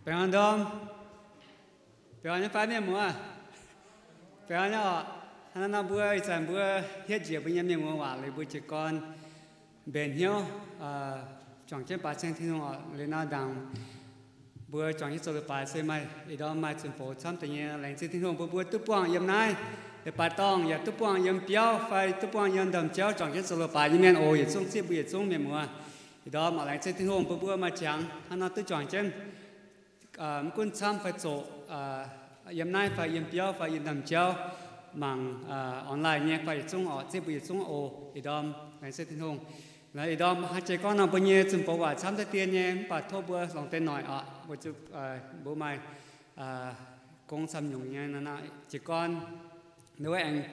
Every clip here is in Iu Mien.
Baengh orn ndorm, baengh orn nyei fai mienh muoz? Baengh orn nyei oc. Hnangv naaiv nor mbuo ih zanc mbuo hietv njiec mbuo nyei mienh muoz waac liuz mbuo jiez gorn mbenc hnyouv, juangc jienv baaix ceng Tin-Hungh oc. Liuz nor ndaangc mbuo juangc jienv zoux leiz-baaix se maaih ih ndorm maaih zunh bouc camv deix nyei. Laengz zingh Tin-Hungh bun mbuo duqv buangh yiem naaiv leiz-baaix dorngh, yaac duqv buangh yiem biauv fai duqv buangh yiem ndaamv-jauv juangc jienv zoux leiz-baaix nyei mienh oc. Yietc zungv zieqv mbuo yietc zungv mienh muoz. Ih ndorm oc, laengz zingh Tin-Hungh bun mbuo maaih qangx hnangv nor duqv juangc jienv, mv gunv camv fai zoqc, yiem naaiv fai yiem biauv fai yiem ndaamv-jauv, mangc online nyei fai yietc zungv oc, zieqv mbuo yietc zungv oc. Ih ndorm laengz zingh Tin-Hungh. Ih ndorm haaix jiex gorngv nor mbuo nyei zunh bouc waac camv deix dien nyei, mv baac tov mbuo longc deix noic oc. Mbuo zuqc, mbuo maaih gong camv nyungc nyei jiez gorn. Nduov aengx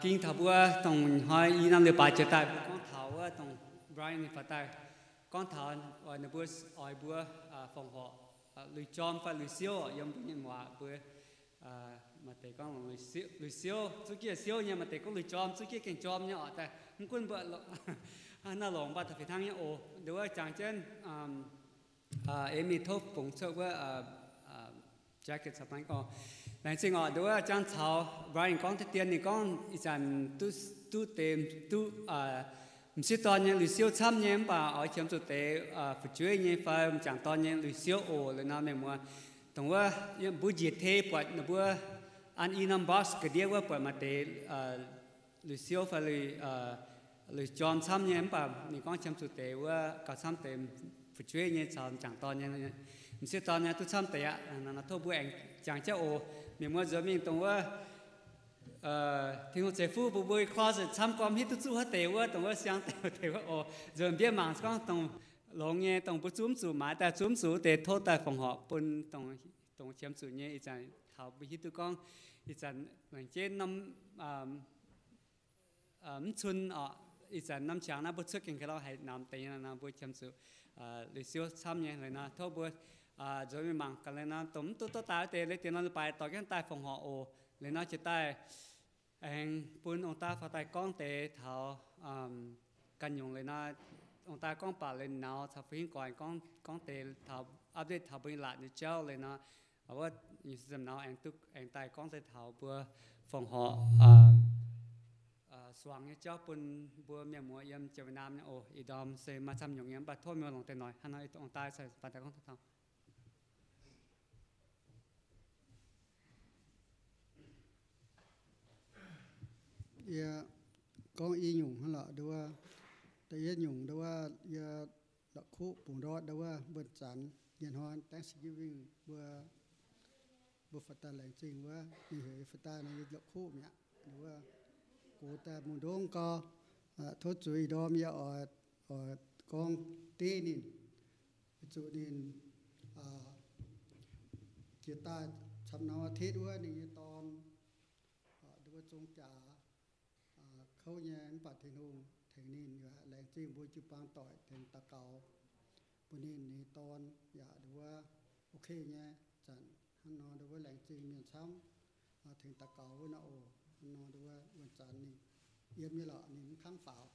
ging taux mbuo dongh hnoi i norm leiz-baaix jiex daaih mbuo gorngv taux wuov dongh Brian ninh faaux daaih gorngv taux oix ninh mbuo, oix mbuo fongc horc lui-jorm fai lui-siouv yiem mbuo nyei waac mbuo maaih deix gorngv lui-siouv, zuqv jienv siouv nyei, maaih deix gorngv lui-jorm, zuqv jienv gengh jorm nyei oc. Daaih mv gunv mbuo naaiv longc mv baac da'feix hnangv nyei oc. Nduov wuov jangx jienv Amy tov fungx cuotv wuov jacket caux gorngv. Laengz zingh oc. Nduov wuov jangx caux Brian gorngv deix dien, ninh gorngv ih zanc duqv, duqv deix, duqv m'sieqv dorn nyei lui-siouv camv nyei, mv baac oix qiemx zuqc deix fu'jueiv nyei fai m'jangc dorn nyei lui-siouv oc. Liuz nor mienh muoz, dongh wuov mbuo njiec tei buatc ninh mbuo an i norm box ga'ndiev wuov buatc maaih deix lui-siouv fai lui-jorm camv nyei, mv baac ninh gorngv qiemx zuqc deix wuov gauh camv deix fu'jueiv nyei caux m'jangc dorn nyei, m'sieqv dorn nyei duqv camv deix aqv. Tov mbuo aengx jangx jienv oc. Mienh muoz nzuonx mingh dongh wuov Tin-Hungh ceix fuqv bun mbuo closet camv gormx hiuv duqv zuqv haaix deix wuov, dongh wuov siang deix wuov oc. Nzuonx mbienv mangc gorngv dongh longx nyei, dongh mbuo zuqv mv zuqc maaiz daaih, zuqv mv zuqc wuov deix tov daaih fongc horc bun dongh qiemx zuqc nyei. Ih zanc taux mbuo hiuv duqv gorngv ih zanc lengc jeiv norm mv cun oc, ih zanc norm qangx naaiv mbuo cuotv gengh ga'lauh haiz namx deix nyei nor, mbuo qiemx zuqc lui-siouv camv nyei. Liuz nor tov mbuo nzuonx mingh mangc gaax. Liuz nor dongh mv duqv dorh daaih wuov deix, liuz dien nor leiz-baaix dorh jienv daaih fongc horc oc. Liuz nor jiex daaih aengx bun ong-daa faaux daaih gorngv deix taux ganh nyungc. Liuz nor ong-daa gorngv baac liuz naux caux fu hingv gorx gorngv deix taux update taux mbuo nyei laatc nyei jauv. Liuz nor wuov naux aengx duqv aengx daaih gorngv deix taux mbuo fongc horc suangx nyei jauv bun mbuo mienh muoz yiem jiex Việt Nam nyei oc. Ih ndorm se maaih camv nyungc nyei, mv baac tov mienh muoz longc deix noic. Hnangv nor ong-daa caux faaux daaih gorngv taux Yie gorngv i nyungc hnangv lorqc. Nduov wuov, da'yietv nyungc nduov wuov, yie la'kuqv bungx ndortv nduov wuov, mbuo zanc nyei hnoi Thanksgiving mbuo, mbuo faaux daaih laengz zingh wuov, ninh heuc yie faaux daaih nor, yie la'kuqv mi'aqv. Nduov wuov, gox daaih mungh ndongv gau, tov zuiz ndorm yie oix, oix gorngv div ninh, zuqc ninh jiex daaih camv norm อาทิตย์ wuov, ninh nyei dorn nduov wuov zong jaax kouv nyei, mv baac Tin-Hungh tengx ninh yaac laengz zingh mbuo jiu-baang doic tengx daux gaux bun ninh, ninh nyei dorn yaac nduov wuov ok nyei. Zanc hnangv nor nduov wuov laengz zingh mienh camv tengx daux gaux wuov nor oc. Hnangv nor nduov wuov wuonh zanc ninh yiem nyei lorqc, ninh mv kangv faaux.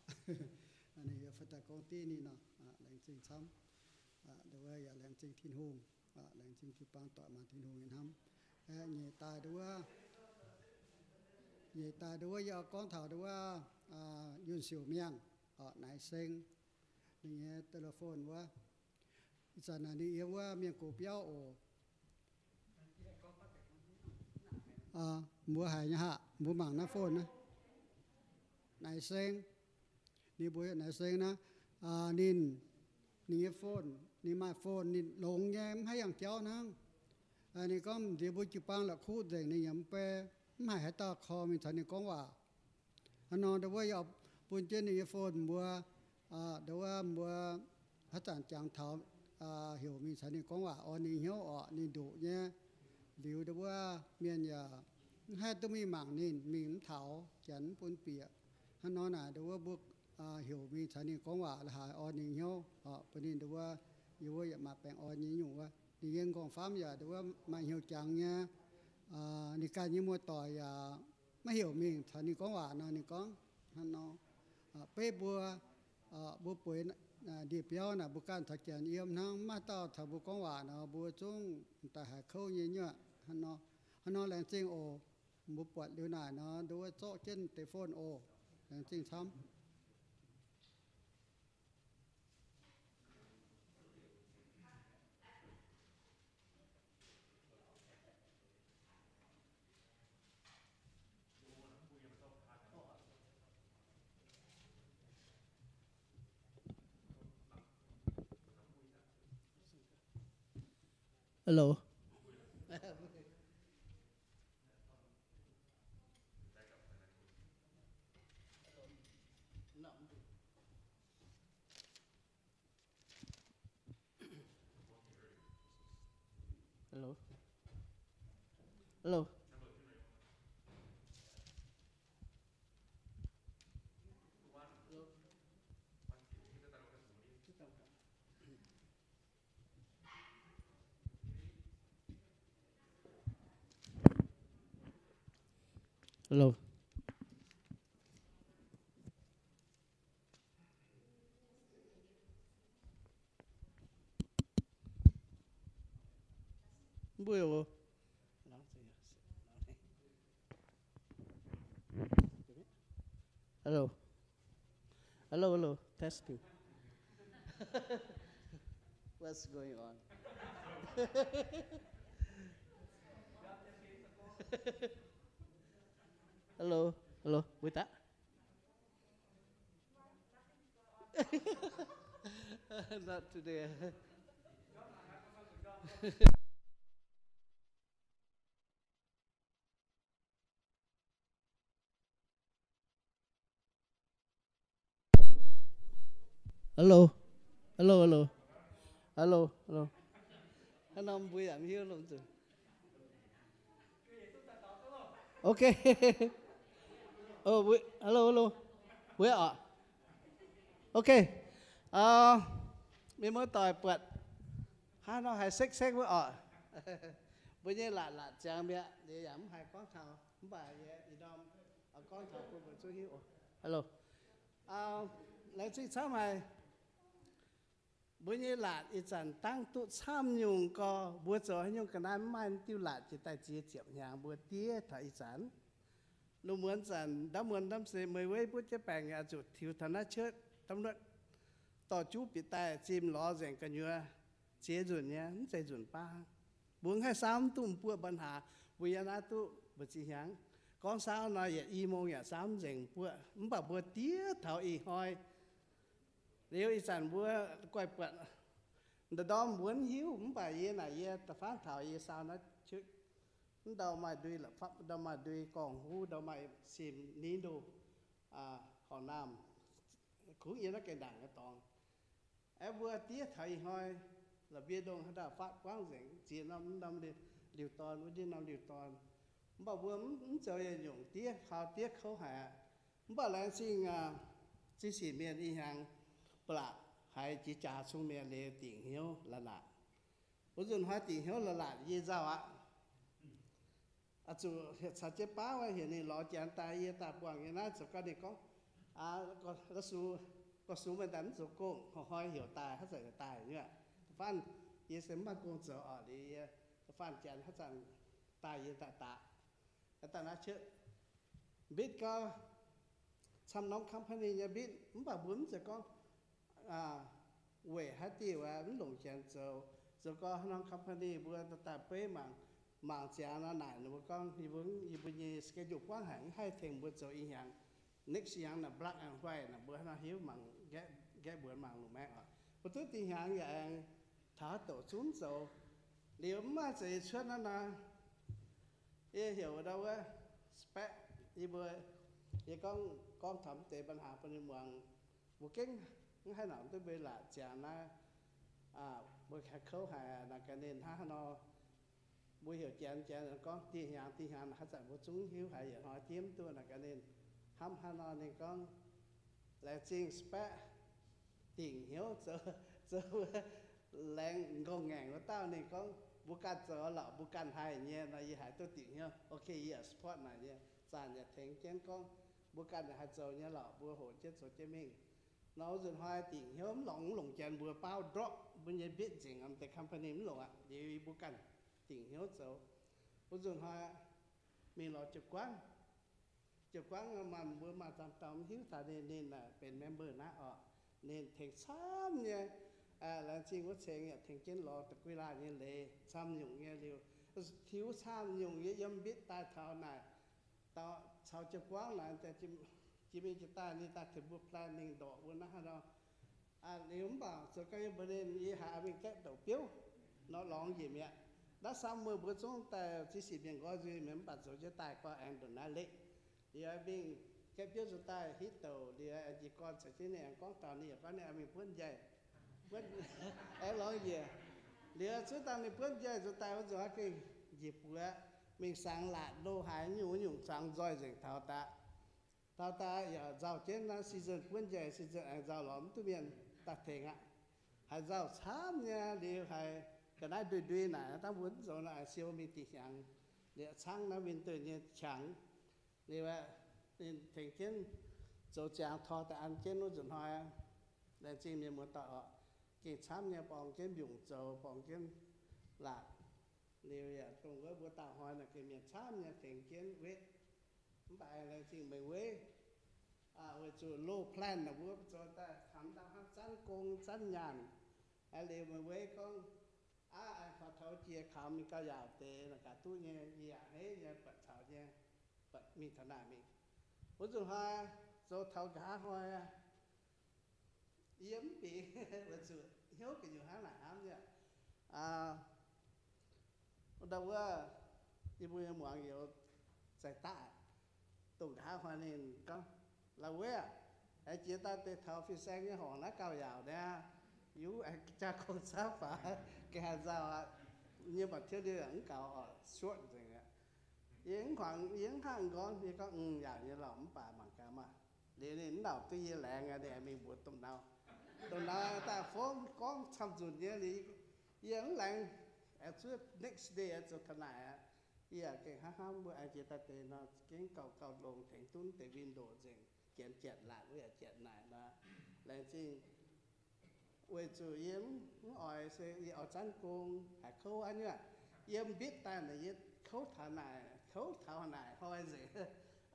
Ninh yaac faaux daaih gorngv div ninh nor, laengz zingh camv. Nduov wuov yaac laengz zingh Tin-Hungh, laengz zingh jiu-baang doic mangc Tin-Hungh nyei hnamv. Nyeic daaih nduov wuov, nyeic daaih nduov wuov yie gorngv taux nduov wuov Yunh Siouc Miangh, Naix Seng, ninh nyei telephone wuov. Ih zanc naaic ninh yiem wuov mienh gox biauv oc. Mbuo haiz nyei haic, mbuo mangc naaiv phone naaiv. Naix Seng, ninh mbuo Naix Seng naaiv, ninh, ninh nyei phone, ninh maaih phone, ninh longx nyei, mv haih yangh jauv hnangv. Ninh gorngv m'nziex mbuo jiu-baang la'kuqv nzengc, ninh yaac mv bei, mv haiz haaix dauh call mingh caux ninh gorngv waac. Hnangv nor nduov wuov yie bun jienv ninh nyei phone mbuo, nduov wuov mbuo haaix zanc jangx taux heuc mingh caux ninh gorngv waac orn ninh hnyouv orqc, ninh ndoqc nyei. Liuz nduov wuov mienh yaac mv haih duqv mingh mangc ninh, mingh mv taux, janx mv bun bieqc. Hnangv nor naaic nduov wuov mbuo heuc mingh caux ninh gorngv waac la'haaix orn ninh hnyouv orqc, bun ninh nduov wuov, yie wuov yaac maaih baengh orn nyei nyungc wuov. Ninh nyei nqorngv-famv yaac nduov wuov maaih hnyouv jangx nyei. Ninh ganh nyei muoz-doic yaac maiv heuc mingh caux ninh gorngv waac nor, ninh gorngv hnangv nor, beiv mbuo, mbuo bueix ndie-biauv naaic mbuo ganh taux janx yiem hnangv, maiv dauh taux mbuo gorngv waac nor, mbuo zungv daaih haiz kouv nyei nyuoqc. Hnangv nor laengz zingh oc. Mbuo buatc liuz naaic nor, nduov zorqv jienv deix phone oc. Laengz zingh camv. Hello. Hello. Hello. Hello. Mbuo oc. Hello. Hello, hello. Testing. What's going on? Hello, hello. Wait, ah. Not today. Hello. Hello, hello. Hello, hello. Hnangv nor mbuo yaac mv hiuv lomh nzunc. Ok. Hello, hello. Mbuo oc. Ok. Mienh muoz-doic buatc hnangv nor haiz sekv sekv wuov oc. Mbuo nyei laatc laatc ziangx mi'aqv, yaac mv haiz gorngv taux, mv baac yie ih ndorm gorngv taux bun mbuo zungv hiuv oc. Hello. Laengz zingh camv haic. Mbuo nyei laatc ih zanc dangv duqv camv nyungc gorx, mbuo zoux haaix nyungc ga'naaiv mv maaih diuh laatc jiex daaih ziex ziepc hnyangx, mbuo diev taux ih zanc. Lungh muonz zanc ndaamv muonz ndaamv seix meih weiv butv jienv baengc yaac zuqc tiux taux naaiv cuotv, ndaamv luotv dorh juv bieqc daaih zimh lorz nzengc gu'nyuoz, ziex nzunc nyei, mv zeiz nzunc baav. Mbuo mv haih saauv mv duqv m'buoqv mba'hnaax, mbuo yiem naaiv duqv mbu'ziex hnyangx. Gorngv saauv nor yietc i mong yaac saauv mv nzengc m'buoqv, mv baac mbuo diev taux ih hnoi. Liuz ih zanc mbuo guaih buatc ndorm mbuo mv hiuv, mv baac yie naaic yie da'faanv taux yie saauv naaiv cuotv, mv ndau maaih ndui la'fapv, ndau maaih ndui gorngv huv, ndau maaih sim ni ndoh, horqc naamh, kungx yiem naaiv gaengh ndaangc nyei dorngx. Aeqv, mbuo diev taux ih hnoi, la'mbie ndongh haaix dauh faatv buangv nzengc, ziex norm, mv norm liuz dorn, wuov ndiev norm liuz dorn. Mv baac mbuo mv zoux yietc nyungc, diev kaux diev kouv haic aqv. Mv baac laengz zingh zinh sic mienh ih hnyangx ba'laqc haiz jiex jaax cong mienh liuz dingc hnyouv la'laatc. Wuov nzunc hnoi dingc hnyouv la'laatc yie nzauh aqv. Zuqc caux jienv baav heuc ninh lorz janx daaih, yie daaih buangh nyei naaiv zoux gau ninh gorngv, gorx-sux meih daaih mv zoux gong, hnoi-hnoi heuc daaih, haaix zanc heuc daaih nyei aqv. Da'faanh yie se mv maaih gong zoux oc, liuz yie da'faanh janx haaix zanc daaih yie daaih daqc. Daaih naaiv cuotv mbitv gau, camv norm company nyei mbitv, mv baac mbuo mv zeiz gorngv weic haaix diuc mv longc janx zoux. Zoux gau haaix norm company mbuo daaih beiv mangc, mangc ziangx nor naaic ninh mbuo gorngv yie mbuo, yie mbuo nyei schedule buangv haic, mv haih tengx mbuo zoux ih hnyangx. Next hnyangx naaic black and white naaic mbuo haaix nor hiuv mangc, nqaeqv mbuonx mangc lungh maengx oc. Mbuo duqv dinh hnyangx yaac aengx taux haaix doqc zungv zoux. Liuz mv maaih zeiz cuotv naaiv nor, yie heuc ndau wuov spec, yie mbuo, yie gorngv, gorngv taux mv deix ปัญหา bun ninh muangx. Mbuo gengh mv haih nangc duqv mbuo laatc ziangx naaiv, mbuo haih kouv haic naaic gaax ninh hnangv haaix nor. Mbuo heuc janx, janx gorngv dinh hnyangx, dinh hnyangx naaic haaix zanc mbuo zungv hiuv haic, yietc hnoi diev mv duqv naaic gaax ninh hnamv haaix nor ninh gorngv, laengz zingh spec, dingc hnyouv zoux, zoux laengz nqongh ngaengc wuov dauh ninh gorngv mbuo ganh zoux lorqc, mbuo ganh haih nyei nor yie haiz duqv dingc hnyouv. Ok, yie yaac support naaic nyei, zanc yaac tengx jienv gorngv mbuo ganh yaac haih zoux nyei lorqc, mbuo hoqc jienv zoux jienv mingh. Nor wuov nzunc hnoi dingc hnyouv mv longc, mv longc janx mbuo baauv ndortv mbuo nyei mbitv nzengc, deix company mv longc aqv. Liuz yie mbuo ganh dingc hnyouv zoux. Wuov nzunc hnoi mingh lorz jiu-goangv. Jiu-goangv maaih mbuo maaih zanh dauh mv hiuv taux ninh, ninh benx member naaiv oc. Ninh tengx camv nyei, laengz zingh wuov ceng yaac tengx jienv lorz da'guiv laanh nyei leiz camv nyungc nyei liuz, tiux camv nyungc nyei yiem mbitv daaih taux naaic, caux jiu-goangv naaic, jiex mingh jiex daaih ninh daaih tengx mbuo plan ninh ndorqc mbuo naaiv haaix nor. Liuz mv baac zoux gau yiem mbuo ninh yie haiz mingh gaeqv douc biouv nor lorngx njiec mi'aqv. Naaiv summer mbuo zungv daaih ziex sic mienh nqoi nzuih mienh mv baac zoux jienv daaih gorngv aengx ndongc naaiv leqv. Liuz mingh gaeqv biouv nzuih daaih hitv douc liuz, jiez gorn caux jienv ninh aengx gorngv taux ninh yaac gorngv ninh oix mingh buonv njaih, buonv, aengx lorngx njiec. Liuz cuotv dangh ninh buonv njaih nzuih daaih wuov nzunc aqv, gengh njiec buoz mingh saangx laatc lo haaix nyungc nyungc zuangx nzoih nzengc taux daaih. Taux daaih yaac nzauh jienv naaiv season buonv njaih, season aengx nzauh lorz mv duqv mienh daaih tengx aqv. Haiz nzauh camv nyei liuz haiz ga'naaiv ndui-ndui naaic, dangh mbuo mv zoux naaic siou mingh dih hnyangx, liuz caangv naaiv winter nyei qangx. Liuz ninh tengx jienv zoux ziangx tor daaih an jienv wuov nzunc hnoi, laengz zingh mienh muoz-doic oc, gengh camv nyei borngz jienv mbiungc zoux, borngz jienv laatc. Liuz yaac dongh wuov mbuo dauh hnoi naaic gengh mienh camv nyei tengx jienv wetv. Mv baac aengx laengz zingh meih weiv, weic zuqc loz plan naaic mbuo zoux daaih taux ndau hnangv zanv gong zanv nyaanh. Liuz meih weiv gorngv, aav, aengx kaux toux jiex kaux mingh gauh yaauc deix naaic gaax duqv nyei, yie yaac hneiv nyei buatc caux nyei, buatc mingh taux naaic mingh. Wuov nzunc hnoi zoux taux nqa'haav hnoi, yie mv bingx weic zuqc hnyouv gu'nyuoz hnangv naaic hnamv nyei. Ndau wuov, yie mbuo nyei muangx youz zaih daqv, dongh nqa'haav hnoi ninh gorngv, La'weiv aah, aengx jiex daaih deix taux fin-saeng nyei horngc naaiv gauh yaauc niaa, yie aengx jaa gong caauv faaux, gengh haih nzauh aqv. Yie mv baac tiuv liuz yaac mv gaux oc, short nzengc aqv. Yie mv hmuangx, yie mv hnangv nqorngv, yie gorngv, Mv, yaauc nyei lorqc, mv baac mangc gaax maah. Liuz ninh mv nauc duqv yie laengz aqv, ninh aengx mingh mbuox domh nau. Domh nau daaih fongv gorngv camv-nzunc nyei liuz, yie mv laengz, aengx zuov next day aengx zoux taux naaic aqv. Yie yaac gengh hnamv hnamv mbuo aengx jiex daaih deix nor, gengh gauh gauh longx tengx duqv deix window nzengc, janx janx laatc wuov yaac janx naaic nor. Laengz zingh weic zuqc yie mv oix se yie oix zanv gong haiz kouv aqv nyei. Yiem mbitv daaih naaic yie kouv taux naaic, kouv taux naaic hnoi nzengc.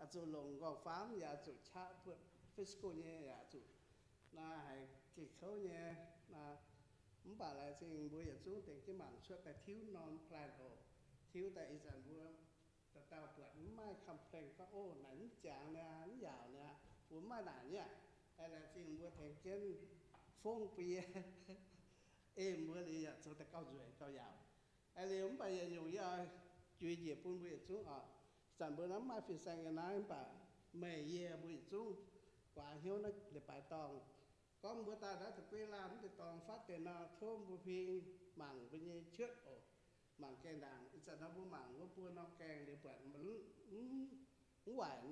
Oix zuqc longc nqorngv-famv yaac zuqc qaqv buonv Facebook nyei yaac zuqc, naaiv haiz gengh kouv nyei. Mv baac laengz zingh mbuo yietc zungv dengh jienv mangc cuotv daaih tiuv norm plan oc. Tiuv daaih ih zanc mbuo dauh dauh buatc mv maaih complain gorngv, Ov, naaic mv jangx niaa, mv yaauc niaa, mbuo mv maaih naaic nyei aqv. Laengz zingh mbuo tengx jienv fongv bun yie, ei mbuo liuz yaac zoux daaih gauh nzueic gauh yaauc. Liuz mv baac yietc nyungc yie oix juix njiec bun mbuo yietc zungv oc. Zanc mbuo naaiv mv maaih fin-saeng nyei naaiv, mv baac meih yie mbuo yietc zungv guaax hnyouv naaiv leiz-baaix dorngh. Gorngv mbuo daaih naaiv da'guiv laanh mv deix dorngx fatv deix nor, tov mbuo huing mangc mbuo nyei cuotv oc. Mangc gaengh ndaangc, ih zanc nor mbuo mangc wuov buo norm gaengh liuz buatc mv waaic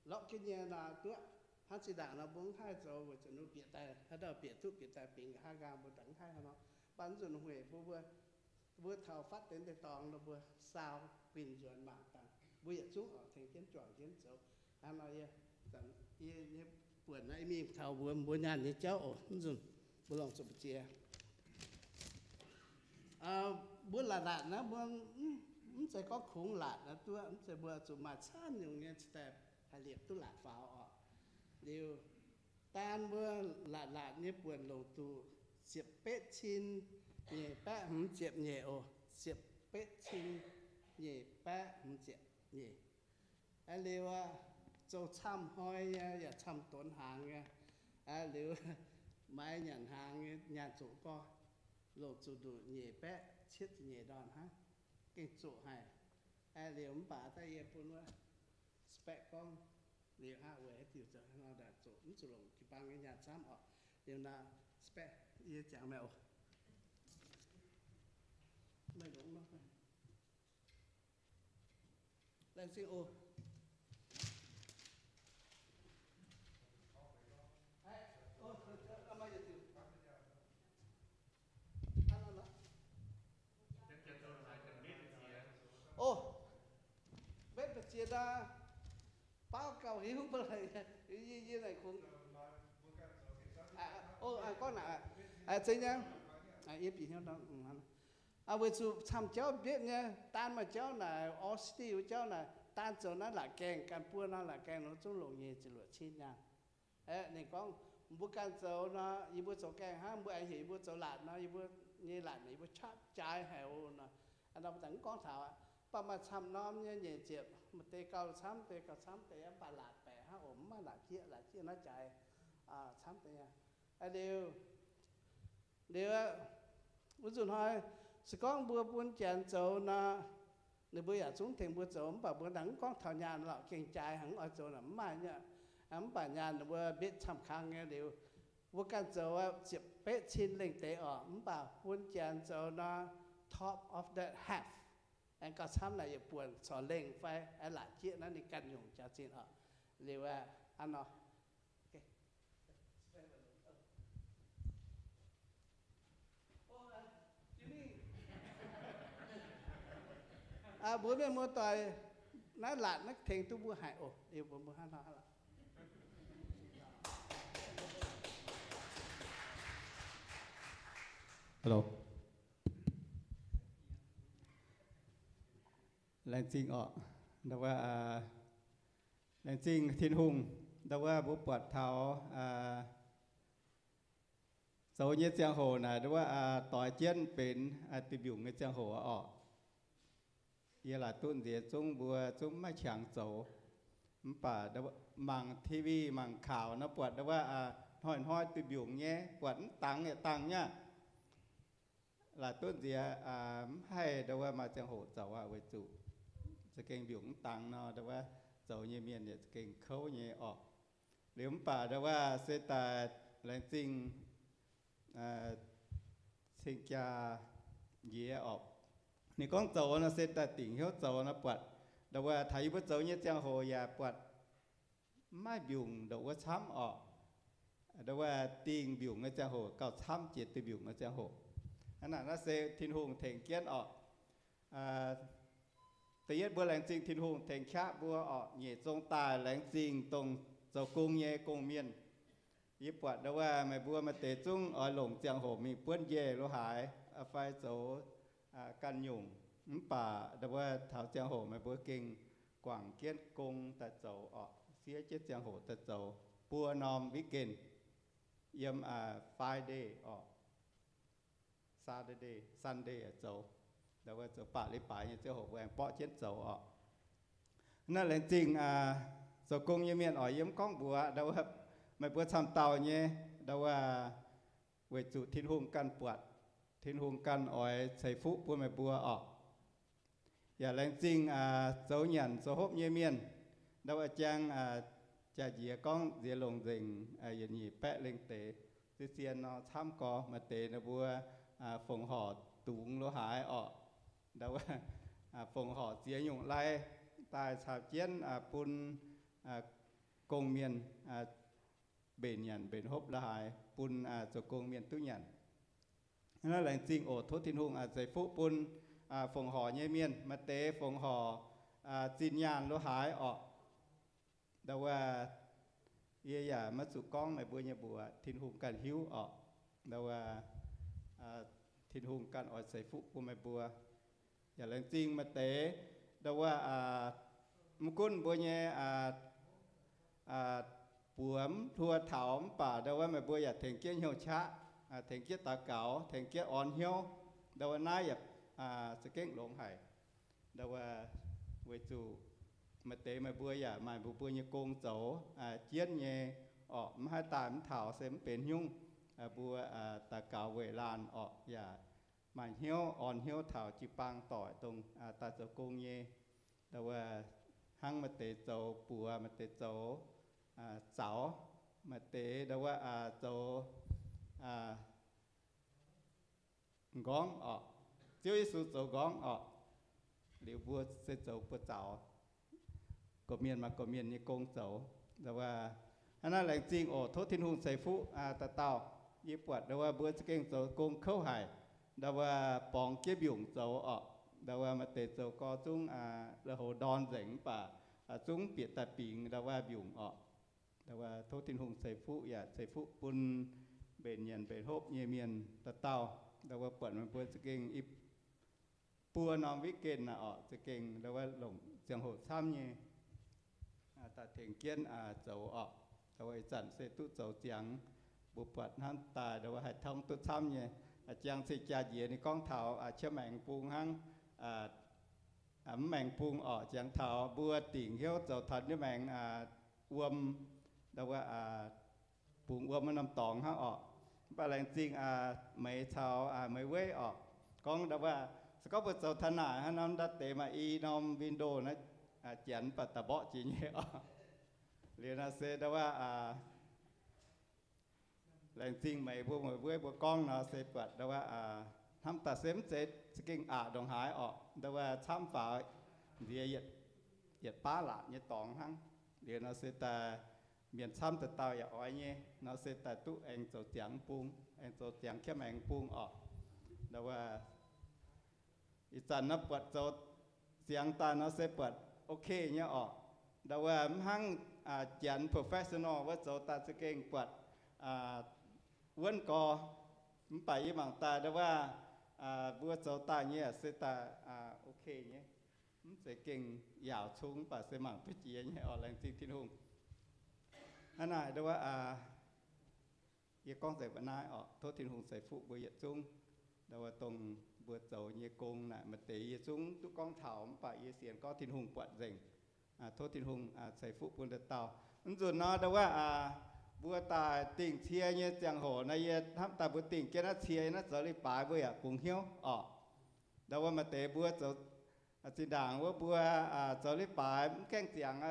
lorqc jienv nyei nor duqv. Hnangv zinh ndaangc nor mbuo mv haih zoux weic zuqc ninh bieqc daaih haaix dauh bieqc duqv bieqc daaih bingx nqa'haav nqaang mbuo daaih mv haih hnangv nor. Mv baac mv nzunc hueic mbuo, mbuo taux fatv deix mv deix dorngx nor mbuo saau guinh nzuonx mangc dangh. Mbuo yietc zungv oc tengx jienv juangc jienv zoux. Hnangv nor yie, yie nyei buonc naaiv mingh taux mbuo, mbuo nyaanh nyei jauv oc. Mv nzunc mbuo longc zuqc mbu'ziex. Mbuo laatc laatc naaiv mbuo mv zeiz gorngv kungx laatc naaiv duqv, mv zeiz, mbuo zuqc maaih camv nyungc nyei cingx daaih haih liepc duqv laatc faaux oc. Liuz daan mbuo laatc laatc nyei buonc longc zuqc ziepc betv cin nyeic baeqv hmz ziepc nyeic oc. Ziepc betv cin nyeic baeqv hmz ziepc nyeic. Aeqv, liuz aqv, zoux camv hnoi nyei yaac camv donx hnaangx nyei. Aeqv, liuz maaih nyanc hnaangx nyei nyaanh zoqc gorx, longc zuqc nduqc nyeic baeqv cietv ziepc nyeic ndorn hnangv, gengh zoqc haic. Aeqv, liuz mv baac daaih yie bun wuov spec gorngv liuz aqv, weic haaix diuc zoux hnangv nor zoqc mv zuqc longc jiu-baang nyei nyaanh camv oc. Liuz naaiv spec yie jangx meih oc. Meih longx nor. Laengz zingh oc. Oc, mbenc mbu'ziex ndau, baauv gauh hiuv mv leiz, yie, yie naaic kungx Zeiz nyei. Weic zuqc camv jauv mbietv nyei, daan maaih jauv naaic, all city wuov jauv naaic, daan zoux naaiv laatc gaengh, ganh buo nor laatc gaengh nor zungv longc nyei ziepc luoqc cin nyaanh. Aeqv, ninh gorngv, mbuo ganh zoux nor, yie mbuo zoux gaengh hnangv, mbuo aengx heuc yie mbuo zoux laatc nor, yie mbuo nyei laatc naaic yie mbuo qaqv jaaix haic oc nor. Nor mv daaih mv gorngv taux aqv. Mv baac maaih camv norm nyei nyeic ziepc, maaih deix gauh camv, deix gauh camv, deix mv baac laatc baeqc hnangv oc, mv maaih laatc jieqv, laatc jieqv naaiv jaaix camv deix nyei. Liuz, liuz, wuov nzunc hnoi, se gorngv mbuo bun Janx zoux nor, ninh mbuo yaac zungv tengx mbuo zoux, mv baac mbuo daaih mv gorngv taux nyaanh lorqc, gengh jaaix hnangv oix zoux naaic mv maaih nyei. Mv baac nyaanh ninh mbuo mbetv camv kang nyei liuz, mbuo ganh zoux ziepc betv cin lengh deix oc, mv baac bun Janx zoux nor, top of that half, aengx gauh camv naaic yietc buonc corc lengh fai aengx laatc jieqv naaiv ninh ganh nyungc jaax zinh oc. Liuz aqv nor. Mbuo mienh muoz-doic, naaiv laatc naaiv tengx duqv mbuo haic oc. Liuz mbuo mbuo hnangv nor hnangv. Hello. Laengz zingh oc. Ndau wuov, laengz zingh Tin-Hungh, ndau wuov mbuo buatc taux zoux nyei ziangh hoc naaic, ndau wuov doix jienv benx duih mbiungc nyei ziangh hoc oc. Yie laaic duqv nziex zungv mbuo zungv maiv qangx zoux. Mv baac mangc T V mangc kaux nor buatc ndau wuov hnoi-hnoi duih mbiungc nyei, buatc mv dangx yietc dangh nyei. Laaic duqv nziex mv haih ndau wuov maaih ziangh hoc zoux aqv, weic zuqc za'gengh mbiungc mv dangx nor, ndau wuov zoux nyei mienh yaac za'gengh kouv nyei orqc. Liuz mv baac ndau wuov se daaih laengz zingh cing-jaa njiec orqc. Ninh gorngv zoux nor se daaih dingc hnyouv zoux nor buatc, ndau wuov taux yie mbuo zoux nyei ziangh hoc yaac buatc mv maaih mbiungc ndongc wuov camv orqc. Ndau wuov dingh mbiungc nyei ziangh hoc gauh camv jiex duih mbiungc nyei ziangh hoc. Hnangv naaic naaiv se Tin-Hungh tengx jienv orqc. Da'yietv mbuo laengz zingh Tin-Hungh tengx qaqv mbuo orqc. Nyeic zong daaih laengz zingh dongh zoux gong nyei gong-mienh. Yie buatc ndau wuov meih mbuo maaih deix zungv oix longc ziangh hoc mingh buonv njaih lo haaix fai zoux ganh nyungc. Mv baac ndau wuov taux ziangh hoc meih mbuo gengh guangc jienv gong daaih zoux orqc, siev jienv ziangh hoc daaih zoux buo norm weekend, yiem Friday orqc, Saturday, Sunday zoux, ndau wuov zoux baac leiz-baaix nyei ziangh hoc mbuo aengx borqv jienv zoux orqc. Naaiv laengz zingh zoux gong nyei mienh oix yiem gorngv mbuox ndau wuov meih mbuo camv dauh nyei, ndau wuov weic zuqc Tin-Hungh ganh buatc, Tin-Hungh ganh oix ceix fuqv bun meih mbuo orqc. Yaac laengz zingh zoux nyanc zoux hopv nyei mienh, ndau wuov jang jaax-njiec gorngv nziex longc nzengc yietc nyeic baeqv lengh deix, zien-zien nor camv gorx. Maaih deix ninh mbuo fongc horc dungz lo haaix orqc, ndau wuov fongc horc ziex nyungc lai daaih caux jienv bun gong-mienh mbenc nyanc mbenc hopv lo haaix bun zoux gong mienh duqv nyanc. Naaiv laengz zingh oc. Tov Tin-Hungh ceix fuqv bun fongc horc nyei mienh. Maaih deix fongc horc zinh nyaanh lo haaix orqc, ndau wuov yie yaac maiv zuqc gorngv meih mbuo nyei mbuox, Tin-Hungh ganh hiuv orqc. Ndau wuov Tin-Hungh ganh oix ceix fuqv bun meih mbuo. Yaac laengz zingh maaih deix ndau wuov mv gunv mbuo nyei buoz mv hluo taux mv baac ndau wuov meih mbuo yaac tengx jienv hnyouv qaqv, tengx jienv daux gaux, tengx jienv orn hnyouv. Ndau wuov naaiv yaac za'gengh longx haic. Ndau wuov weic zuqc maaih deix meih mbuo yaac maaih mbuo mbuo nyei gong zoux jienv nyei orqc. Mv haih daaih mv taux se mv benx haaix nyungc. Mbuo daux gaux weic laanh orqc yaac maaih hnyouv orn hnyouv taux jiu-baang doic dongh daaih zoux gong nyei. Ndau wuov hnangv maaih deix zoux buoz, maaih deix zoux zaux, maaih deix ndau wuov zoux nqorngv orqc. Ziouv Yesu zoux nqorngv orqc. Liuz mbuo se zoux buoz-zaux. Gorqv-mienh maaih gorqv-mienh nyei gong zoux. Ndau wuov hnangv naaiv laengz zingh oc. Tov Tin-Hungh ceix fuqv dauh dauh. Yie buatc ndau wuov mbuo za'gengh zoux gong kouv haic. Ndau wuov borngz jienv mbiungc zoux orqc. Ndau wuov maaih deix zoux gorx zungv lui-houx ndorn nzengc mv baac zungv bieqc daaih bingx ndau wuov mbiungc orqc. Ndau wuov tov Tin-Hungh ceix fuqv yaac ceix fuqv bun mbenc nyanc mbenc hopv nyei mienh dauh dauh, ndau wuov buatc meih mbuo za'gengh ih buo norm weekend naaic orqc, za'gengh ndau wuov longc ziangh hoc camv nyei, daaih tengx jienv zoux orqc. Ndau wuov ih zanc se duqv zoux ziangx, mbuo buatc hnamv daaih ndau wuov haih tongv duqv camv nyei. Jangx cing jaa-njiec ninh gorngv taux qiex maengx bung hnangv, mv maengx bung orqc, jangx taux mbuo dingc hnyouv zoux taux nyei maengx wuom, ndau wuov bungx wuom wuov norm dorngx hnangv orqc. Mv baac laengz zingh Meix caux Meix Weiv orqc, gorngv ndau wuov se gorngv mbuo zoux taux naaic hnangv norm ndau deix maaih i norm window naaiv, janx mv baac daaih mborqv jiex nyei orqc. Liuz nor se ndau wuov laengz zingh Meix mbuo, Meix Weiv mbuo gorngv nor se buatc ndau wuov hnamv daaih se mv zeiz za'gengh aqc ndongc haaix orqc, ndau wuov camv faaux nziex yietc baav laatc nyei dorngx hnangv. Liuz nor se daaih mienh camv dauh dauh yaac oix nyei, nor se daaih duqv aengx zoux ziangx bung, aengx zoux ziangx qiex maengx bung orqc. Ndau wuov ih zanc nor buatc zoux ziangx daaih nor se buatc ok nyei orqc. Ndau wuov mv hnangv janx professional wuov zoux daaih za'gengh buatc wuonv gorx. Mv baac yie mangc daaih ndau wuov mbuo zoux daaih nyei se daaih ok nyei. Mv zeiz gengh yaauc cung mv baac se mangc duqv jiex nyei orqc. Laengz zingh Tin-Hungh. Hnangv naaic ndau wuov yie gorngv nzengc mbuo naaiv orqc. Tov Tin-Hungh ceix fuqv mbuo yietc zungv. Ndau wuov dongh mbuo zoux nyei gong naaic maaih deix yie zungv duqv gorngv taux, mv baac yie sienx gorngv Tin-Hungh buatc nzengc. Tov Tin-Hungh ceix fuqv bun dauh dauh. Mv nzunc nor ndau wuov mbuo daaih dingh cie nyei ziangh hoc nor, yie hnamv daaih mbuo dingh jienv naaiv cie naaiv zoux leiz-baaix mbuo yaac bungx hnyouv orqc. Ndau wuov maaih deix mbuo zoux zinh ndaangc wuov mbuo zoux leiz-baaix mv gaengh ziangx,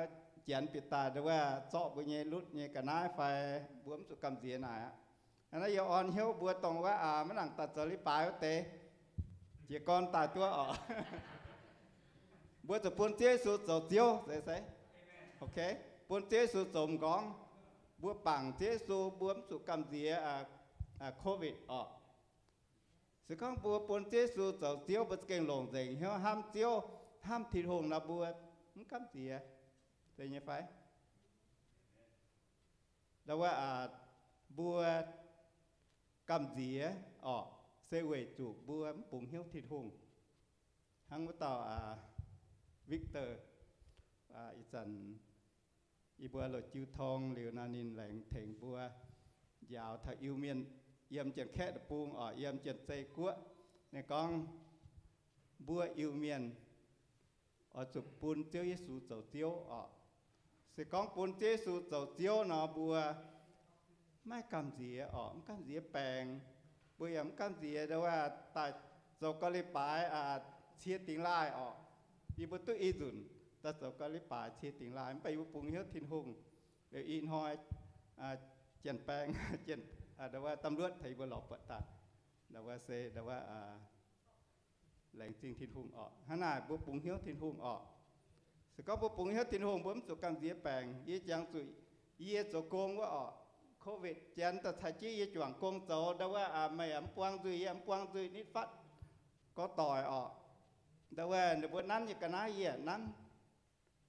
janx bieqc daaih ndau wuov zorqv mbuo nyei lutv nyei ga'naaiv fai mbuo mv zuqc gamh nziex naaic aqv. Naaiv yie orn hnyouv mbuo dongh wuov maiv nangc daaih zoux leiz-baaix wuov deix, jiez gorn daaih duqv orqc. Mbuo zuqc bun Ziouv Yesu zoux Ziouv se, se, ok, bun Ziouv Yesu zoux m'nqorngv. Mbuo bangc Ziouv Yesu mbuo mv zuqc gamh nziex COVID orqc. Se gorngv mbuo bun Ziouv Yesu zoux Ziouv, mbuo za'gengh longc nzengc hnyouv hnamv Ziouv, hnamv Tin-Hungh nor, mbuo mv gamh nziex, zeiz nyei fai? Ndau wuov mbuo gamh nziex orqc, se weic zuqc mbuo mv bungx hnyouv Tin-Hungh. Hnangv wuov dauh Victor, ih zanc yie mbuo loz-jiu tong liuz nor, ninh laengz tengx mbuo njaaux taux Iu-Mienh yiem Janx-Kaeqv deic-bung orqc, yiem Janx-Zei Guoqv. Ninh gorngv mbuo Iu-Mienh oix zuqc bun Ziouv Yesu zoux Ziouv orqc. Se gorngv bun Ziouv Yesu zoux Ziouv nor, mbuo maiv gamh nziex orqc, mv gamh nziex baengc. Mbuo yaac mv gamh nziex ndau wuov daaih zoux gauh leiz-baaix cie dingx laaih orqc. Yie mbuo duqv i nzunc daaih zoux gauh leiz-baaix cie dingx laaih, mv baac yie mbuo bungx hnyouv Tin-Hungh. Liuz ih hnoi janx-baeng, ndau wuov ตำรวจ tengx yie mbuo lorz buatc daaih. Ndau wuov se ndau wuov laengz zingh Tin-Hungh orqc. Hnangv naaic mbuo bungx hnyouv Tin-Hungh orqc. Se gorngv mbuo bungx hnyouv Tin-Hungh, mbuo mv zuqc gamh nziex baengc. Yie jangx zuqc yie zoux gong wuov orqc, COVID janx daaih caux jienv yie juangc gong zoux, ndau wuov meih yaac mv buangh nzuih, yie yaac mv buangh nzuih, nitv fatv gorx-doic orqc. Ndau wuov ninh mbuo nanv nyei ga'naaiv yie yaac nanv.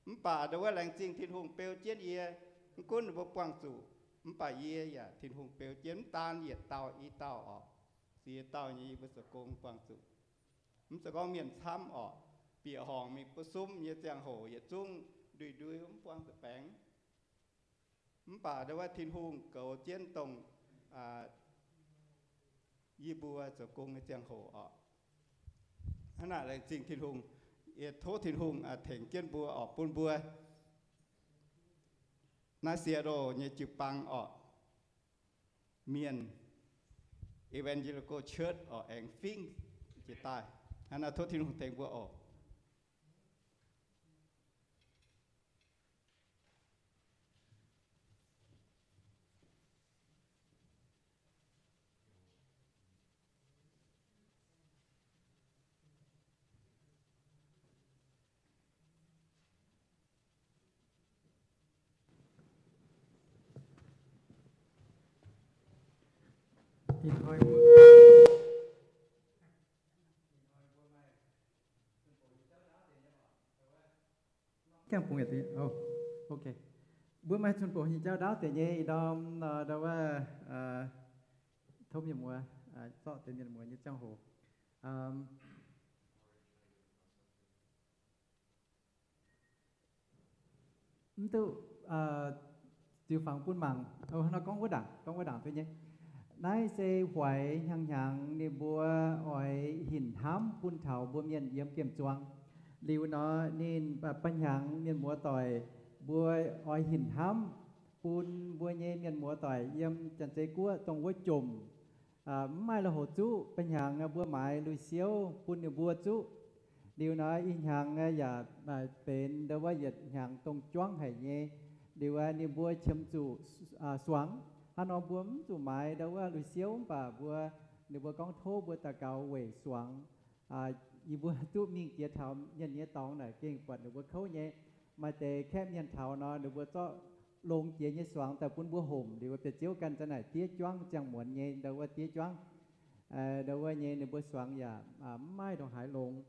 Mv baac ndau wuov laengz zingh Tin-Hungh beu jienv yie. Mv gunv ninh mbuo buangh zuqc, mv baac yie yaac Tin-Hungh beu jienv, mv daan yietc dauh i dauh orqc, ziex dauh nyei yie mbuo zoux gong buangh zuqc. Mv zeiz gorngv mienh camv orqc, bieqc horngc mingh buov sumv nyei ziangh hoc yietc zungv ndui-ndui mv buangh zuqc baengc. Mv baac ndau wuov Tin-Hungh goux jienv dongh yie mbuo zoux gong nyei ziangh hoc orqc. Hnangv naaic laengz zingh Tin-Hungh. Yie tov Tin-Hungh tengx jienv mbuo orqc, bun mbuo naaiv Seattle nyei jiu-baang orqc, Mienh Evangelical Church orqc, aengx fingx jiez daaih. Hnangv naaiv tov Tin-Hungh tengx mbuo orqc. Mbuo maaih cun-bouc hnyouv jauv ndaauv deix nyei ih ndorm, ndau wuov, tov mienh muoz zorqv deix mienh muoz nyei ziangh hoc. Mv duqv ziux fangx bun mangc. Nor gorngv wuov ndaangc, gorngv wuov ndaangc fai nyei. Naaiv se Huaix hnyangx-hnyangx ninh mbuo oix hinc hnamv bun taux mbuo mienh yiem gemh zuang. Liuz nor ninh ba'hnyangx mienh muoz doic mbuo oix hinc hnamv bun mbuo nyei mienh muoz doic yiem Janx-Zei Guoqv dongh wuov jomc mv maaih lui-houx zuqv. Ba'hnyangx mbuo maaiz lui-siouv bun ninh mbuo zuqv. Liuz nor ih hnyangx yaac benx ndo wuov yietc hnyangx dongh juangv haic nyei. Liuz ninh mbuo qiemx zuqc suangx. Hnangv nor mbuo mv zuqc maaiz ndo wuov lui-siouv mv baac mbuo, ninh mbuo gorngv tov mbuo daux gaux weic suangx. Yie mbuo duqv mingh jiex taux mienh nyei dorngx naaic gengh buatc ninh mbuo kouv nyei. Maaih deix kaeqv mienh taux nor ninh mbuo zorqv longx jiex nyei suangx daaih bun mbuo homc. Liuz mbuo biauv-ziouv ganh za'naaic diev juangv ziangh muonz nyei ndo wuov diev juangv. Ndo wuov nyei ninh mbuo suangx yaac mv maaih ndongc haaix longx.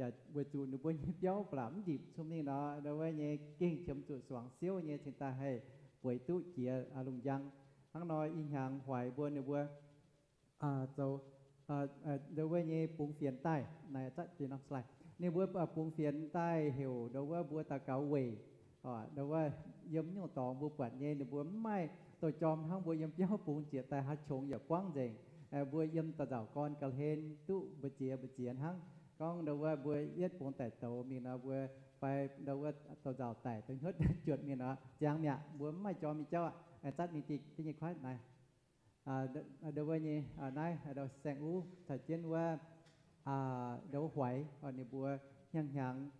Yaac weic zuqc ninh mbuo nyei biauv ba'laqc mv ndipc cun mingh nor ndo wuov nyei gengh qiemx zuqc suangx siouv nyei cingx daaih haih bueix duqv jiex lungh njang. Hnangv nor ih hnyangx Huaix mbuo ninh mbuo zoux ndo wuov nyei bungx fienx daaih naaic, ninh mbuo bungx fienx daaih heuc ndo wuov mbuo daux gaux weic. Ndo wuov yiem nyungc dorngx mbuo buatc nyei ninh mbuo mv maaih douz jorm hnangv mbuo yiem biauv bungx jiex daaih haaix qongx yaac buangv nzengc. Mbuo yiem da'nzauc gorn ga'hlen duqv mbu'ziex mbu'ziex hnangv. Gorngv ndo wuov mbuo yietv bungx daic douz mingh nor mbuo fai ndo wuov douz-nzauc daic douz-hnyutv juotc mingh nor ziangx mi'aqv, mbuo mv maaih jorm nyei jauv aqv. Zatv mingh diqv nyei kuaaiv naaiv. Ndo wuov nyei naaiv saeng-uv caux jienv wuov ndo wuov Huaix ninh mbuo hnyangx-hnyangx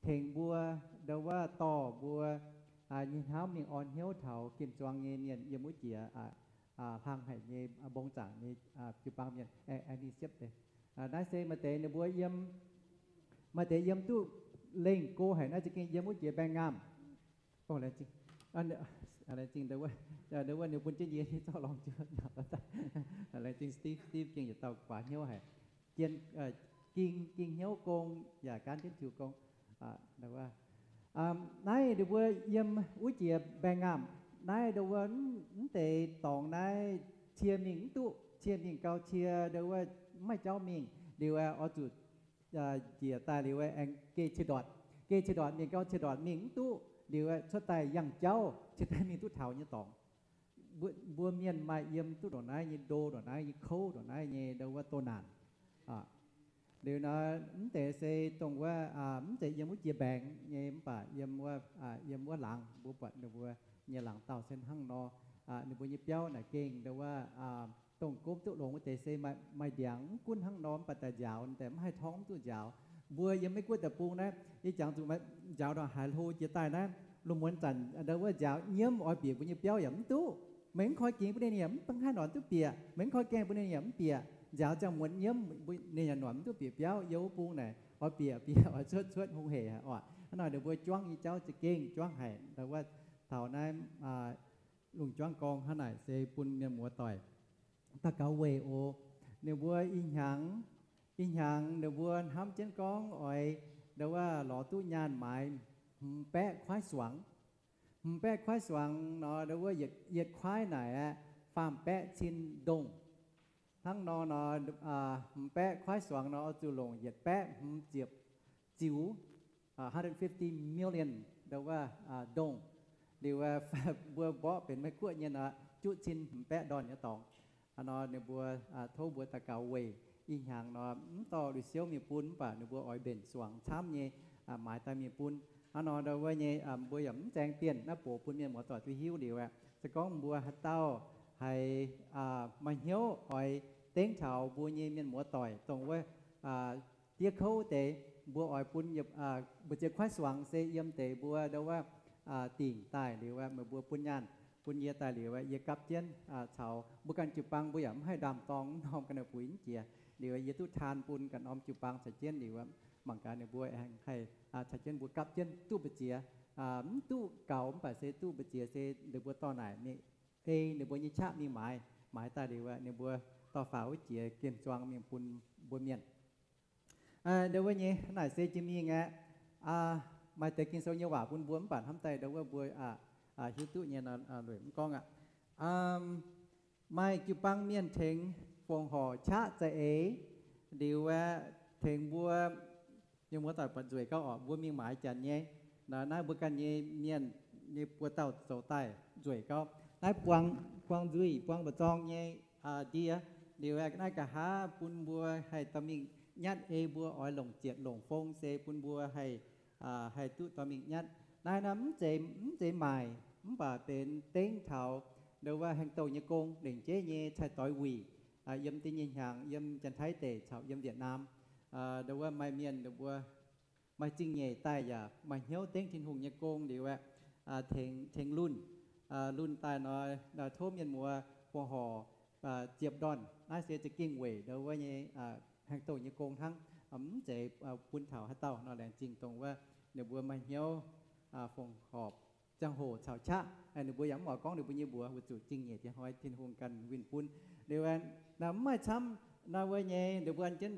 tengx mbuo ndo wuov dorh mbuo nyei hnamv mingh orn hnyouv taux gemh zuang nyei mienh yiem wuov jiex hlang haic nyei mbong zaangc nyei jiu-baang mienh aengx ninh siepv deix. Naaiv se maaih deix ninh mbuo yiem, maaih deix yiem duqv lengh go haic naaiv za'gengh yiem wuov jiex mbaengx-ngaamh. Laengz zingh ndo wuov ninh bun jienv yie zorqv lorngx juov. Laengz zingh Steve, Steve gengh yietc dauh guaax hnyouv haic. Jien, ging, ging hnyouv gong yaac gaanv jienv tiux gong. Naaiv ninh mbuo yiem wuov jiex mbaengx-ngaamh. Naaiv ndo wuov mv deix dorngx naaiv cie mingh mv duqv, cie mingh gau cie ndo wuov mv maaih jauv mingh. Liuz oix zuqc njiec daaih liuz aengx geh cie ndortc, geh cie ndortc mingh gau cie ndortc mingh mv duqv. Liuz cuotv daaih yangh jauv cie daaih mingh duqv taux nyei dorngx. Mbuo mienh maaih yiem duqv ndongc naaiv nyei ndo, ndongc naaiv nyei kouv, ndongc naaiv nyei ndo wuov doh naanc. Liuz nor mv deix se dongh wuov mv zeiz yiem wuov jiex mbaengx nyei mv baac yiem wuov, yiem wuov laangz, mbuo buatc ninh mbuo nyei laangz dauh se hnangv nor. Ninh mbuo nyei biauv naaic gengh ndo wuov dongh gomv duqv longx wuov deix se maaih ndiangx mv gunv hnangv nor mv baac daaih njaaux daaih mv haih torngv mv duqv njaaux. Mbuo yiem Meiv Guoqv deic-bung naaiv, yie jangx zuqc njaaux ndongc haaix hlo jiex daaih naaiv, lungh muonz zanc ndo wuov njaaux nyiemv oix bieqc mbuo nyei biauv yaac mv duqv. Meih mv koi gingx bun ninh yaac mv dangh haaix noic duqv bieqc, meih mv koi gaengh bun ninh yaac mv bieqc. Njaaux ziangh muonz nyiemv ninh yaac noic mv duqv bieqc biauv. Yiem wuov bung naaic oix bieqc bieqc oix cuotv cuotv hungh heic haic oc. Hnangv naaic ninh mbuo juangv nyei jauv za'gengh juangv haic ndo wuov taux naaiv lungh juangv gorngv hnangv naaic se bun mienh muoz doic daux gaux weic oc. Ninh mbuo ih hnyangx, ih hnyangx ninh mbuo hnamv jienv gorngv oix ndo wuov lorz duqv nyaanh maaiz hmz baeqv kuaaiv suangx. Hmz baeqv kuaaiv suangx nor ndo wuov yietc, yietc kuaaiv naaic aeqv, faam baeqv cin ndongh. Hnangv nor nor, hmz baeqv kuaaiv suangx nor oix zuqc longc yietc baeqv hmz ziepc ziux, hundred fifty million ndo wuov ndongh. Liuz mbuo mborqv benx Meiv Guoqv nyei nor, juqv cin hmz baeqv ndorn nyei dorngx. Hnangv nor ninh mbuo tov mbuo daux gaux weic ih hnyangx nor mv dorh lui-siouv mingh bun mv baac ninh mbuo oix mbenc suangx camv nyei maaiz daaih mingh bun. Hnangv nor ndo wuov nyei mbuo yaac mv zaeng dienh naaiv box bun mienh muoz doic duqv hiuv liuz aeqv, se gorngv mbuo haaix dauh haiz maaih hnyouv oix dengv taux mbuo nyei mienh muoz doic dongh wuov diev kouv deix, mbuo oix bun mbu'ziex kuaaiv suangx se yiem deix mbuo ndo wuov dingc daaih liuz aeqv, meih mbuo bun nyaanh bun yie daaih liuz aeqv, yie gapv jienv caux mbuo ganh jiu-baang mbuo yaac mv haih ndaam-dorng mv norm ga'naaiv buix mv jiex. Liuz yie duqv taan bun ganh norm jiu-baang caux jienv liuz aeqv, mangc gaax ninh mbuo aengx haih caux jienv mbuo gapv jienv duqv mbu'ziex, mv duqv gaux mv baac se duqv mbu'ziex se ninh mbuo dorh naaic mingh ei ninh mbuo nyei qaqv mingh maaiz, maaiz daaih liuz aeqv, ninh mbuo dorh faaux wuov jiex gemh zuang mingh bun mbuo mienh. Ndo wuov nyei naaic se jiex mingh aeqv, maaih deix Ging-Sou nyei waac bun mbuo mv baac hnamv daaih ndo wuov mbuo hiuv duqv nyei nor lueic mv gorngv aqv. Maaih jiu-baang mienh tengx fongc horc qaqv za'eix liuz aeqv, tengx mbuo mienh muoz-doic buatc nzueic gauh orqc, mbuo mingh maaiz janx nyei. Naaiv mbuo ganh nyei mienh nyei buoz-dauh zoux daaih nzueic gauh. Naaiv buang, buang nzuih, buang mba'zorng nyei ndie. Liuz aeqv, naaiv nqa'haav bun mbuo haih dorh mingh nyatv ei mbuo oix longc zietc longc fong se bun mbuo haih, haih duqv dorh mingh nyatv. Naaiv nor mv zeiz, mv zeiz maaic, mv baac benx dengv taux ndo wuov haengh douh nyei gong lengc jeiv nyei cai-doix wuic, yiem da'nyeic hnyangx yiem Janx-Taiv deic caux yiem Wietc Naam. Ndo wuov maaih mienh ninh mbuo maaih zingh nyeic daaih yaac maaih hnyouv dengv Tin-Hungh nyei gong liuz aeqv, tengx, tengx lunh, lunh daaih nor, tov mienh muoz fongc horc ziepc ndorn. Naaiv se za'gengh weic ndo wuov nyei haengh douh nyei gong hnangv, mv zeiz bun taux haaix dauh nor. Laengz zingh dongh wuov ninh mbuo maaih hnyouv fongc horc ziangh hoc caux qaqv. Ninh mbuo yaac mv oix gorngv ninh mbuo nyei mbuox, weic zuqc zingh nyeic diex hnoi Tin-Hungh ganh winh bun. Liuz aeqv, mv maaih camv nor wuov nyei, ninh mbuo an jienv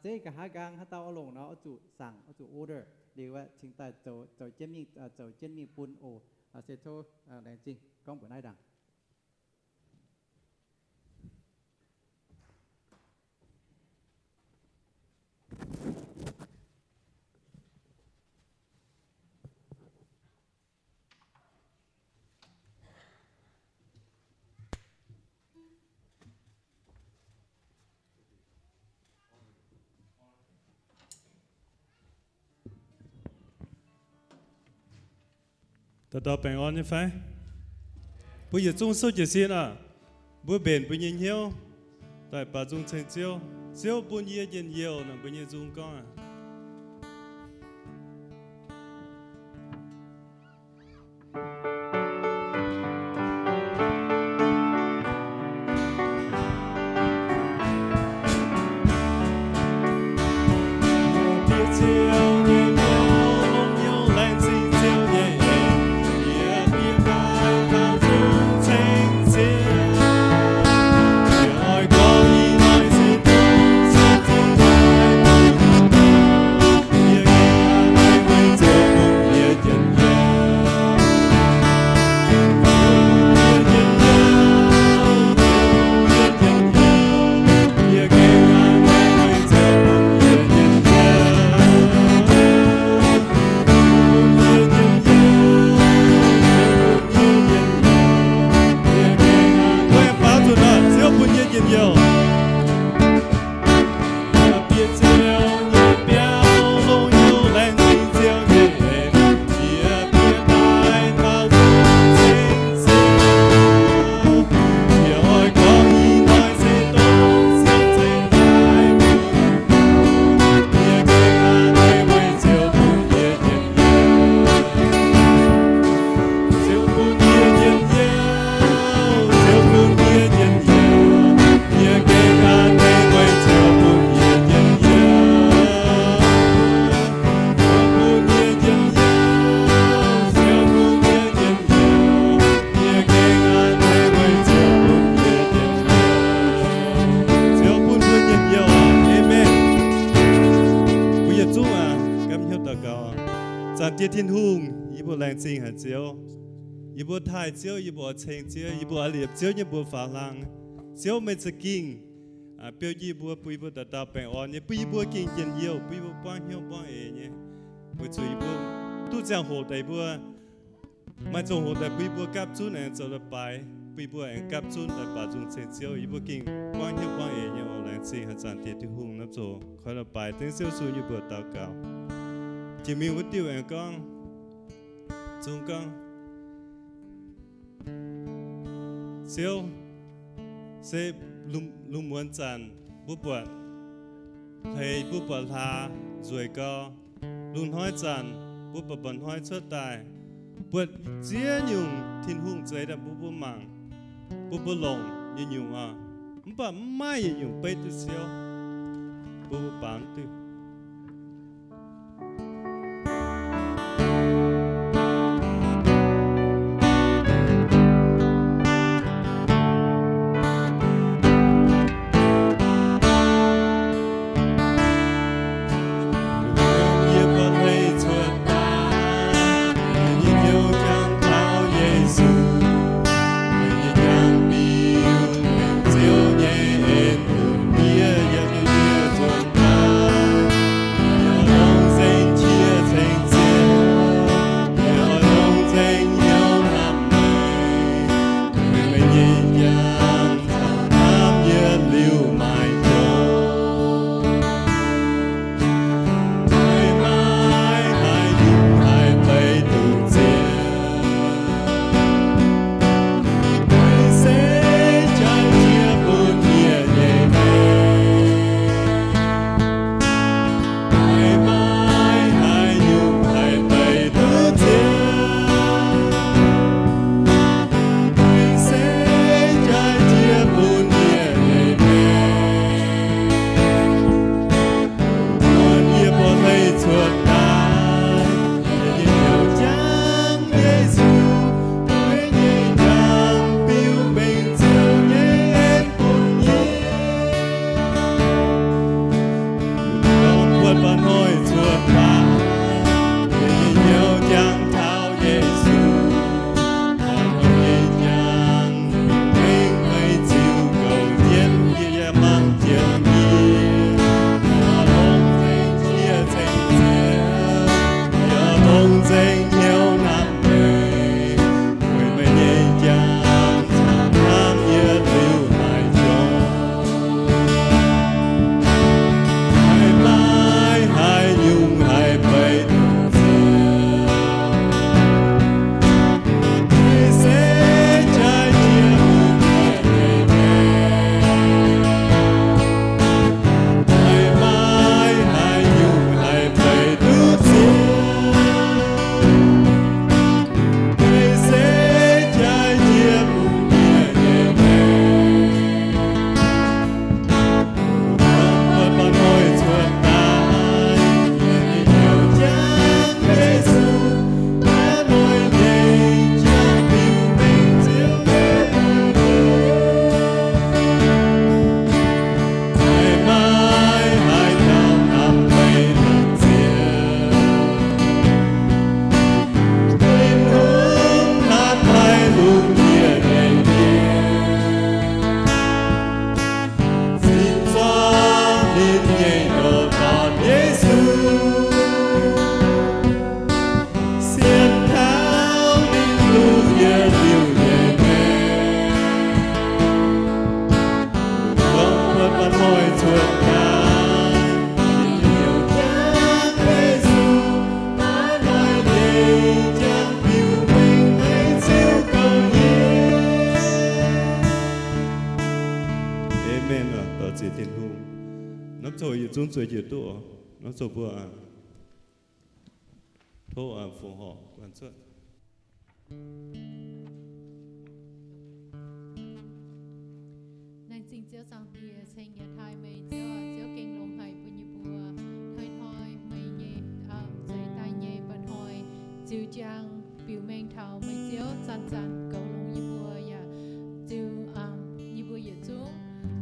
zeiv nqa'haav nqaang haaix dauh oix longc nor oix zuqc saangc, oix zuqc order. Liuz aeqv, cingx daaih zoux, zoux jienv mingh, zoux jienv mingh bun oc. Se tov laengz zingh gorngv mbuox naaiv ndaangc. Dauh dauh baengh orn nyei fai? Mbuo yietc zungv souv jiez sin aqv. Mbuo mbenc mbuo nyei hnyouv daaih baaux nzung ceng Ziouv. Ziouv bun yie njien-youh naaic, mbuo nyei nzung gorngv aqv. Ziouv bun mbuo njien-youh. Aamen. Mbuo yietc zungv aac, gamh hnyouv daux gaux. Zaangc Diex Tin-Hungh, yie mbuo laengz zingh haic Ziouv. Yie mbuo taaih Ziouv, yie mbuo oix ceng Ziouv, yie mbuo oix liepc Ziouv nyei mbuox faaux hlang. Ziouv, meih za'gengh biouv yie mbuo, bun yie mbuo dauh dauh baengh orn nyei, bun yie mbuo gengh njien-youh, bun yie mbuo buangv hnyouv buangv eix nyei. Weic zuqc yie mbuo duqv ziangh hoc daaih yie mbuo maaih ziangh hoc daaih bun yie mbuo gapv zunv aengx zoux leiz-baaix, bun yie mbuo aengx gapv zunv daaih baaux nzung ceng Ziouv. Yie mbuo gengh buangv hnyouv buangv eix nyei oc. Laengz zingh haic zaangc Diex Tin-Hungh nor zoux koi leiz-baaix dengv Ziouv Yesu yie mbuo dauh gaux. Jiex mingh wuov diuh aengx gorngv, zungv gorngv, Ziouv, se lungh muonz zanc mbuo buatc hleix, mbuo buatc hlaax nzueic gau, lungh hnoi zanc mbuo buatc mba'hnoi cuotv daaih, buatc ziex nyungc Tin-Hungh zeix daaih bun mbuo mangc, bun mbuo longc nyei nyungc oc. Mv baac mv maaih yietc nyungc beiv duqv Ziouv, bun mbuo baaux duqv. Yie buatc hleix cuotv daaih, yie nyei hnyouv jangx taux Yesu, yie jangx biux nyei njang caux hnamv yietc liuz maiv jomc. Maiv maaih haaix nyungc haih beiv duqv Ziouv. Meih se jaaix jiex bun yie nyei maengc. Maiv maaih haaix nyungc haih beiv duqv Ziouv. Meih se jaaix jiex bun yie nyei maengc. Bun yie buatc meih cuotv daaih, yie nyei hnyouv jangx Yesu, meih nyei njang biux mengh Ziouv nyei en bun yie. Gorngv buatc mba'hnoi cuotv daaih, yie nyei hnyouv jangx taux Yesu, mba'hnoi nyei njang mengh meih ziux gouv jienv yie, yaac mangc jienv yie. Yie longx nzengc jiex ceng Ziouv, yie longx nzengc hnyouv hnamv meih, weic meih nyei njang caux hnamv yietc liuz maiv jomc. Maiv maaih haaix nyungc haih beiv duqv Ziouv. Meih se jaaix jiex bun yie nyei maengc. Maiv maaih haaix nyungc haih beiv duqv Ziouv. Meih se jaaix jiex bun yie nyei maengc. Gorngv buatc mba'hnoi cuotv daaih, yie nyei hnyouv jangx Yesu, mba'hnoi nyei njang biux mengh Ziouv nyei en bun yie. Maiv maaih haaix dauh hnamv meih longc Ziouv. Tin-Hungh hnamv haic lungh ndiev nyei mienh, sin zorqv ninh nyei ndoh dorn Yesu, sienx taux ninh lungh ndiev liuz nyei maengc. Gorngv buatc mba'hnoi cuotv daaih, yie nyei hnyouv jangx Yesu, mba'hnoi nyei njang biux mengh meih Ziouv gouv nyei. Aamen. Dorh ziex Tin-Hungh. Norm coc yietc zungv zueiz njiec duqv oc. Norm coc mbuo tov ủng hộ cuotv. Laengz zingh Ziouv Zaangc Diex, ceng yietc taaih meih Ziouv, Ziouv gengh longx haic bun yie mbuo. Hnoi-hnoi meih nyei zeix daaih nyei mba'hnoi ziux njang biux mengh taux meih Ziouv zanc-zanc goux longx yie mbuo yaac ziux yie mbuo yietc zungv.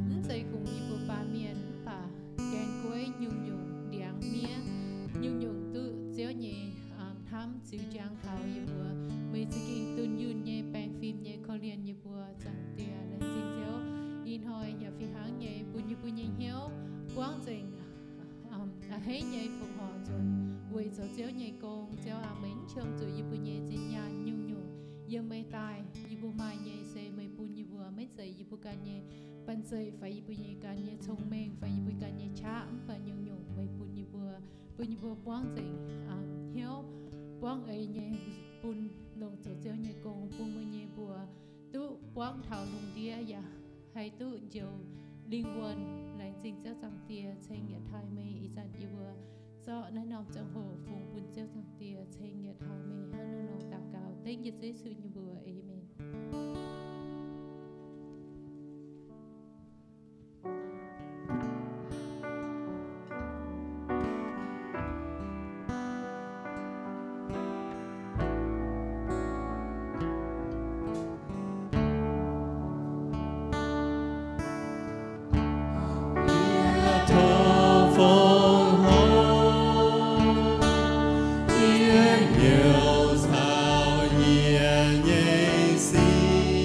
Mv zeiz kungx yie mbuo baamh mienh mv baac gaeng gueiv nyungc-nyungc ndiangx miev, nyungc-nyungc duqv Ziouv nyei hnamv ziux njang taux yie mbuo. Meih za'gengh dunh yunh nyei baengh fim nyei korv-lienh yie mbuo, Zaangc Diex. Laengz zingh Ziouv ih hnoi yaac fih hnangv nyei bun yie mbuo nyei hnyouv buangv nzengc a'hneiv nyei fongc horc nzuonx weic zoux Ziouv nyei gong. Ziouv aac, meih mv qiemx zuqc yie mbuo nyei zinh nyaanh nyungc-nyungc yiem meih daaih. Yie mbuo maaih nyei se meih bun yie mbuo, maiv zeiz yie mbuo ganh nyei banh zeic fai yie mbuo nyei ganh nyei cong-mengh fai yie mbuo ganh nyei qaqv, mv baac nyungc-nyungc meih bun yie mbuo, bun yie mbuo buangv nzengc hnyouv, buangv eix nyei bun longc zoux Ziouv nyei gong, bun meih nyei mbuox duqv buangv taux lungh ndiev yaac haih duqv njoux lingh wuonh. Laengz zingh Ziouv Zaangc Diex, ceng yietc taaih meih. Ih zanc yie mbuo zorqv naaiv norm ziangh hoc fungx bun Ziouv Zaangc Diex, ceng yietc taaih meih. Hnangv naaiv nor daux gaux dengv Yesu nyei mbuox, aamen. Yie tov fongc horc, yie hnyouv caux yie nyei sin.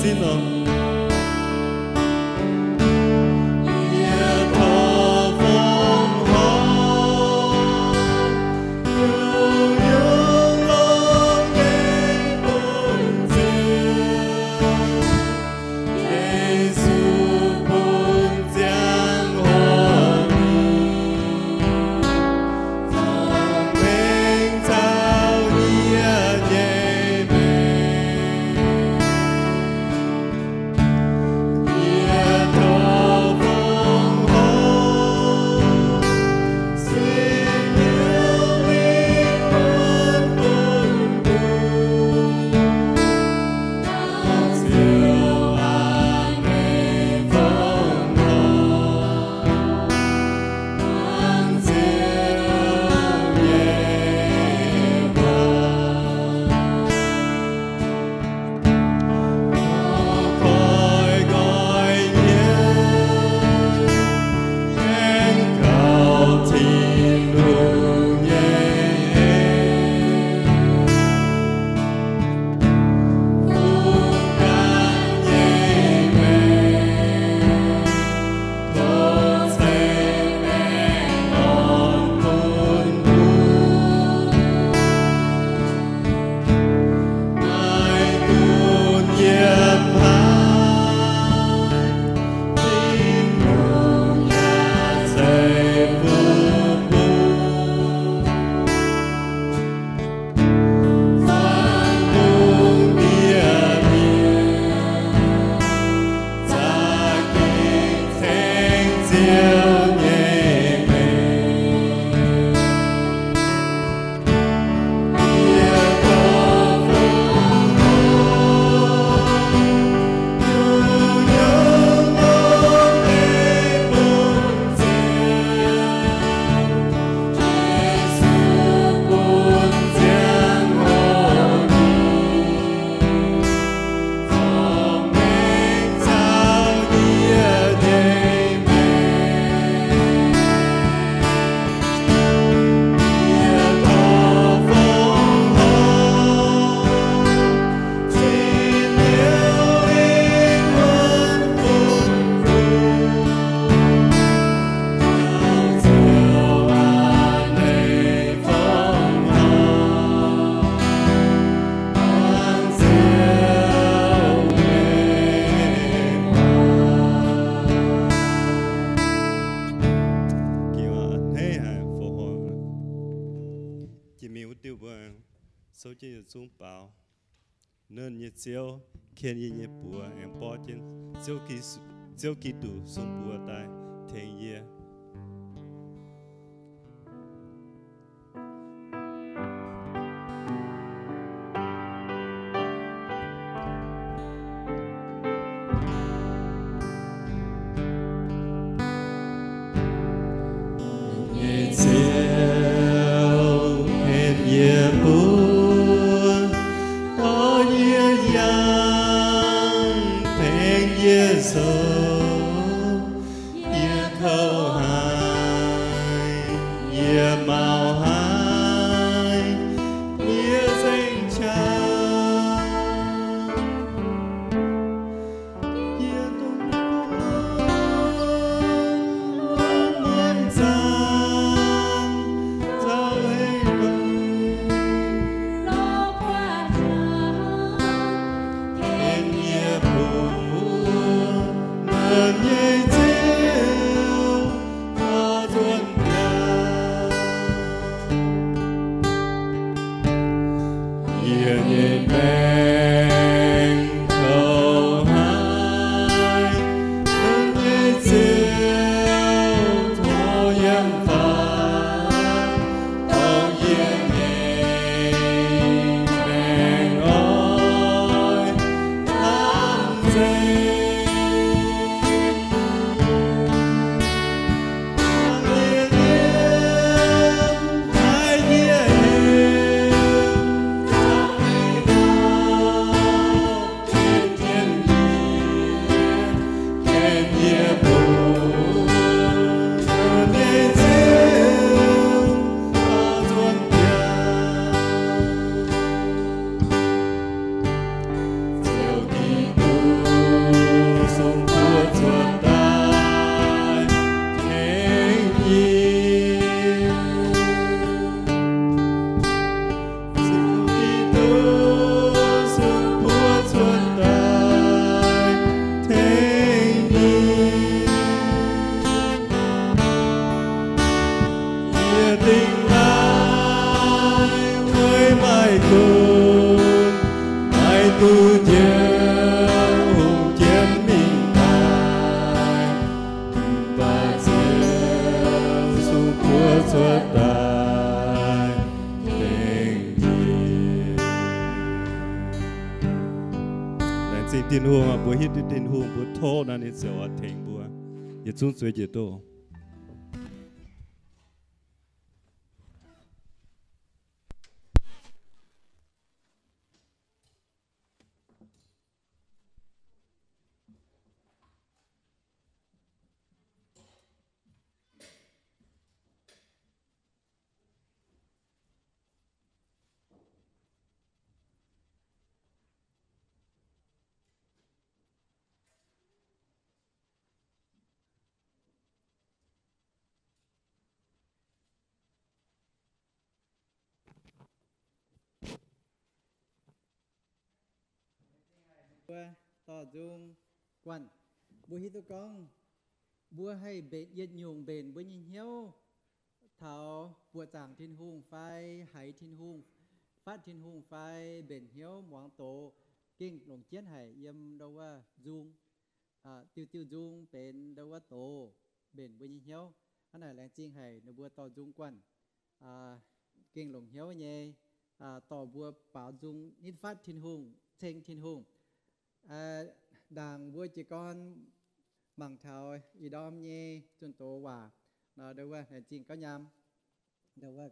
sin oc. Ging a'hneiv haic, fo horn. Jiex mingh wuov diuh mbuo souv jienv yietc zungv baaux. Nernh nyei Ziouv, ken yie nyei buoz aengx borqv jienv Ziouv Gi-, Ziouv Giduc sung buoz daaih tengx yie. Nyei Ziouv, ken yie buoz, dorh yie yangh, tengx yie zoux. Yie kouv haic, yie maux haic, yie nzengc qaqv. Yie dongh buonv muonz zanc zaux hei mangc, ken yie buoz, nernh nyei Ziouv. Dingc naaiv weic maaih gunv, maaih duqv Ziouv Tin-Hungh jienv mingh daaih, mv baac Ziouv sung buov cuotv daaih tengx jiex. Laengz zingh Tin-Hungh, mbuo hiuv duqv Tin-Hungh, mbuo tov naaiv ninh ziouc oix tengx mbuo. Yietc zungv zueiz njiec duqv. Mbuo dorh nzung guanh. Mbuo hiuv duqv gorngv mbuo haih mbenc yietc nyungc mbenc mbuo nyei hnyouv taux buoqc zaangc Tin-Hungh fai haiz Tin-Hungh, fatv Tin-Hungh fai mbenc hnyouv muangx doz, gengh longc jienv haic yiem ndo wuov nzung, diuh diuh nzung benx ndo wuov doz mbenc mbuo nyei hnyouv. Hnangv naaic laengz zingh haic ninh mbuo dorh nzung guanh, gengh longc hnyouv nyei dorh mbuo baaux nzung nitv fatv Tin-Hungh, ceng Tin-Hungh. Ndaangc mbuo jiez gorn mangc taux ih ndorm nyei zunh doz waac, ndo wuov laengz zingh gauv nyaam, ndo wuov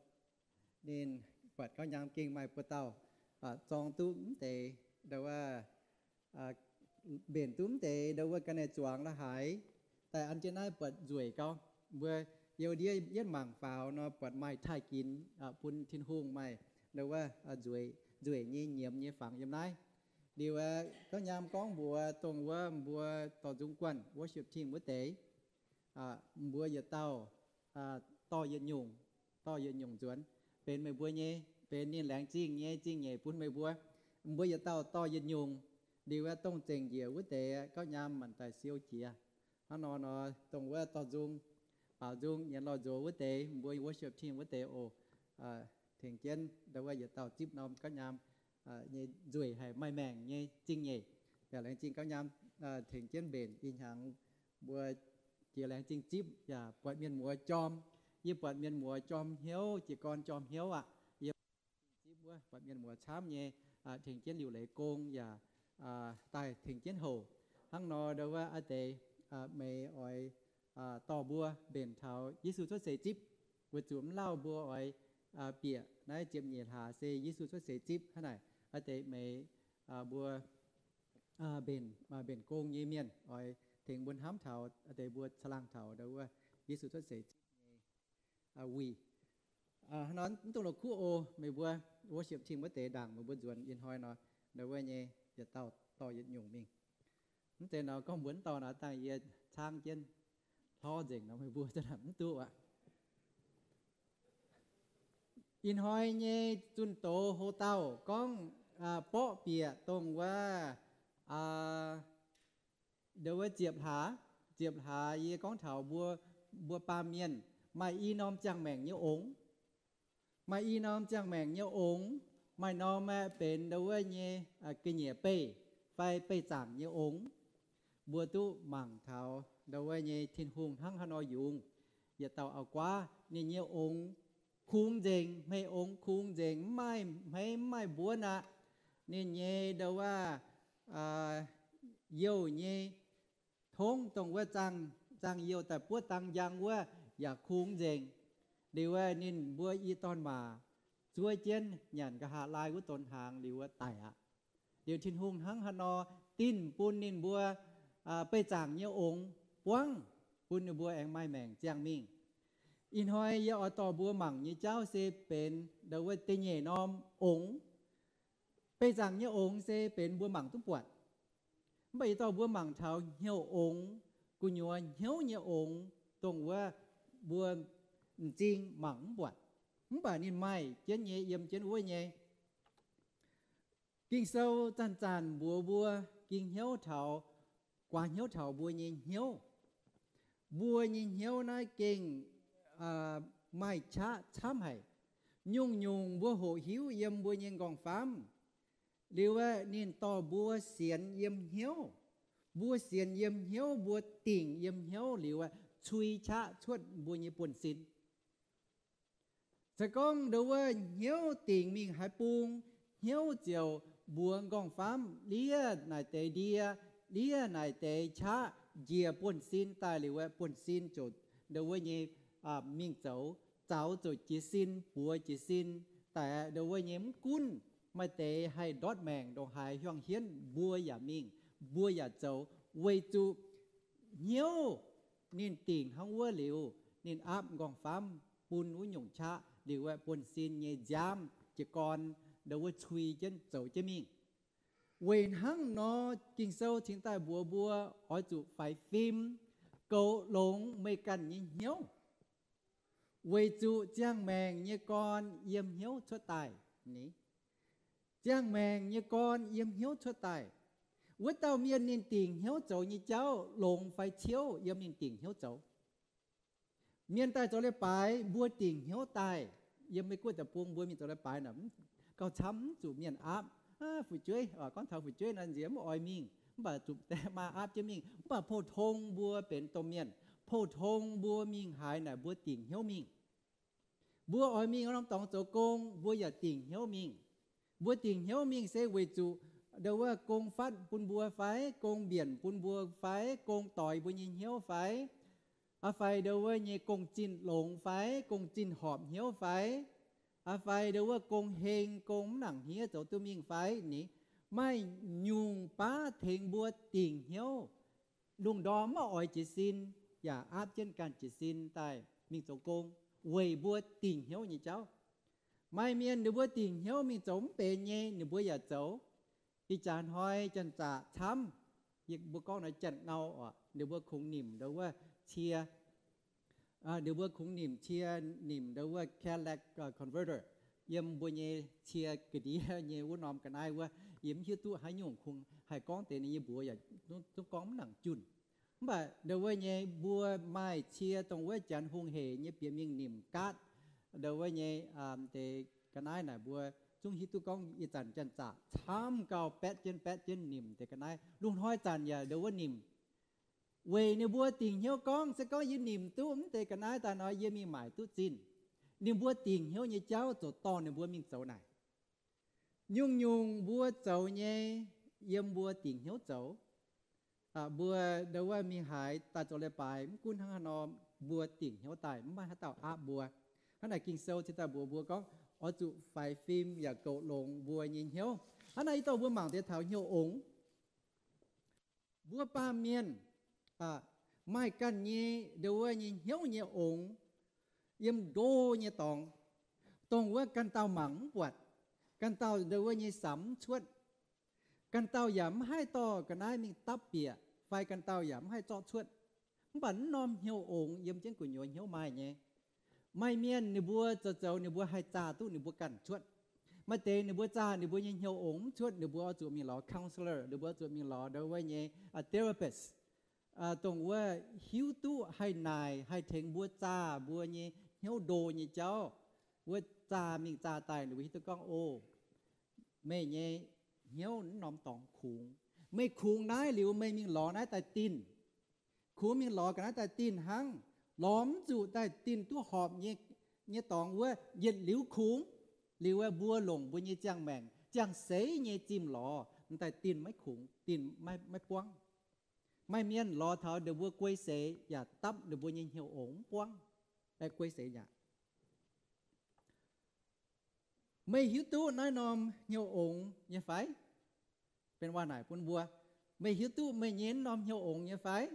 ninh buatc gauv nyaam gengh maaih buo dauh zorng duqv mv deix, ndo wuov mbenc duqv mv deix ndo wuov ga'naaiv zuangx la'haaix, daaih an jienv naaiv buatc nzueic gauh. Mbuo youh ndiev yietv mangc faaux nor buatc maaih taaih ginx bun Tin-Hungh maaih ndo wuov nzueic nyei nyiemz nyei fangx yiem naaiv. Liuz gauv nyaam gorngv mbuox dongh wuov mbuo dorh nzung guanh worship team wuov deix, mbuo yietc dauh dorh yietc nyungc, dorh yietc nyungc nzuonx, benx meih mbuo nyei, benx ninh laengz zingh nyei zingh nyeic bun meih mbuo. Mbuo yietc dauh dorh yietc nyungc, liuz dongh zengc njiec wuov deix gauv nyaam manc daaih siou jiex. Hnangv nor nor dongh wuov dorh nzung, baaux nzung nyienz lorh nzox wuov deix, mbuo worship team wuov deix oc, tengx jienv ndo wuov yietc dauh zipv norm gauv nyaam nyei nzueic haic maaih maengc nyei zingh nyeic. Yaac laengz zingh gauv nyaam tengx jienv mbenc ih hnyangx mbuo jiex laengz zingh zipv yaac buatc mienh muoz jorm. Yie buatc mienh muoz jorm hnyouv, jiez gorn jorm hnyouv aqv. Yie zipv wuov buatc mienh muoz camv nyei, tengx jienv liuc leiz gong yaac daaih tengx jienv houc. Hnangv nor ndo wuov a'deix meih oix dorh mbuo mbenc taux Yesu cuotv seix zipv, weic zuqc mv lauh mbuo oix bieqc naaiv ziepc nyeic hlaax se Yesu cuotv seix zipv hnangv naaic. A'deix meih mbuo mbenc, mbenc gong nyei mienh oix tengx mbuo hnamv taux a'deix mbuo caangh laangh taux ndo wuov Yesu cuotv seix zipv nyei wuic. Hnangv nor mv dungx la'kuqv oc. Meih mbuo worship team wuov deix ndaangc meih mbuo nzuonx ih hnoi nor, ndo wuov nyei yietc dauh dorh yietc nyungc mingh. Mv zeiz nor gorngv mbuo mv dorh nor dangh yie caangv jienv hlorv nzengc nor meih mbuo za'nanc mv duqv aqv. Ih hnoi nyei zunh doz hlo dauh gorngv borqv bieqc dongh wuov, ndo wuov ziepc hlaax, ziepc hlaax yie gorngv taux mbuo, mbuo baamh mienh maaih i norm ziangh maengc nyei ongx. Maaih i norm ziangh maengc nyei ongx, maaih norm aeqv benx ndo wuov nyei ga'nyiec beih fai beih zaangc nyei ongx. Mbuo duqv mangc taux ndo wuov nyei Tin-Hungh hnangv haaix nor yungz. Yietc dauh auv-guaav ninh nyei ongx kungx nzengc, hmei ongx kungx nzengc, mv maaih hmeiv mv maaih mbuonv aqv. Ninh nyei ndo wuov youh nyei tongv dongh wuov zaangh, zaangh youh daaih buov dang njang wuov yaac kungx nzengc. Liuz wuov ninh mbuo i dorn-maac zuov jienv nyanc nqa'haav laai wuov donx hnaangx liuz wuov daic aqv. Liuz Tin-Hungh hnangv haaix nor dinh bun ninh mbuo beih zaangc nyei ongx buangv, bun ninh mbuo aengx maaih maengc ziangh mingh. Ih hnoi yie oix dorh mbuo mangc nyei jauv se benx ndo wuov da'nyeic norm ongx. Beih zaangc nyei ongx se benx mbuo mangc duqv buatc. Mv baac yie dorh mbuo mangc taux hnyouv ongx, gu'nyuoz hnyouv nyei ongx, dongh wuov mbuo m'zing mangc mv buatc. Mv baac ninh maaih jienv nyei, yiem jienv wuov nyei. Ging-Sou zanc-zanc mbuox mbuo ging hnyouv taux, guaax hnyouv taux mbuo nyei hnyouv. Mbuo nyei hnyouv naaiv gengh maaih qaqv camv haic. Nyungc-nyungc mbuo hoqc hiuv yiem mbuo nyei nqorngv-famv liuz aeqv, ninh dorh mbuo sienx yiem hnyouv. Mbuo sienx yiem hnyouv, mbuo dingc yiem hnyouv liuz aeqv, cui qaqv cuotv mbuo nyei buonv-sin. Se gorngv ndau wuov hnyouv dingc mingh haaix bung, hnyouv ziouc mbuox nqorngv-famv, ndiev naaic deix ndie, ndiev naaic deix qaqv njiec buonv-sin daaih liuz aeqv, buonv-sin ziouc ndau wuov nyei mingh zoux, zaux zoux jiez sin, buoz jiez sin daaih aeqv, ndau wuov nyei mv gunv maaih deix haih ndortv maengc ndongc haaix hiuang hienv, mbuo yaac mingh, mbuo yaac zoux, weic zuqc hnyouv ninh dingc hnangv wuov liuz, ninh aapv nqorngv-famv bun wuov nyungc qaqv liuz aeqv, buonv-sin nyei nziaamv jiez gorn ndau wuov cui jienv zoux jienv mingh. Weic hnangv nor, Ging-Sou cingx daaih mbuox mbuo oix zuqc faix fim, goux longx meih ganh nyei hnyouv, weic zuqc ziangh maengc nyei gorn yiem hnyouv cuotv daaih. Ni, ziangh maengc nyei gorn yiem hnyouv cuotv daaih. Wuov dauh mienh ninh dingc hnyouv zoux nyei jauv longx fai ciouv yiem ninh dingc hnyouv zoux. Mienh daaih zoux leiz-baaix, mbuo dingc hnyouv daaih. Yiem Meiv Guoqv deic-bung mbuo mingh zoux leiz-baaix naaic, gauh camv mv zuqc mienh aapv. Fu'jueiv, gorngv taux fu'jueiv naaic nziex mv oix mingh, mv baac zuqc maa aapv jienv mingh. Mv baac pou-tong mbuo benx domh mienh, pou-tong mbuo mingh haaix naaic mbuo dingc hnyouv mingh. Mbuo oix mingh norm dorngx zoux gong, mbuo yaac dingc hnyouv mingh. Mbuo dingc hnyouv mingh se weic zuqc ndau wuov gong fatv bun mbuo fai, gong mbienc bun mbuo fai, gong doix mbuo nyei hnyouv fai, aa fai ndau wuov nyei gong zinh longx fai, gong zinh horpc hnyouv fai, aa fai ndau wuov gong heng, gong mv nangc hniev zoux duqv mingh fai. Ni, maaih nyungc baav tengx mbuo dingc hnyouv, lungh ndorm mv oix jiez sin, yaac aapv jienv ganh jiez sin daaih mingh zoux gong, weic mbuo dingc hnyouv nyei jauv. Maaih mienh ninh mbuo dingc hnyouv mingh zoux mv benx nyei, ninh mbuo yaac zoux. Ih jaax hnoi janx-zaqc camv, yie mbuo gorngv nor janx-ngau oc, ninh mbuo kungx nimc ndau wuov cie, ninh mbuo kungx nimc cie, nimc ndau wuov catalytic converter yiem mbuo nyei cie ga'ndiev nyei wuov norm ga'naaiv wuov. Yie mv hiuv duqv haaix nyungc kungx haih gorngv deix ninh nyei mbuox yaac zungv gorngv mv nangc junh. Mv baac ndau wuov nyei mbuo maaih cie dongh wuov janx hungh heic nyei bieqc mingh nimc gaatv ndau wuov nyei deix ga'naaiv naaic, mbuo zungv hiuv duqv gorngv ih zanc janx-zaqc camv gauh baetv jienv baetv jienv nimc deix ga'naaiv. Lungh hnoi zanc yaac ndau wuov nimc. Weic ninh mbuo dingc hnyouv gorngv, se gorngv yie nimc duqv mv deix ga'naaiv daaih nor, yie mingh maaic duqv zinh. Ninh mbuo dingc hnyouv nyei jauv ziouc dorh ninh mbuo mingh zoux naaic. Nyungc-nyungc mbuo zoux nyei, yiem mbuo dingc hnyouv zoux. Mbuo ndau wuov mingh haaix daaih zoux leiz-baaix, mv gunv hnangv haaix nor, mbuo dingc hnyouv daaih, mv maaih haaix dauh aapv mbuo. Hnangv naaic Ging-Sou cingx daaih mbuox mbuo gorngv, oix zuqc faix fim yaac goux longx mbuo nyei hnyouv. Hnangv naaic ih dorh mbuo mangc deix taux hnyouv ongx. Mbuo baamh mienh maaih ganh nyei ndau wuov nyei hnyouv nyei ongx, yiem ndo nyei dorngx, dongh wuov ganh dauh mangc mv buatc, ganh dauh ndau wuov nyei samx mv cuotv, ganh dauh yaac mv haih dorh ga'naaiv mingh dapv bieqc, fai ganh dauh yaac mv haih zorqv cuotv. Mv baac naaiv norm hnyouv ongx yiem jienv gu'nyuoz hnyouv maaih nyei. Maaih mienh ninh mbuo zoux zoux ninh mbuo haih zaah duqv ninh mbuo ganh cuotv. Maaih deix ninh mbuo zaah ninh mbuo nyei hnyouv ongx mv cuotv, ninh mbuo oix zuqc mingh lorz counselor, ninh mbuo oix zuqc mingh lorz ndau wuov nyei therapist, dongh wuov hiuv duqv haih naaic haih tengx mbuo zaah mbuo nyei hnyouv ndo nyei jauv. Wuov zaah mingh zaah daaih ninh mbuo hiuv duqv gorngv, o, meih nyei hnyouv naaiv norm dorngx kungx. Meih kungx naaiv liuz meih mingh lorz naaiv daaih dinh. Kungx mingh lorz ga'naaiv daaih dinh hnangv. Lorz mv zuqc daaih dinh duqv horpc nyei, nyei dorngx wuov yietc liuz kungx. Liuz mbuo longc mbuo nyei ziangh maengc, ziangh seix nyei zimh lorz daaih dinh maiv kungx, dinh maiv buangv. Maaih mienh lorz taux ninh mbuo guei seix yaac dapv ninh mbuo nyei hnyouv ongx mv buangv, guei seix yaac. Meih hiuv duqv naaiv norm hnyouv ongx nyei fai? Benx waac naaic bun mbuo, meih hiuv duqv meih nyei norm hnyouv ongx nyei fai?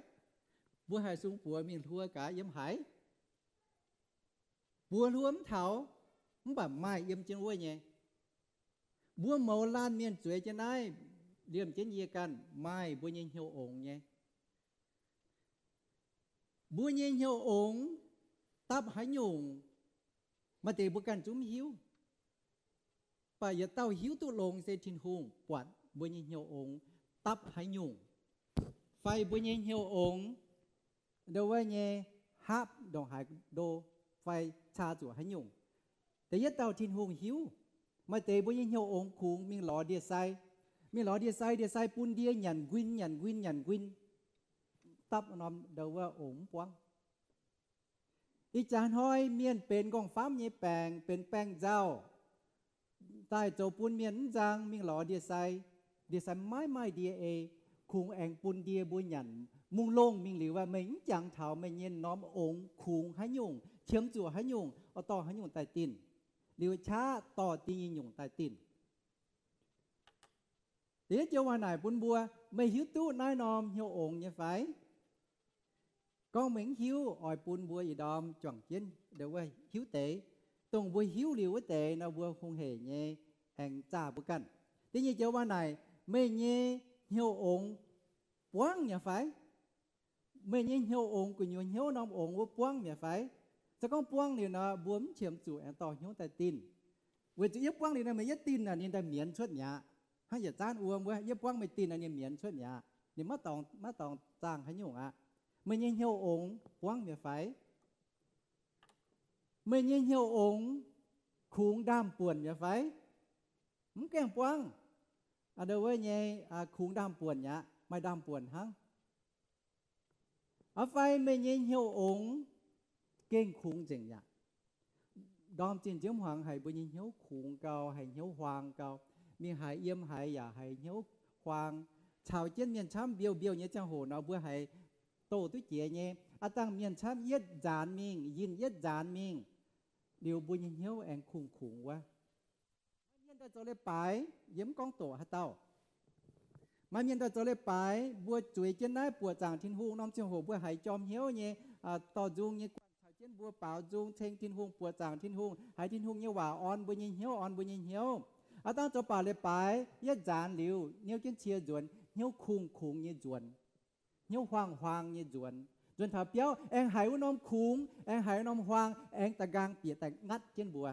Mbuo haih sung buoz mingh hluo gaax yiem haaix? Buoz hluo mv taux, mv baac maaih yiem jienv wuov nyei. Mbuo mouz laanh mienh zueiz jienv naaiv, liemh jienv yie ganh maaih mbuo nyei hnyouv ongx nyei. Mbuo nyei hnyouv ongx dapv haaix nyungc, maaih deix mbuo ganh zungv mv hiuv. Mv baac yietc dauh hiuv duqv longx se Tin-Hungh buatc mbuo nyei hnyouv ongx dapv haaix nyungc, fai mbuo nyei hnyouv ongx ndau wuov nyei haapv ndongc haaix ndo, fai caa zuqc haaix nyungc. Da'yietv dauh Tin-Hungh hiuv. Maaih deix mbuo nyei hnyouv ongx kungx mingh lorz ndie-sai, mingh lorz ndie-sai, ndie-sai bun ndie nyanc nquin, nyanc nquin, nyanc nquin, dapv norm ndau wuov ongx mv buangv. Ih jaax hnoi mienh benx nqorngv-famv nyei baengc, benx baengc nzauh, daaih zoux bun mienh mv nzang mingh lorz ndie-sai. Ndie-sai maiv maaih ndie ei, kungx aengx bun ndie mbuo nyanc mungh longh mingh liuz, meih mv jangx taux meih nyei norm ongx kungx haaix nyungc, qiemx zuqc haaix nyungc, oix dorh haaix nyungc daaih dinc, liuz qaqv dorh da'nyeic nyungc daaih dinc. Da'yietv joux waac naaic bun mbuo, meih hiuv duqv naaiv norm hnyouv ongx nyei fai? Gorngv meih mv hiuv, oix bun mbuo ih ndorm juangc jienv wuov hiuv deix, dongh mbuo hiuv liuz wuov deix nor, mbuo hungh heic nyei aengx zaah mbuo ganh. Da'nyeic joux waac naaic, meih nyei hnyouv ongx buangv mi'aqv fai? Meih nyei hnyouv ongx, gu'nyuoz hnyouv norm ongx wuov buangv mi'aqv fai? Se gorngv buangv liuz nor, mbuo mv qiemx zuqc aengx dorh hnyouv daaih dinc. Weic zuqc yie buangv liuz nor, meih yietv dinc naaic ninh daaih mienz cuotv mi'aqv. Hnangv yietc zanc wuom wuov, yie buangv meih dinc naaic ninh mienz cuotv mi'aqv. Ninh maiv dorngx, maiv dorngx zaangh haaix nyungc aqv. Meih nyei hnyouv ongx buangv mi'aqv fai? Meih nyei hnyouv ongx kungx ndaamv-buonc mi'aqv fai? Mv gaengh buangv. Ndau wuov nyei kungx ndaamv-buonc mi'aqv, maaih ndaamv-buonc hnangv. Aa fai meih nyei hnyouv ongx gengh kungx nzengc mi'aqv. Ndorm zinh nziouv hmuangx haiz mbuo nyei hnyouv kungx gau, haiz hnyouv huaang gau. Mingh haaix yiem haaix yaac haiz hnyouv huaang. Caux jienv mienh camv mbiouh mbiouh nyei ziangh hoc nor, mbuo haiz doh duqv jiex nyei. Aa dangh mienh camv yietv nzaanx mingh, yinh yietv nzaanx mingh, liuz mbuo nyei hnyouv aengx kungx-kungx wuov. Maaih mienh daaih zoux leiz-baaix, yie mv gorngv doqc haaix dauh. Maaih mienh daaih zoux leiz-baaix, mbuo zueiz jienv naaiv buoqc zaangc Tin-Hungh norm ziangh hoc mbuo haiz jorm hnyouv nyei, dorh nzung nyei guanh caux jienv mbuo baaux nzung ceng Tin-Hungh, buoqc zaangc Tin-Hungh, haiz Tin-Hungh nyei waac orn mbuo nyei hnyouv, orn mbuo nyei hnyouv. Aa dangh zoux baac leiz-baaix yietv nzaanx liuz, niouv jienv cie nzuonx, hnyouv kungx-kungx nyei nzuonx, hnyouv huaang-huaang nyei nzuonx. Nzuonx taux biauv aengx haiz wuov norm kungx, aengx haiz wuov norm huaang, aengx da'nqaang bieqc daaih ngatv jienv mbuo.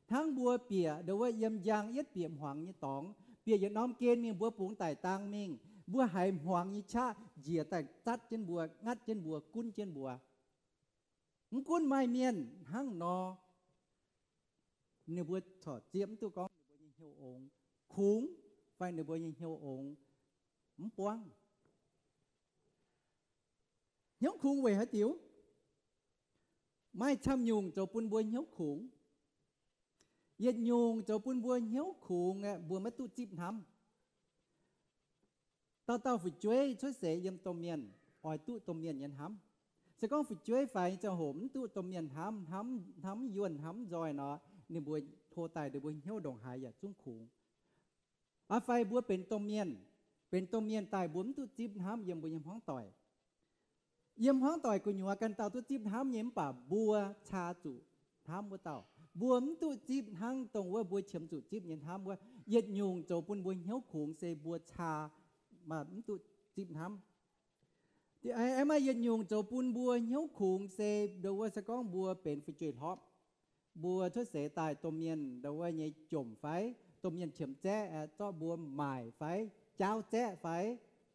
Hnangv mbuo bieqc ndau wuov yiem njang yietv bieqc hmuangx nyei dorngx, bieqc yietc norm gen mingh mbuo bungx daic dang mingh, mbuo haiz hmuangx nyei qaqv njiec daaih zatv jienv mbuo, ngatv jienv mbuo, gunv jienv mbuo. Mv gunv maaih mienh hnangv nor, ninh mbuo corc zieqv mv duqv gorngv ninh mbuo nyei hnyouv ongx kungx fai ninh mbuo nyei hnyouv ongx mv buangv. Hnyouv kungx weic haaix diuc? Maaih camv nyungc zoux bun mbuo hnyouv kungx. Yietc nyungc zoux bun mbuo hnyouv kungx aeqv, mbuo maiv duqv zipv hnamv. Dauh dauh fu'jueiv cuotv seix yiem domh mienh oix duqv domh mienh nyei hnamv. Se gorngv fu'jueiv faix nyei ziangh hoc mv duqv domh mienh hnamv, hnamv, hnamv yuonh, hnamv nzoih nor, ninh mbuo hlo daaih ninh mbuo hnyouv ndongc haaix yaac zungv kungx. Aa fai mbuo benx domh mienh, benx domh mienh daaih mbuo mv duqv zipv hnamv yiem mbuo nyei hmuangv doic. Yiem hmuangv doic gu'nyuoz ganh dauh duqv zipv hnamv nyei mv baac mbuo caa zuqc hnamv wuov dauh. Mbuo mv duqv zipv hnangv dongh wuov mbuo qiemx zuqc zipv nyei hnamv wuov. Yietc nyungc zoux bun mbuo hnyouv kungx se mbuo caa, mv duqv zipv hnamv. Aengx maaih yietc nyungc zoux bun mbuo hnyouv kungx se ndo wuov se gorngv mbuo benx fu'jueiv hlopv. Mbuo cuotv seix daaih domh mienh ndo wuov nyei jomc fai, domh mienh qiemx zaeqv aeqv, zorqv mbuo maaic fai, jaauv zaeqv fai,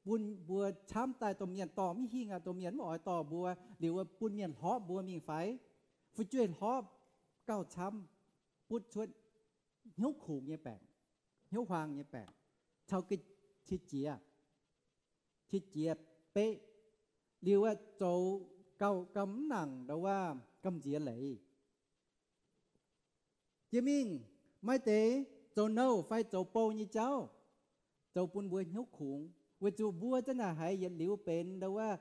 bun mbuo camv daaih domh mienh dorh mv hingh aqv, domh mienh mv oix dorh mbuo, liuz wuov bun mienh hlopv mbuo mingh fai, fu'jueiv hlopv gauh camv, butv cuotv hnyouv kungx nyei baengc, hnyouv huaang nyei baengc, caux qiex jiex, qiex jiez beqv, liuz aeqv, zoux gauh gamh mv nangc ndo wuov gamh nziex leiz. Jiex mingh, maaih deix zoux nouh fai zoux bou nyei jauv, zoux bun mbuo hnyouv kungx, weic zuqc mbuo za'naaic haiz yietc liuz benx ndo wuov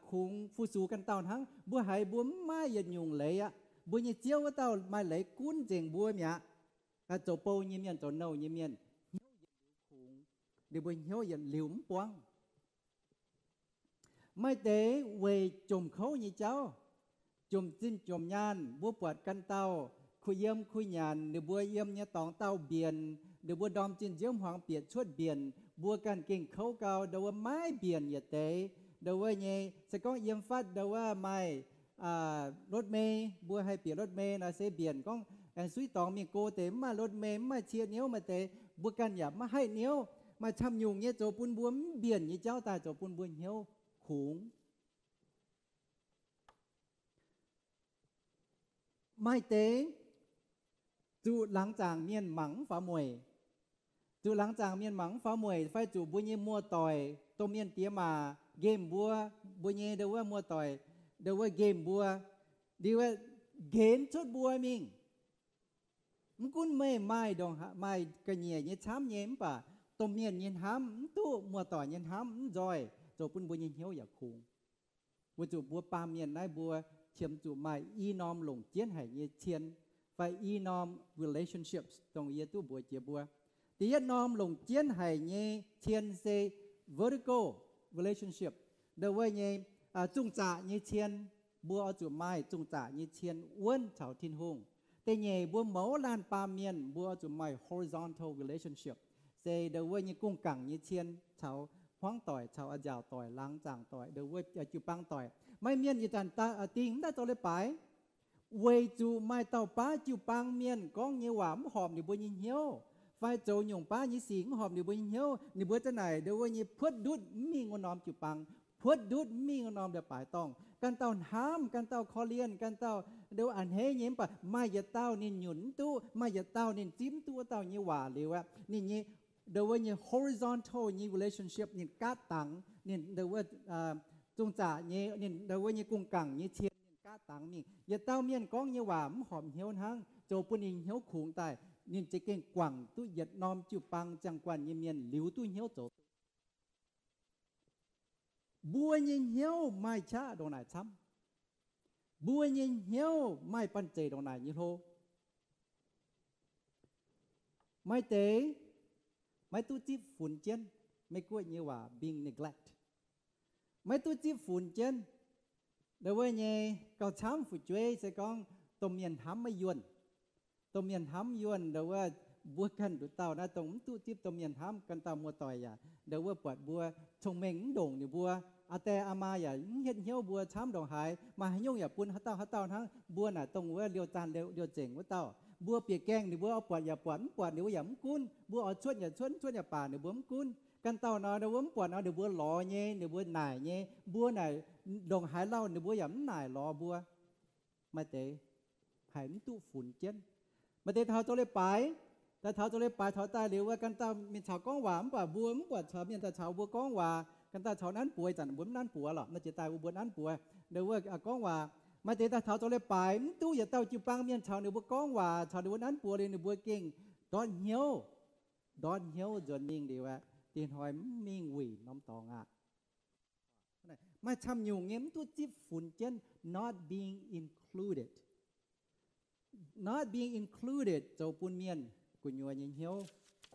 kungx fu-sux ganh dauh hnangv. Mbuo haiz mbuo mv maaih yietc nyungc leiz aqv. Mbuo nyei Ziouv wuov dauh maaih leiz gunv nzengc mbuo mi'aqv. Zoux bou nyei mienh, zoux nouh nyei mienh, hnyouv yietc liuz kungx, ninh mbuo hnyouv yietc liuz mv buangv. Maaih deix weic jomc kouv nyei jauv, jomc zinh jomc nyaanh, mbuo buatc ganh dauh kuh yiem kuh nyanc, ninh mbuo yiem nyei dorngx dauh mbienc, ninh mbuo ndorm zinh nziouv hmuangx bieqc cuotv mbienc, mbuo ganh gengh kouv gau, ndo wuov maiv mbienc yietc deix, ndo wuov nyei se gorngv yiem fatv ndo wuov maaih รถเมล์, mbuo haih bieqc รถเมล์ nor se mbienc. Gorngv aengx suiv dorngx mingh go deix mv maaih รถเมล์, mv maaih cie niouv, maaih deix mbuo ganh yaac maiv haih niouv. Maaih camv nyungc nyei zoux bun mbuo mv mbienc nyei jauv daaih zoux bun mbuo hnyouv kungx. Maaih deix zuqc laangz zaangc mienh mangc mv faaux mueic. Zuqc laangz zaangc mienh mangc mv faaux mueic, fai zuqc mbuo nyei muoz-doic, domh mienh diex maac nqemh mbuo, mbuo nyei ndo wuov muoz-doic, ndo wuov nqemh mbuo, liuz nqenx cuotv mbuo mingh. Mv gunv meih maaih ndongc, maaih ga'nyiec nyei camv nyei, mv baac domh mienh nyei hnamv mv duqv, muoz-doic nyei hnamv mv nzoih, zoux bun mbuo nyei hnyouv yaac kungx. Weic zuqc mbuo baamh mienh naaiv mbuo qiemx zuqc maaih i norm longc jienv haic nyei cien, fai i norm relationships dongh yie duqv mbuox jiex mbuo. Da'yietv norm longc jienv haic nyei cien se vertical relationship, ndo wuov nyei zungh zaqc nyei cien. Mbuo oix zuqc maaih zungh zaqc nyei cien wuonv caux Tin-Hungh. Da'nyeic, mbuo mouz laanh baamh mienh mbuo oix zuqc maaih horizontal relationship, se ndo wuov nyei gong-gaengh nyei cien caux hmuangv doic, caux a'nziaauc doic, laangz zaangc doic, ndo wuov jiu-baang doic. Maaih mienh yietc zanc dingh mv daaih zoux leiz-baaix, weic zuqc maaih dauh baav jiu-baang mienh gorngv nyei waac mv horpc ninh mbuo nyei hnyouv, fai zoux nyungc baav nyei sic mv horpc ninh mbuo nyei hnyouv, ninh mbuo za'naaic ndo wuov nyei puotv ndutv mv mingh wuov norm jiu-baang, puotv ndutv mv mingh wuov norm leiz-baaix dorngh. Ganh dauh hnamv, ganh dauh korv-lienh, ganh dauh ndo a'hneiv nyei, mv baac maaih yietc dauh ninh nyunc mv duqv, maaih yietc dauh ninh zipv mv duqv wuov dauh nyei waac liuz aqv, ninh nyei ndo wuov nyei horizontal nyei relationship ninh gaatv dangx, ninh ndo wuov zungh zaqc nyei, ninh ndo wuov nyei gong-gaengh nyei cien ninh gaatv dangx mingh. Yietc dauh mienh gorngv nyei waac mv horpc hnyouv hnangv, zoux bun ninh hnyouv kungx daaih. Ninh za'gengh guangc duqv yietc norm jiu-baang ziangh guanh nyei mienh liuz duqv hnyouv zoux. Mbuo nyei hnyouv maaih qaqv ndongc naaic camv. Mbuo nyei hnyouv maaih banh zeic ndongc naaic nyei hlo. Maaih deix maiv duqv zipv funx jienv, Meiv Guoqv nyei waac being neglect. Maiv duqv zipv funx jienv. Ndo wuov nyei gauh camv fu'jueiv se gorngv domh mienh hnamv maiv yuonh. Domh mienh hnamv yuonh, ndo wuov mbuo ganh nduqc dauh naaiv dongh mv duqv zipv domh mienh hnamv, ganh dauh muoz-doic yaac ndo wuov buatc mbuo cong-mengh mv ndongc ninh mbuo. Aa die aa maa yaac mv hietv hnyouv mbuo camv ndongc haaix, maaih haaix nyungc yaac bun haaix dauh haaix dauh hnangv. Mbuo naaic dongh wuov liouh zaanh liouh, liouh nzengc wuov dauh. Mbuo bieqc gaengh ninh mbuo oix buatc yaac buatc, mv buatc ninh mbuo yaac mv gunv. Mbuo oix cuotv yaac cuotv, mv cuotv yaac baac ninh mbuo mv gunv. Ganh dauh nor, ndo wuov mv buatc nor ninh mbuo lorz nyei, ninh mbuo naaic nyei. Mbuo naaic ndongc haaix lauh ninh mbuo yaac mv naaic lorz mbuo. Maaih deix haiz mv duqv funx jienv. Maaih deix taux zoux leiz-baaix, daaih taux zoux leiz-baaix taux daaih liuz wuov ganh dauh mienh caux gorngv waac mv baac mbuo mv buatc caux mienh daaih caux mbuo gorngv waac. Ganh dauh caux nanv buoz, ih zanc mbuo mv nanv buoz lorqc, naaiv jiex daaih mbuo mbuo nanv buoz. Ndo wuov gorngv waac, maaih deix daaih taux zoux leiz-baaix mv duqv yietc dauh jiu-baang mienh caux ninh mbuo gorngv waac, caux ninh mbuo nanv buoz liuz ninh mbuo gengh ndortv hnyouv, ndortv hnyouv nzuonx mingh liuz aqv, diex hnoi mv mingh wuic norm dorngx aqv. Maaih camv nyungc nyei mv duqv zipv funx jienv, not being included. Not being included zoux bun mienh gu'nyuoz nyei hnyouv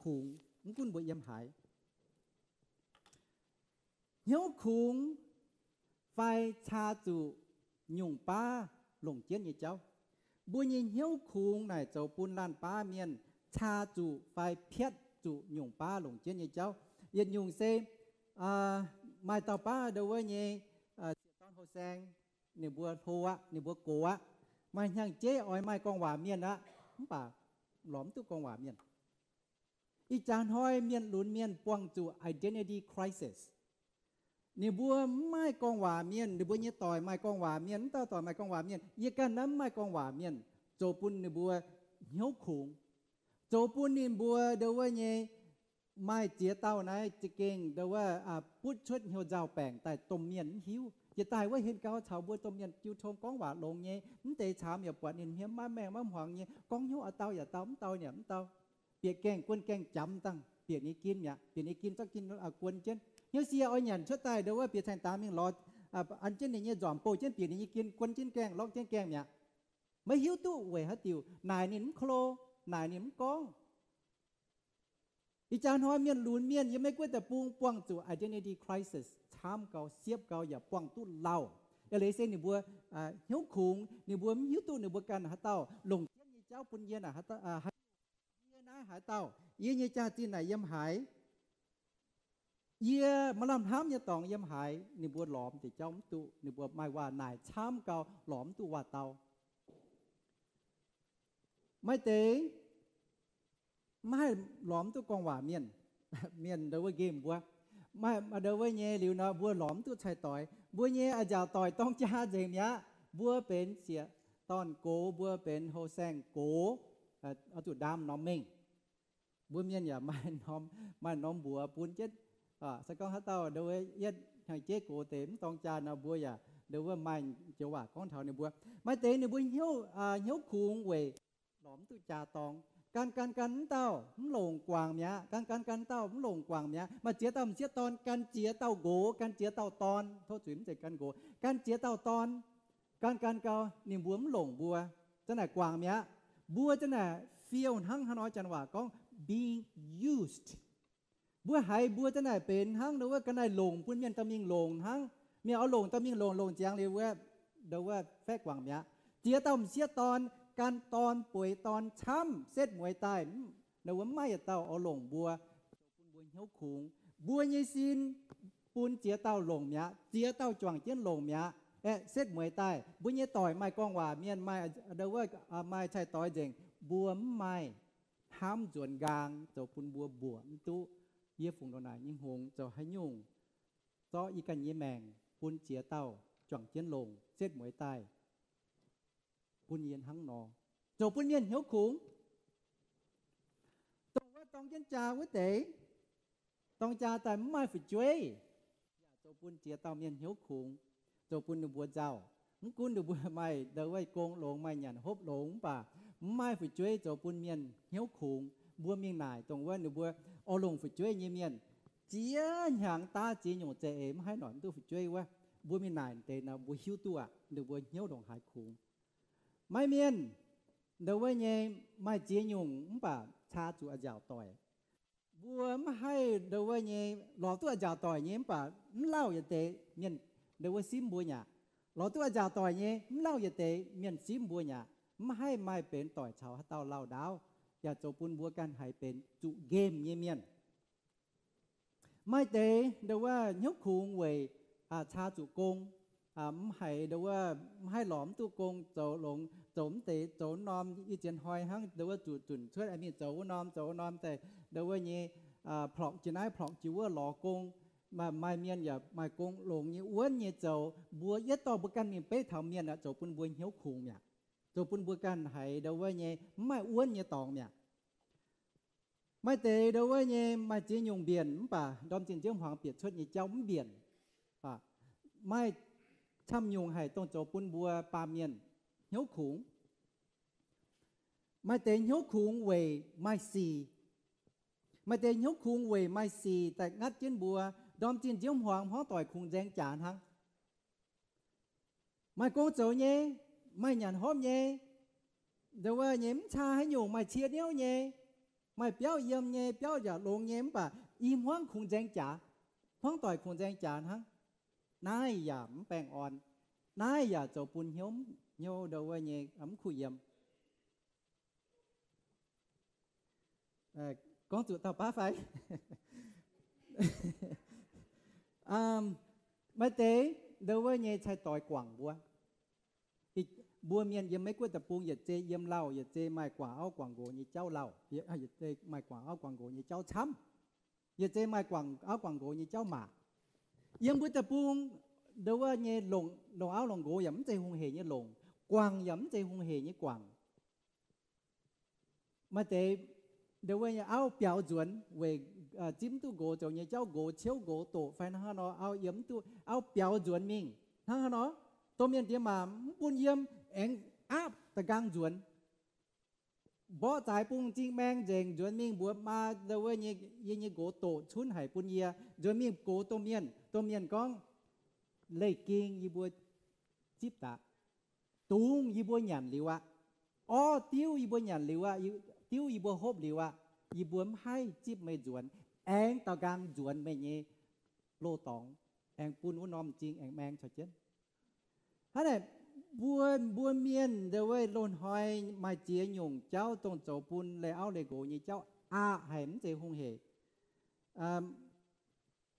kungx, mv gunv mbuo yiem haaix. Hnyouv kungx fai caa zuqc nyungc baav longc jienv nyei jauv. Mbuo nyei hnyouv kungx naaic zoux bun laanh baav mienh caa zuqc fai piatv zuqc nyungc baav longc jienv nyei jauv. Yietc nyungc se maaih dauh baav ndo wuov nyei dorn houh saeng, ninh mbuo hlo aqv, ninh mbuo gox aqv. Maaih hnyangx-jeiv oix maaih gorngv waac mienh aqv, mv baac lorz mv duqv gorngv waac mienh. Ih jaax hnoi mienh lunx mienh buangh zuqc identity crisis. Ninh mbuo mv maaih gorngv waac mienh, ninh mbuo nyei doic maaih gorngv waac mienh, wuov dauh doic maaih gorngv waac mienh, yie ganh naaiv mv maaih gorngv waac mienh, zoux bun ninh mbuo hnyouv kungx, zoux bun ninh mbuo ndo wuov nyei maaih ziex dauh naaiv za'gengh ndo wuov butv cuotv hnyouv nzauh baengc daaih domh mienh mv hiuv. Jiex daaih wuov hen gau caux mbuo domh mienh jiu tong gorngv waac longx nyei, mv deix caamx yaac buatc ninh hmien maiv maengh maiv hmuangx nyei, gorngv hnyouv a'dau yaac dau, mv dau yaac mv dau. Bieqc gaengh guon gaengh jangx dangh bieqc ninh gin mi'aqv, bieqc ninh gin zorqv gin guon jienv. Hnyouv sie oix nyanc cuotv daaih ndo wuov bieqc caengh dangx mingh lorz an jienv ninh nyei nzormc bouh jienv bieqc ninh nyei gin guon jienv gaengh lorqc jienv gaengh mi'aqv. Maiv hiuv duqv weic haaix diuc, naaic ninh mv klo, naaic ninh mv gorngv. Ih jaax hnoi mienh lunx mienh yiem Meiv Guoqv deic-bung buangh zuqc identity crisis camv gau, siepv gau yaac buangh duqv lauh. Eix leiz se ninh mbuo hnyouv kungx, ninh mbuo mv hiuv duqv ninh mbuo ganh haaix dauh longc jienv nyei jauv bun yie naaic, yie naaiv haaix dauh, yie nyei jaax-zinh naaic yiem haaix, yie maaih lamh hnamv nyei dorngx yiem haaix, ninh mbuo lorz deix jauv mv duqv, ninh mbuo maaih waac naaic camv gau lorz mv duqv waac-dau. Maaih deix maiv haih lorz mv duqv gorngv waac mienh, mienh ndo wuov nqemh mbuo, ndo wuov nyei liuz nor mbuo lorz mv duqv cai-doix. Mbuo nyei a'nziaauc doic dorng jaa nzengc mi'aqv. Mbuo benx zieqc Dorn-gox mbuo benx houh saeng gox, oix zuqc ndaam norm mengh. Mbuo mienh yaac maaih norm, maaih norm mbuox bun jienv. Se gorngv haaix dauh ndau wuov yietv hnyangx-jeiv gox deix mv dorng jaa nor, mbuo yaac ndau wuov maaih joux waac gorngv taux ninh mbuo. Maaih deix ninh mbuo hnyouv, hnyouv kungx weic lorz mv duqv jaa dorng. Gan gan gan mv dauh mv longc guangc mi'aqv. Gan gan gan dauh mv longc guangc mi'aqv. Maaih ziex dauh m'sieqv dorn gan ziex dauh nqox, gan ziex dauh dorn, tov zuiz, mv zeiz gan nqox, gan ziex dauh dorn. Gan gan gau ninh mbuo mv longc mbuo, zanc naaic guangc mi'aqv. Mbuo zanc naaic fiou hnangv haaix nor, janx waac gorngv being used. Mbuo haiz mbuo zanc naaic benx hnangv ndau wuov ga'naaiv-longc bun mienh dorh mingh longc hnangv. Mienh oix longc dorh mingh longc, longc ziangx liuz wuov, ndau wuov faeqv guangc mi'aqv. Ziex dauh m'sieqv dorn, gan dorn bueix dorn camv, setv mueiz daaih, ndau wuov mv maaih yietc dauh oix longc mbuo, zoux bun mbuo hnyouv kungx. Mbuo nyei sin bun ziex dauh longc mi'aqv, ziex dauh juangc jienv longc mi'aqv. Aeqv, setv mueiz daaih, mbuo nyei doic maaih gorngv waac mienh, maaih ndau wuov, maaih cai-doix nzengc, mbuo mv maaih hnamv nzuonx nqaang zoux bun mbuo mbuoqc mv duqv. Yie fungc ndongc naaic nyei hngongx zoux haaix nyungc zorqv yie ganh nyei maengc bun ziex dauh juangc jienv longc setv mueiz daaih, bun yie hnangv nor, zoux bun mienh hnyouv kungx. Dongh wuov dorng jienv jaa wuov deix, dorng jaa daaih mv maaih fu'jueiv, yaac zoux bun ziex dauh mienh hnyouv kungx, zoux bun ninh mbuo nzauh. Mv gunv ninh mbuo maaih ndau wuov gong longx, maaih nyanc hopv longx, mv baac mv maaih fu'jueiv zoux bun mienh hnyouv kungx. Mbuo mingh naaic dongh wuov ninh mbuo oix longc fu'jueiv nyei mienh, ziex hnyangx daav ziex nyungc za'eix mv haih noic mv duqv fu'jueiv wuov, mbuo mingh naaic deix nor mbuo hiuv duqv aqv, ninh mbuo hnyouv ndongc haaix kungx. Maiv mienh ndau wuov nyei maaih ziex nyungc mv baac caa zuqc a'nziaauc doic. Mbuo mv haih ndau wuov nyei lorz duqv a'nziaauc doic nyei mv baac mv lauh yietc deix mienh ndau wuov simv mbuo nyaqc. Lorz duqv a'nziaauc doic nyei mv lauh yietc deix mienh simv mbuo nyaqc. Mv haih maaih benx doic caux haaix dauh lauh ndaauv, yaac zoux bun mbuo ganh haiz benx zuqc nqemh nyei mienh. Maaih deix ndau wuov hnyouv kungx weic caa zuqc gong, mv haiz ndau wuov mv haih lorz mv duqv gong zoux longx, zoux mv deix zoux wuov norm, ih ziex hnoi hnangv ndau wuov zuqc zunc cuotv mingh zoux wuov norm zoux wuov norm daaih, ndau wuov nyei plorqc jiex naaiv plorqc jiex wuov lorz gong. Maaih mienh yaac maaih gong longx nyei wuonv nyei zoux, mbuo yietv dorh mbuo ganh mingh beiv taux mienh aqv, zoux bun mbuo hnyouv kungx mi'aqv, zoux bun mbuo ganh haiz ndau wuov nyei mv maaih wuonv nyei dorngx mi'aqv. Maaih deix ndau wuov nyei maaih ziex nyungc mbienc mv baac ndorm zinh nziouv hmuangx bieqc cuotv nyei jauv mv mbienc. Maaih camv nyungc haic dongh zoux bun mbuo baamh mienh hnyouv kungx. Maaih deix hnyouv kungx weic maaih sic. Maaih deix hnyouv kungx weic maaih sic daaih ngatv jienv mbuo, ndorm zinh nziouv hmuangx hmuangv doic kungx nzaeng jaax hnangv. Maaih gong zoux nyei, maaih nyanc hopv nyei, ndau wuov nyei mv caa haaix nyungc, maaih cie hnyouv nyei, maaih biauv yiem nyei, biauv yaac longx nyei, mv baac i hmuangv kungx nzaeng jaax, hmuangv doic kungx nzaeng jaax hnangv. Naaiv yaac mv baengh orn. Naaiv yaac zoux bun hnyouv, hnyouv ndau wuov nyei mv kuh yiem. Gorngv zuqc dauh baav fai? Maaih deix ndau wuov nyei cai-doix guangc mbuo. Mbuo mienh yiem Meiv-Guoqv deic-bung yietc zei yiem lauh, yietc zei maaih guangc auv guangc nqox nyei jauv lauh, yietc zei maaih guangc auv guangc nqox nyei jauv camv, yietc zei maaih guangc auv guangc nqox nyei jauv maac. Yiem mbuo deic-bung ndau wuov nyei longc, longc auv longc nqox yaac mv zeiz hungh heic nyei longc, guangc yaac mv zeiz hungh heic nyei guangc. Maaih deix ndau wuov nyei auv biaux nzuonx weic zipv mv duqv nqox zoux nyei jauv, nqox ciouv nqox doqc fai hnangv haaix nor, auv yiem mv duqv, auv biaux nzuonx mingh hnangv haaix nor, domh mienh diex maac mv bun yiem, aengx aapv da'nqaang nzuonx. Mborqv zaaix bung m'zing maeng nzengc, nzuonx mingh mbuox maa, ndau wuov nyei, yie nyei nqox doqc cunv haic bun yie. Nzuonx mingh gox domh mienh, domh mienh gorngv, Leih ging yie mbuo zipv daaih. Dungz yie mbuo nyanc liuz aqv. Orv diuv yie mbuo nyanc liuz aqv, diuv yie mbuo hopv liuz aqv. Yie mbuo mv haih zipv meih nzuonx, aengx da'nqaang nzuonx meih nyei loz-dorngx, aengx bun wuov norm m'zing aengx maeng caux jienv. Hnangv naaic, mbuo, mbuo mienh ndau wuov loz-hnoi maaih ziex nyungc jauv dongh zoux bun leih auv leih nqox nyei jauv aqc haic, mv zeiz hungh heic.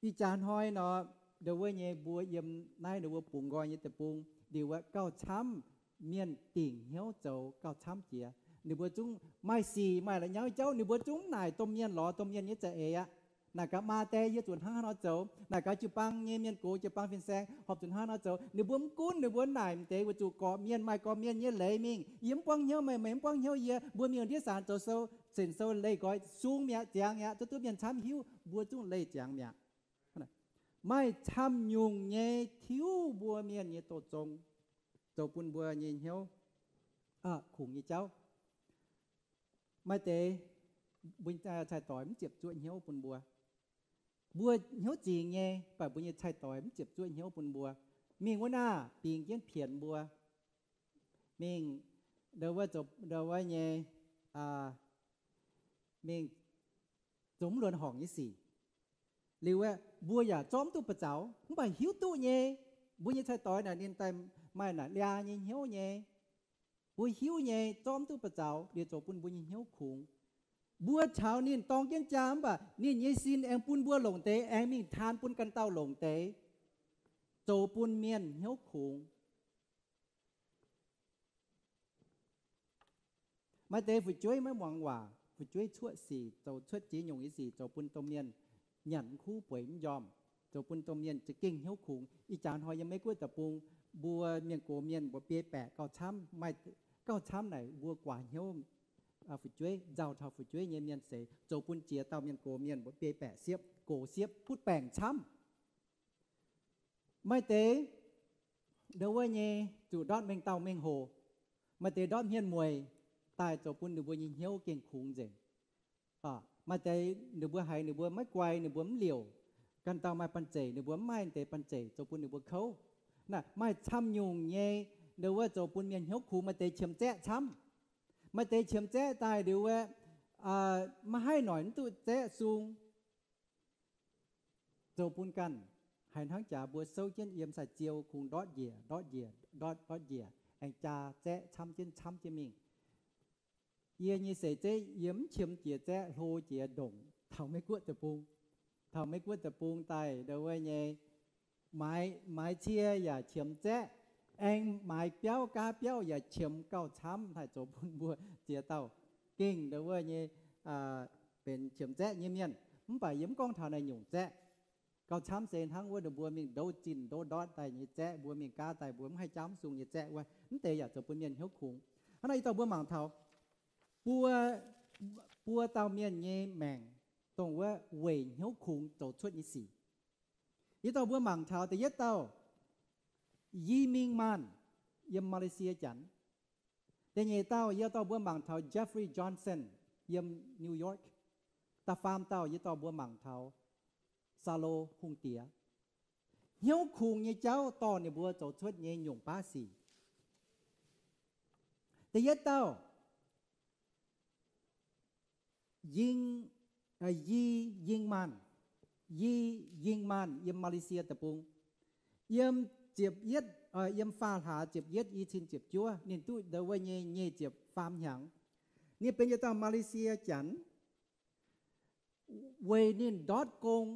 Ih jaax hnoi nor, ndau wuov nyei mbuo yiem naaiv ndau wuov bungx nqoi nyei deic-bung liuz aqv, gauh camv, mienh dingc hnyouv zoux gauh camv jiex. Ninh mbuo zungv maaih sic maaih la'nyauv jauv, ninh mbuo zungv naaic domh mienh lorz domh mienh nyei za'eix aqv. Naaic gaax, maa die, yie zuqc hnangv haaix nor zoux? Naaic gaax, jiu-baang nyei mienh gox, jiu-baang fin-saeng horpc zuqc hnangv haaix nor zoux? Ninh mbuo mv gunv, ninh mbuo naaic deix weic zuqc gorqv-mienh maaih gorqv-mienh nyei leiz mingh. Yie mv buangv hnyouv, meih, meih mv buangv hnyouv yie. Mbuo mingh ndiev saanx zoux sou, ceng sou leih nqoi, sung mi'aqv, ziangx mi'aqv, zuov duqv mienh camv hiuv, mbuo zungv leih ziangx mi'aqv. Maaih camv nyungc nyei tiuv mbuo mienh nyei douz zong, zoux bun mbuo nyei hnyouv kungx nyei jauv. Maaih deix mbuo nyei cai-doix mv ziepc zuoqv hnyouv bun mbuo. Mbuo hnyouv zingx nyei, mv baac mbuo nyei cai-doix mv ziepc zuoqv hnyouv bun mbuo. Mingh wuov naah, bingx jienv pienx mbuo. Mingh ndau wuov, ndau wuov nyei, mingh zoux mv luonx horngc nyei sic. Liuz aeqv, mbuo yaac zorqv mv duqv ba'zaux, mv baac hiuv duqv nyei, mbuo nyei cai-doix naaic ninh daaih maaih naaic liaa nyei hnyouv nyei. Mbuo hiuv nyei, zorqv mv duqv ba'zaux, liuz zoux bun mbuo nyei hnyouv kungx. Mbuo caux ninh dorng jienv jaa, mv baac ninh nyei sin aengx bun mbuo longc deix, aengx mingh taan bun ganh dauh longc deix, zoux bun mienh hnyouv kungx. Maaih deix fu'jueiv maiv muangx waac, fu'jueiv cuoqv sic, zoux cuotv ziex nyungc nyei sic, zoux bun domh mienh nyanc mv kuv bueix mv njormh, zoux bun domh mienh za'gengh hnyouv kungx. Ih jaax hnoi yiem Meiv-Guoqv deic-bung, mbuo mienh gox mienh mbuo biei baeqc gauh camv, maaih gauh camv naaic mbuo guaax hnyouv fu'jueiv, nzauh taux fu'jueiv nyei mienh seix, zoux bun ziex dauh mienh gox mienh mbuo biei baeqc siepv, gox siepv, butv baengc camv. Maaih deix ndau wuov nyei zuqc ndortv mengh dauh mengh hoc, maaih deix ndortv hmien mueic daaih, zoux bun ninh mbuo nyei hnyouv gengh kungx nzengc. Maaih deix ninh mbuo haiz ninh mbuo maiv guai, ninh mbuo mv liouc, ganh dauh maaih banh zeic, ninh mbuo mv maaih deix banh zeic, zoux bun ninh mbuo kouv. Naaiv maaih camv nyungc nyei ndau wuov zoux bun mienh hnyouv kungx. Maaih deix qiemx zaeqv camv. Maaih deix qiemx zaeqv daaih liuz wuov, maiv haih noic mv duqv zaeqv sung. Zoux bun ganh haiz hnangv jaax mbuo souv jienv yiem sai-ziou kungx ndortv njiec, ndortv njiec, ndortv, ndortv njiec, aengx jaa zaeqv camv jienv camv jienv mingh. Yie nyei seix zeiv yie mv qiemx jiex zaeqv, hlo jiex ndongc taux Meiv-Guoqv deic-bung. Taux Meiv-Guoqv deic-bung daaih ndau wuov nyei, maaiz, maaiz cie yaac qiemx zaeqv, aengx maaiz biauv, gaav biauv yaac qiemx gauh camv, haih zoux bun mbuo ziex dauh gengh ndau wuov nyei benx qiemx zaeqv nyei mienh. Mv baac yie mv gorngv taux naaiv nyungc zaeqv. Gauh camv se hnangv wuov ninh mbuo mingh ndouv zinh ndouv ndortv daaih nyei zaeqv, mbuo mingh gaav daaih mbuo mv haih jaauv mv sung nyei zaeqv wuov, mv deix yaac zoux bun mienh hnyouv kungx. Hnangv naaiv yie dorh mbuo mangc taux buo, buo dauh mienh nyei maengc dongh wuov weic hnyouv kungx zoux cuotv nyei sic. Yie dorh mbuo mangc taux da'yietv dauh, Yiming Maanh, yiem Malaysia Janx. Da'nyeic dauh yie dorh mbuo mangc taux Jeffrey Johnson, yiem New York. Da'faam dauh yie dorh mbuo mangc taux Saulo Hungh Diex. Hnyouv kungx nyei jauv dorh ninh mbuo zoux cuotv nyei nyungc baav sic. Da'yietv dauh, Ying, Yi Ying Maanh, Yi Ying Maanh yiem Malaysia deic-bung. Yiem ziepc yietv, yiem faam hlaax ziepc yietv i cin ziepc juov, ninh duqv ndau wuov nyei nyic ziepc faam hnyangx. Ninh benx yietc dauh Malaysia Janx. Weic ninh ndortv gong,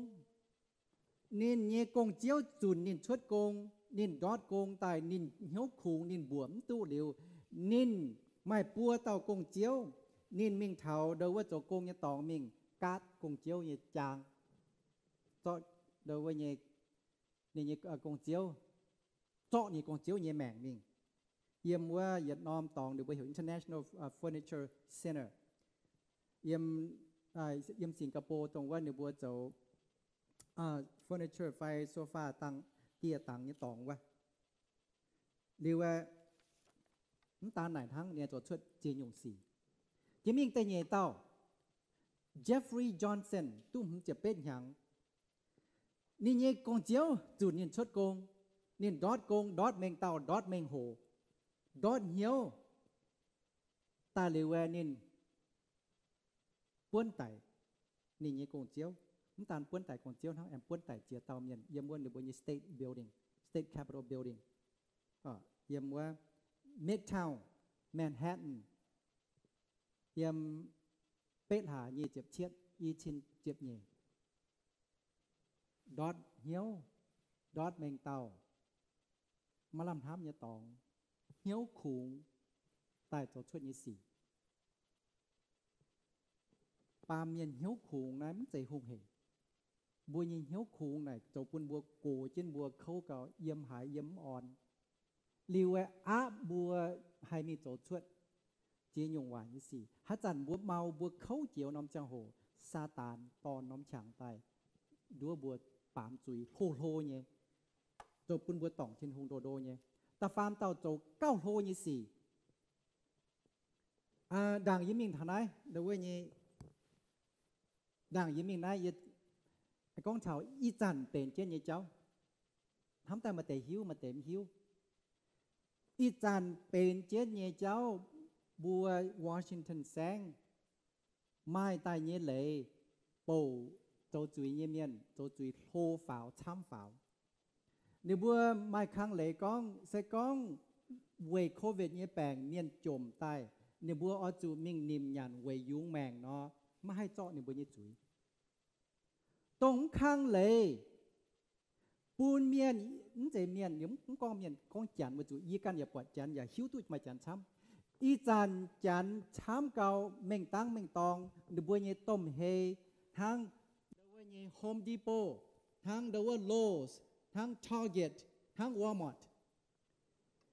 ninh nyei gong-ziouv zunc ninh cuotv gong, ninh ndortv gong daaih ninh hnyouv kungx, ninh mbuoqc mv duqv liuz, ninh maaih buo dauh gong-ziouv. Ninh mingh taux ndau wuov zoux gong nyei dorngx mingh gaatv gong-ziouv nyei jaang, zorqv ndau wuov nyei, ninh nyei gong-ziouv, zorqv ninh gong-ziouv nyei maengc mingh. Yiem wuov yietc norm dorngx ninh mbuo heuc International Furniture Centre. Yiem, yiem Singapore dongh wuov ninh mbuo zoux furniture fai sofa dangh, dieh dangx nyei dorngx wuov. Liuz aeqv, mv daan naaic hnangv, ninh zoux cuotv ziex nyungc sic. Jiex mingh da'nyeic dauh, Jeffrey Johnson, duqv hmz ziepc betv hnyangx. Ninh nyei gong-ziouv zunc ninh cuotv gong. Ninh ndortv gong, ndortv mengh dauh, ndortv mengh hoc, ndortv hnyouv daaih liuz aeqv, ninh buonv daic ninh nyei gong-ziouv. Mv daan buonv daic gong-ziouv hnangv, aengx buonv daic ziex dauh mienh yiem wuov ninh mbuo nyei State Building, State Capitol Building, yiem wuov Midtown Manhattan, yiem betv hlaax nyic ziepc cietv i cin ziepc nyeic. Ndortv hnyouv, ndortv mengh dauh, maiv lamh hnamv nyei dorngx, hnyouv kungx daaih zoux cuotv nyei sic. Baamh mienh hnyouv kungx naaiv mv zeiz hungh hec. mbuo nyei hnyouv kungx naaic zoux bun mbuo gox jienv mbuo kouv gau, yiem haaix yiem mv orn. Liuz aeqv, aapv mbuo haih mingh zoux cuotv ziex nyungc waaic nyei sic. Haaix zanc mbuo mau, mbuo kouv jiex norm ziangh hoc, Saadaan dorh norm qangx daaih nduov mbuo baamz zuiz hlo hlo nyei, zoux bun mbuo dorngc Tin-Hungh ndo ndo nyei. Da'faam dauh zoux gauh hlo nyei sic. Ndaangc yie mingh taux naaiv, ndo wuov nyei, ndaangc yie mingh naaiv, yie gorngv taux ih zanc benx jienv nyei jauv. Hnamv daaih maaih deix hiuv, maaih deix mv hiuv. Ih zanc benx jienv nyei jauv, mbuo Washington saengv maaih daaih nyei leiz, bouc zoux zuiz nyei mienh zoux zuiz hlo faaux camv faaux. Ninh mbuo maaih kang leiz gorngv, se gorngv weic COVID nyei baengc mienh jomc daaih, ninh mbuo oix zuqc mingh nimc nyanc weic yungz maengc nor, maiv haih zorqv ninh mbuo nyei zuiz. Dongh mv kang leiz bun mienh, mv zeiz mienh, mv gorngv mienh, gorngv Janx weic zuqc yie ganh yaac buatc Janx yaac hiuv duqv maaih Janx camv. Ih zanc Janx camv gau, mengh dangv mengh dorng, ninh mbuo nyei domh hei hnangv ndo wuov nyei Home Depot, hnangv ndo wuov Lowe's, hnangv Target, hnangv Walmart.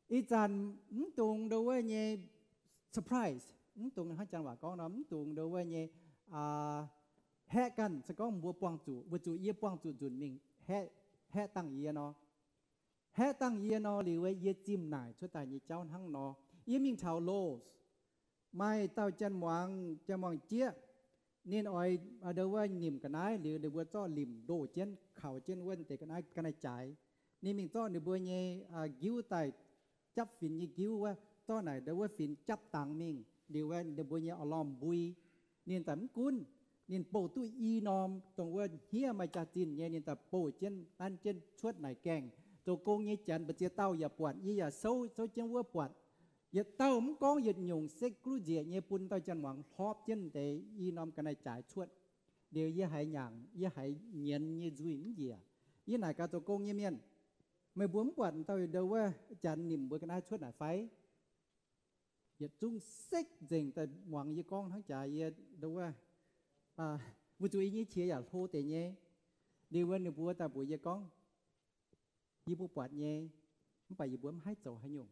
Ih zanc mv dungx ndo wuov nyei surprise, mv dungx hnangv Janx waac gorngv nor, mv dungx ndo wuov nyei haeqv ganh se gorngv mbuo buangh zuqc, weic zuqc yie buangh zuqc nzunc mingh haeqv dangh yie nor. Haeqv dangh yie nor liuz, yie zimh naaic cuotv daaih nyei jauv hnangv nor. Yie mingh taux Lowe's, maaih dauh janx-muangz, janx-muangz jieqv, ninh oix ndo wuov nimc ga'naaiv liuz, ninh mbuo zorqv limc ndoh jienv kaux jienv wuov deix ga'naaiv, ga'naaiv jaaix. Ninh mingh zorqv ninh mbuo nyei giuv daaih, japv finx nyei giuv wuov, zorqv naaic ndo wuov finx japv dangx mingh liuz, ninh mbuo nyei อารมณ์ mbui. Ninh daaih mv gunv, ninh bouh duqv i norm dongh wuov hniev maaih jaax-zinh nyei, ninh daaih bouh jienv nanv jienv cuotv naaic gaengh. Zoux gong nyei Janx mbu'ziex dauh yaac buatc, yie yaac souv, souv jienv wuov buatc. Yietc dauh mv gorngv yietc nyungc, sekv gluv nzieqc nyei bun dauh janx-muangz hlorpv jienv deix i norm ga'naaiv jaaix cuotv. Liuz yie haiz nyanc, yie haiz nyienz nyei nzuih mv njiec. Yie naaic gaax zoux gong nyei mienh, meih mbuo mv buatc dauh ndo wuov Janx nimc mbuo ga'naaiv cuotv naaic fai? Yietc zungv sekv nzengc daaih muangx yie gorngv hnangv jaax yie ndo wuov, weic zuqc yie nyei qiex yaac hlo deix nyei. Liuz wuov ninh mbuo daaih mbuox yie gorngv, yie mbuo buatc nyei, mv baac yie mbuo mv haih zoux haaix nyungc.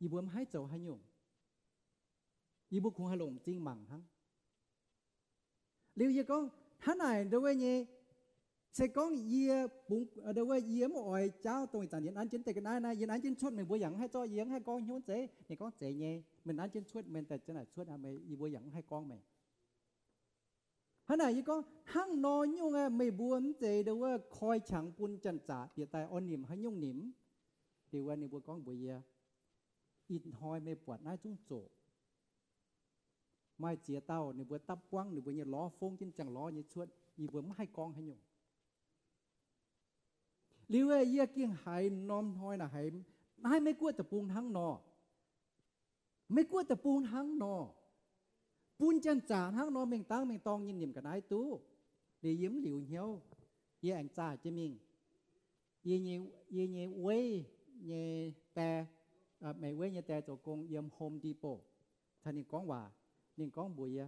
Yie mbuo mv haih zoux haaix nyungc. Yie mbuo kungx haih longc m'zing mangc hnangv. Liuz yie gorngv, hnangv naaic ndo wuov nyei, se gorngv yie bungx ndo wuov, yie mv oix jaauv dongh ih zanc yie nanv jienv deix ga'naaiv naaiv, yie nanv jienv cuotv, meih mbuo yaac mv haih zorqv, yie mv haih gorngv hnyouv zeiv. Ninh gorngv, zeiz nyei, meih nanv jienv cuotv, meih daaih jienv naaic cuotv, yie mbuo yaac mv haih gorngv meih. Hnangv naaic yie gorngv, hnangv nor nyungc aqv, meih mbuo mv zeiz ndo wuov koi qangx bun janx-zaqc bieqc daaih oix nimc haaix nyungc nimc. Liuz wuov ninh mbuo gorngv mbuox yie, ih hnoi meih buatc naaiv zungv zoqc. Maaih ziex dauh ninh mbuo dapv buangv ninh mbuo nyei lorz fongv jienv ziangh lorz nyei cuotv, yie mbuo mv haih gorngv haaix nyungc. Liuz yie gengh haiz norm hnoi naaic haiz, naaiv Meiv Guoqv deic-bung hnangv nor. Meiv Guoqv deic-bung hnangv nor. Bun janx-zaqc hnangv nor mengh dangv mengh dorng nyei nimc ga'naaiv duqv. Liuz yie mv liuz hnyouv, yie aengx zaah jienv mingh. Yie nyei, yie nyei weiv nyei die, Meiv Guoqv nyei die zoux gong yiem Home Depot caux ninh gorngv waac. Ninh gorngv mbuox yie,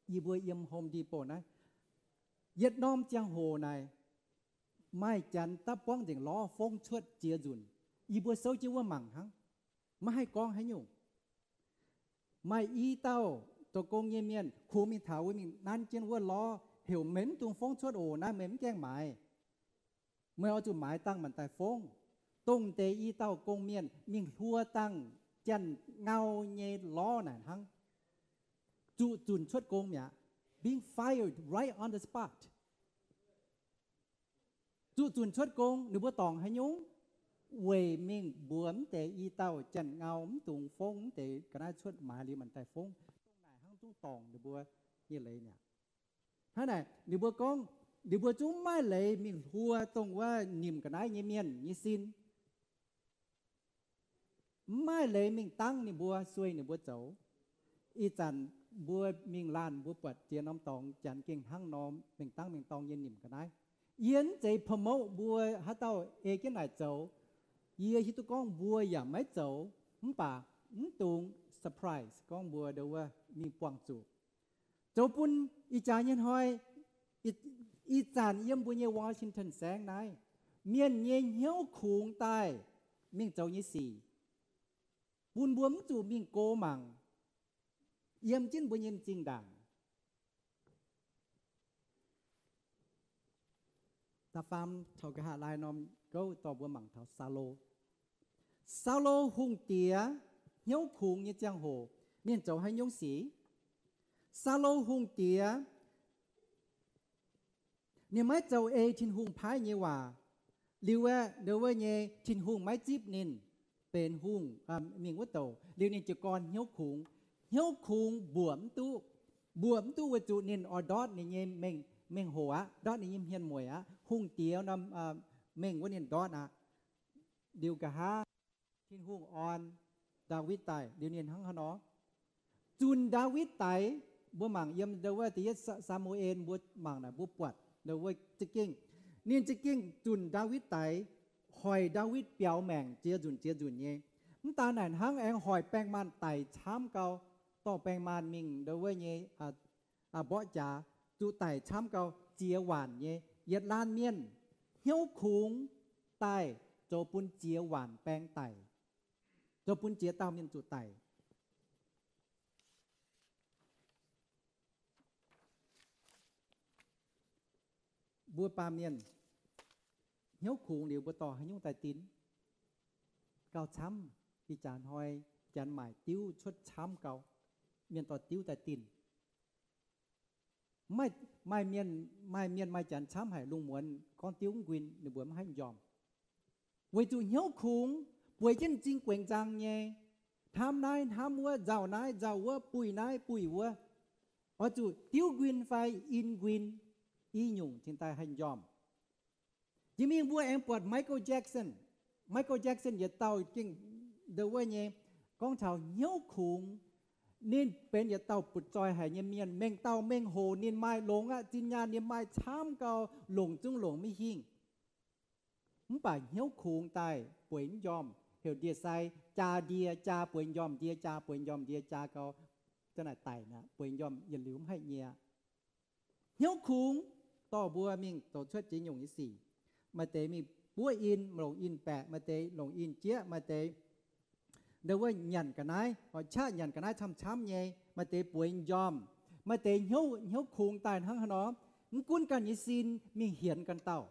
yie mbuo yiem Home Depot naaiv, yietc norm ziangh hoc naaic, maaih janx dapv buangv nzengc lorz fongv cuotv ziex nzunc. Yie mbuo souv jienv wuov mangc hnangv, maiv haih gorngv haaix nyungc. Maaih i dauh zoux gong nyei mienh kungx mingh taux wuov mingh nanv jienv wuov lorz, heuc meih mv dungx fongv cuotv oc. Naaiv meih mv gaengh maaiz. Meih oix zuqc maaiz dangh maanc daaih fongv. Dongh deix i dauh gong-mienh mingh hluo dangh janx-ngau nyei lorz naaic hnangv, zuqc zunc cuotv gong mi'aqv. Being fired right on the spot. Zuqc zunc cuotv gong, ninh mbuo dorngc haaix nyungc? Weic mingh mbuox mv deix i dauh janx-ngau mv dungx fongv, mv deix ga'naaiv cuotv, maaiz liuz maanc daaih fongv. Dongh naaic hnangv zungv dorngc ninh mbuo nyei leiz mi'aqv. Hnangv naaic ninh mbuo gorngv, ninh mbuo zungv mv maaih leiz mingh hluo dongh wuov nimc ga'naaiv nyei mienh nyei sin. Mv maaih leiz mingh dangv ninh mbuo, sueih ninh mbuo zoux. Ih zanc mbuo mingh laanh mbuo buatc ziex norm dorngx, janx gengh hnangv nor mingh dangv mingh dorng nyei nimc ga'naaiv. Yie mv zeiz promote mbuo haaix dauh ei jienv naaic zoux. Yie hiuv duqv gorngv mbuo yaac maiv zoux, mv baac mv dungx surprise gorngv mbuo ndo wuov mingh buangh zuqc. Zoux bun ih jaax nyei hnoi Ih, ih zanc yiem mbuo nyei Washington saengv naaiv, mienh nyei hnyouv kungx daaih mingh zoux nyei sic, bun mbuo mv zuqc mingh go mangc yiem jienv mbuo nyei m'zing ndaangc. Da'faam taux nqa'haav laai norm gouv dorh mbuo mangc taux Saulo. Saulo hungh diex hnyouv kungx nyei ziangh hoc, ninh zoux haaix nyungc sic? Saulo hungh diex ninh maiv zoux ei Tin-Hungh paaiv nyei waac. Liuz aeqv, ndo wuov nyei Tin-Hungh maiv zipv ninh benx hungh, mingh wuov douc. Liuz ninh jiez gorn hnyouv kungx. Hnyouv kungx mbuoqc mv duqv. Mbuoqc mv duqv weic zuqc ninh oix ndortv ninh nyei mengh, mengh hoc aqv, ndortv ninh nyei hmien mueic aqv. Hungh diex norm mengh wuov ninh ndortv aqv. Liuz nqa'haav Tin-Hungh orn Ndaawitv daaih, liuz ninh hnangv haaix nor? Zunh Ndaawitv daix, mbuo mangc yiem ndo wuov da'yietv Saa^mu^en, mbuo mangc naaic mbuo buatc ndo wuov za'gengh, ninh za'gengh zunh Ndaawitv daix, hoic Ndaawitv biaux maengc ziex nzunc ziex nzunc nyei. Mv daan naaic hnangv, aengx hoic baeng maanh daic camv gau, dorh baeng maanh mingh ndo wuov nyei mborqv jaax, zuqc daic camv gau, ziex waanc nyei. Yietc laanh mienh hnyouv kungx daaih zoux bun ziex waanc baeng daic, zoux bun ziex dauh mienh zuqc daic. Mbuo baamh mienh hnyouv kungx liuz, mbuo dorh haaix nyungc daaih dinh? Gauh camv. Ih jaax hnoi janx maaic diuv cuotv camv gau, mienh dorh diuv daaih dinh. Maaih, maaih mienh, maaih mienh maaih janx camv haic, lungh muonz gorngv diuv mv nquin, ninh mbuo mv haih m'njormh. Weic zuqc hnyouv kungx, bueix jienv m'zing guengc nzang nyei, hnamv naaiv hnamv wuov, nzauh naaiv nzauh wuov, buih naaiv buih wuov, oix zuqc diuv nquin fai in nquin, i nyungc cingx daaih haih m'njormh. Jiex mingh mbuo aengx buatc Michael Jackson. Michael Jackson yietc dauh gengh ndo wuov nyei, gorngv taux hnyouv kungx. Ninh benx yietc dauh butv-zoih haic nyei mienh, mengh dauh mengh hoc ninh maaih longx aqv, zinh nyaanh ninh maaih camv gau, longc zungv longc maiv hingh. Mv baac hnyouv kungx daaih bueix mv njormh, heuc ndie-sai jaa ndie jaa bueix njormh, ndie jaa bueix njormh, ndie jaa gau, za'naaic daic mi'aqv, bueix njormh yietc liuz mv haih nyie. Hnyouv kungx dorh mbuo mingh zoux cuotv ziex nyungc nyei sic. Maaih deix mingh buov in, longc in baeqc, maaih deix longc in jieqv, maaih deix ndo wuov nyanc ga'naaiv, oix qaqv nyanc ga'naaiv camv-camv nyei, maaih deix bueix njormh, maaih deix hnyouv, hnyouv kungx daaih hnangv haaix nor, mv gunv ganh nyei sin mingh hienx ganh dauh.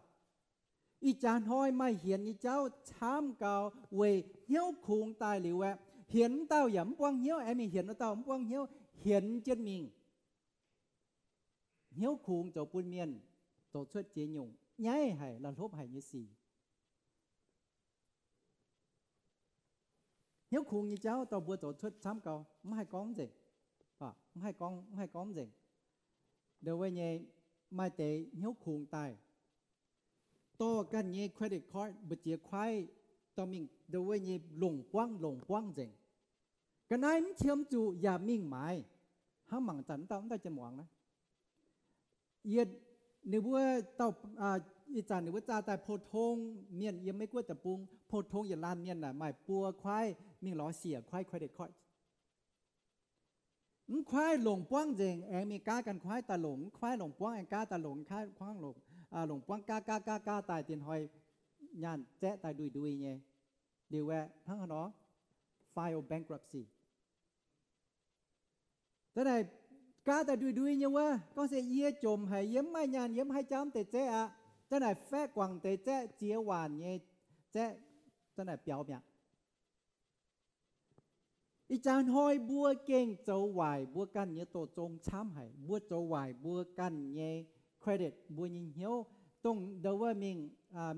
Ih jaax hnoi maaih hienx nyei jauv camv gau weic hnyouv kungx daaih liuz aeqv, hienx wuov dauh yaac mv buangv hnyouv, aengx mingh hienx wuov dauh mv buangv hnyouv, hienx jienv mingh. Hnyouv kungx zoux bun mienh zoux cuotv ziex nyungc nyaiv haic, la'hlopv haic nyei sic. Hnyouv kungx nyei jauv dorh mbuo zoux cuotv camv gau, mv haih gorngv nzengc. Mv haih gorngv, mv haih gorngv nzengc. Ndo wuov nyei, maaih deix hnyouv kungx daaih dorh ganh nyei credit card mbu'ziex kuaaiv dorh mingh ndo wuov nyei longc buangv, longc buangv nzengc. Ga'naaiv mv qiemx zuqc yaac mingh maaiz. Hnangv mangc zanc mv dauh, mv dauh jien muangx naaiv. Yietc, ninh mbuo dauh, ih zanc ninh mbuo zaah daaih pou-tong mienh yiem Meiv Guoqv deic-bung, pou-tong yietc laanh mienh naaic maaih buo kuaaiv mingh lorz siec kuaaiv credit card. Mv kuaaiv longc buangv nzengc, aengx mingh gaatv ganh kuaaiv daaih longc, mv kuaaiv longc buangv aengx gaatv daaih longc, mv kuaaiv kuangv longc, longc buangv gaatv gaatv gaatv gaatv daaih, dinh hnoi nyaanh zaeqv daaih ndui-ndui nyei. Liuz aeqv, hnangv haaix nor? File bankruptcy. Da'naaiv gaatv daaih ndui-ndui nyei wuov, gorngv se yie jomc haic, yie mv maaih nyaanh, yie mv haih jauv deix zaeqv aqv. Da'naaiv faeqv guangc deix zaeqv, ziex waanc nyei zaeqv, da'naaiv biaux mi'aqv. Ih jaax hnoi mbuo gengh zoux waaic mbuo ganh nyei doqc zong camv haic. Mbuo zoux waaic mbuo ganh nyei credit, mbuo nyei hnyouv. Dongh ndo wuov mingh,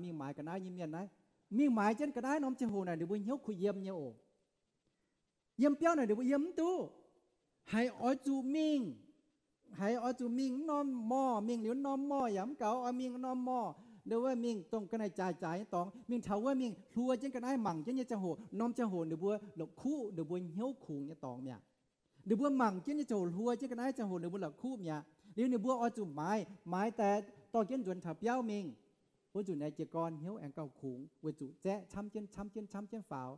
mingh maaiz ga'naaiv nyei mienh naaiv, mingh maaiz jienv ga'naaiv norm ziangh hoc naaic ninh mbuo hnyouv kuh yiem nyei oc. Yiem biauv naaic ninh mbuo yiem mv duqv. Haiz oix zuqc mingh, haiz oix zuqc mingh norm morh, mingh liuz norm morh yaac mv gaux, oix mingh norm morh, ndo wuov mingh dongh ga'naaiv jaaix jaaix nyei dorngx, mingh taux wuov mingh hluo jienv ga'naaiv mangc jienv nyei ziangh hoc, norm ziangh hoc ninh mbuo la'kuqv ninh mbuo hnyouv kungx nyei dorngx mi'aqv. Ninh mbuo mangc jienv nyei ziangh hoc, hluo jienv ga'naaiv ziangh hoc ninh mbuo la'kuqv mi'aqv. Liuz ninh mbuo oix zuqc maaiz, maaiz daaih dorh jienv nzuonx taux biauv mingh, wuov nzunc naaiv jiez gorn hnyouv aengx gauh kungx weic zuqc zaeqv camv jienv, camv jienv, camv jienv faaux.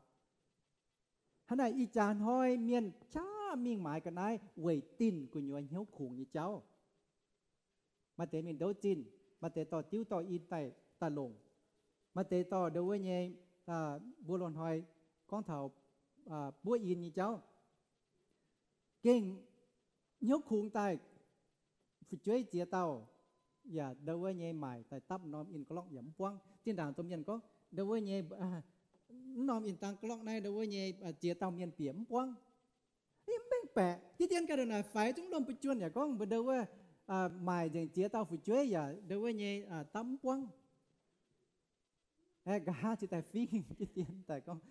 Hnangv naaic ih jaax hnoi mienh qaqv mingh maaiz ga'naaiv weic dinh gu'nyuoz hnyouv kungx nyei jauv. Maaih deix mingh ndouv zinh, maaih deix dorh diuv dorh in daaih, daaih longc, maaih deix dorh ndau wuov nyei, mbuo loz-hnoi gorngv taux buov in nyei jauv, gengh hnyouv kungx daaih fu'jueiv ziex dauh yaac ndau wuov nyei maaic daaih dapv norm in glorqv yaac mv buangv. Zinh ndaangc domh mienh gorngv ndau wuov nyei, mv norm in dang glorqv naaiv ndau wuov nyei ziex dauh mienh bieqc mv buangv. Mv mengh baeqc, diqv dien ganh ndongc naaic faix zungv lomh mbuo juonh yaac gorngv mbuo ndau wuov maaic nzengc ziex dauh fu'jueiv yaac ndau wuov nyei dapv mv buangv. Aeqv, nqa'haav ziouc daaih fingx diqv dien daaih gorngv,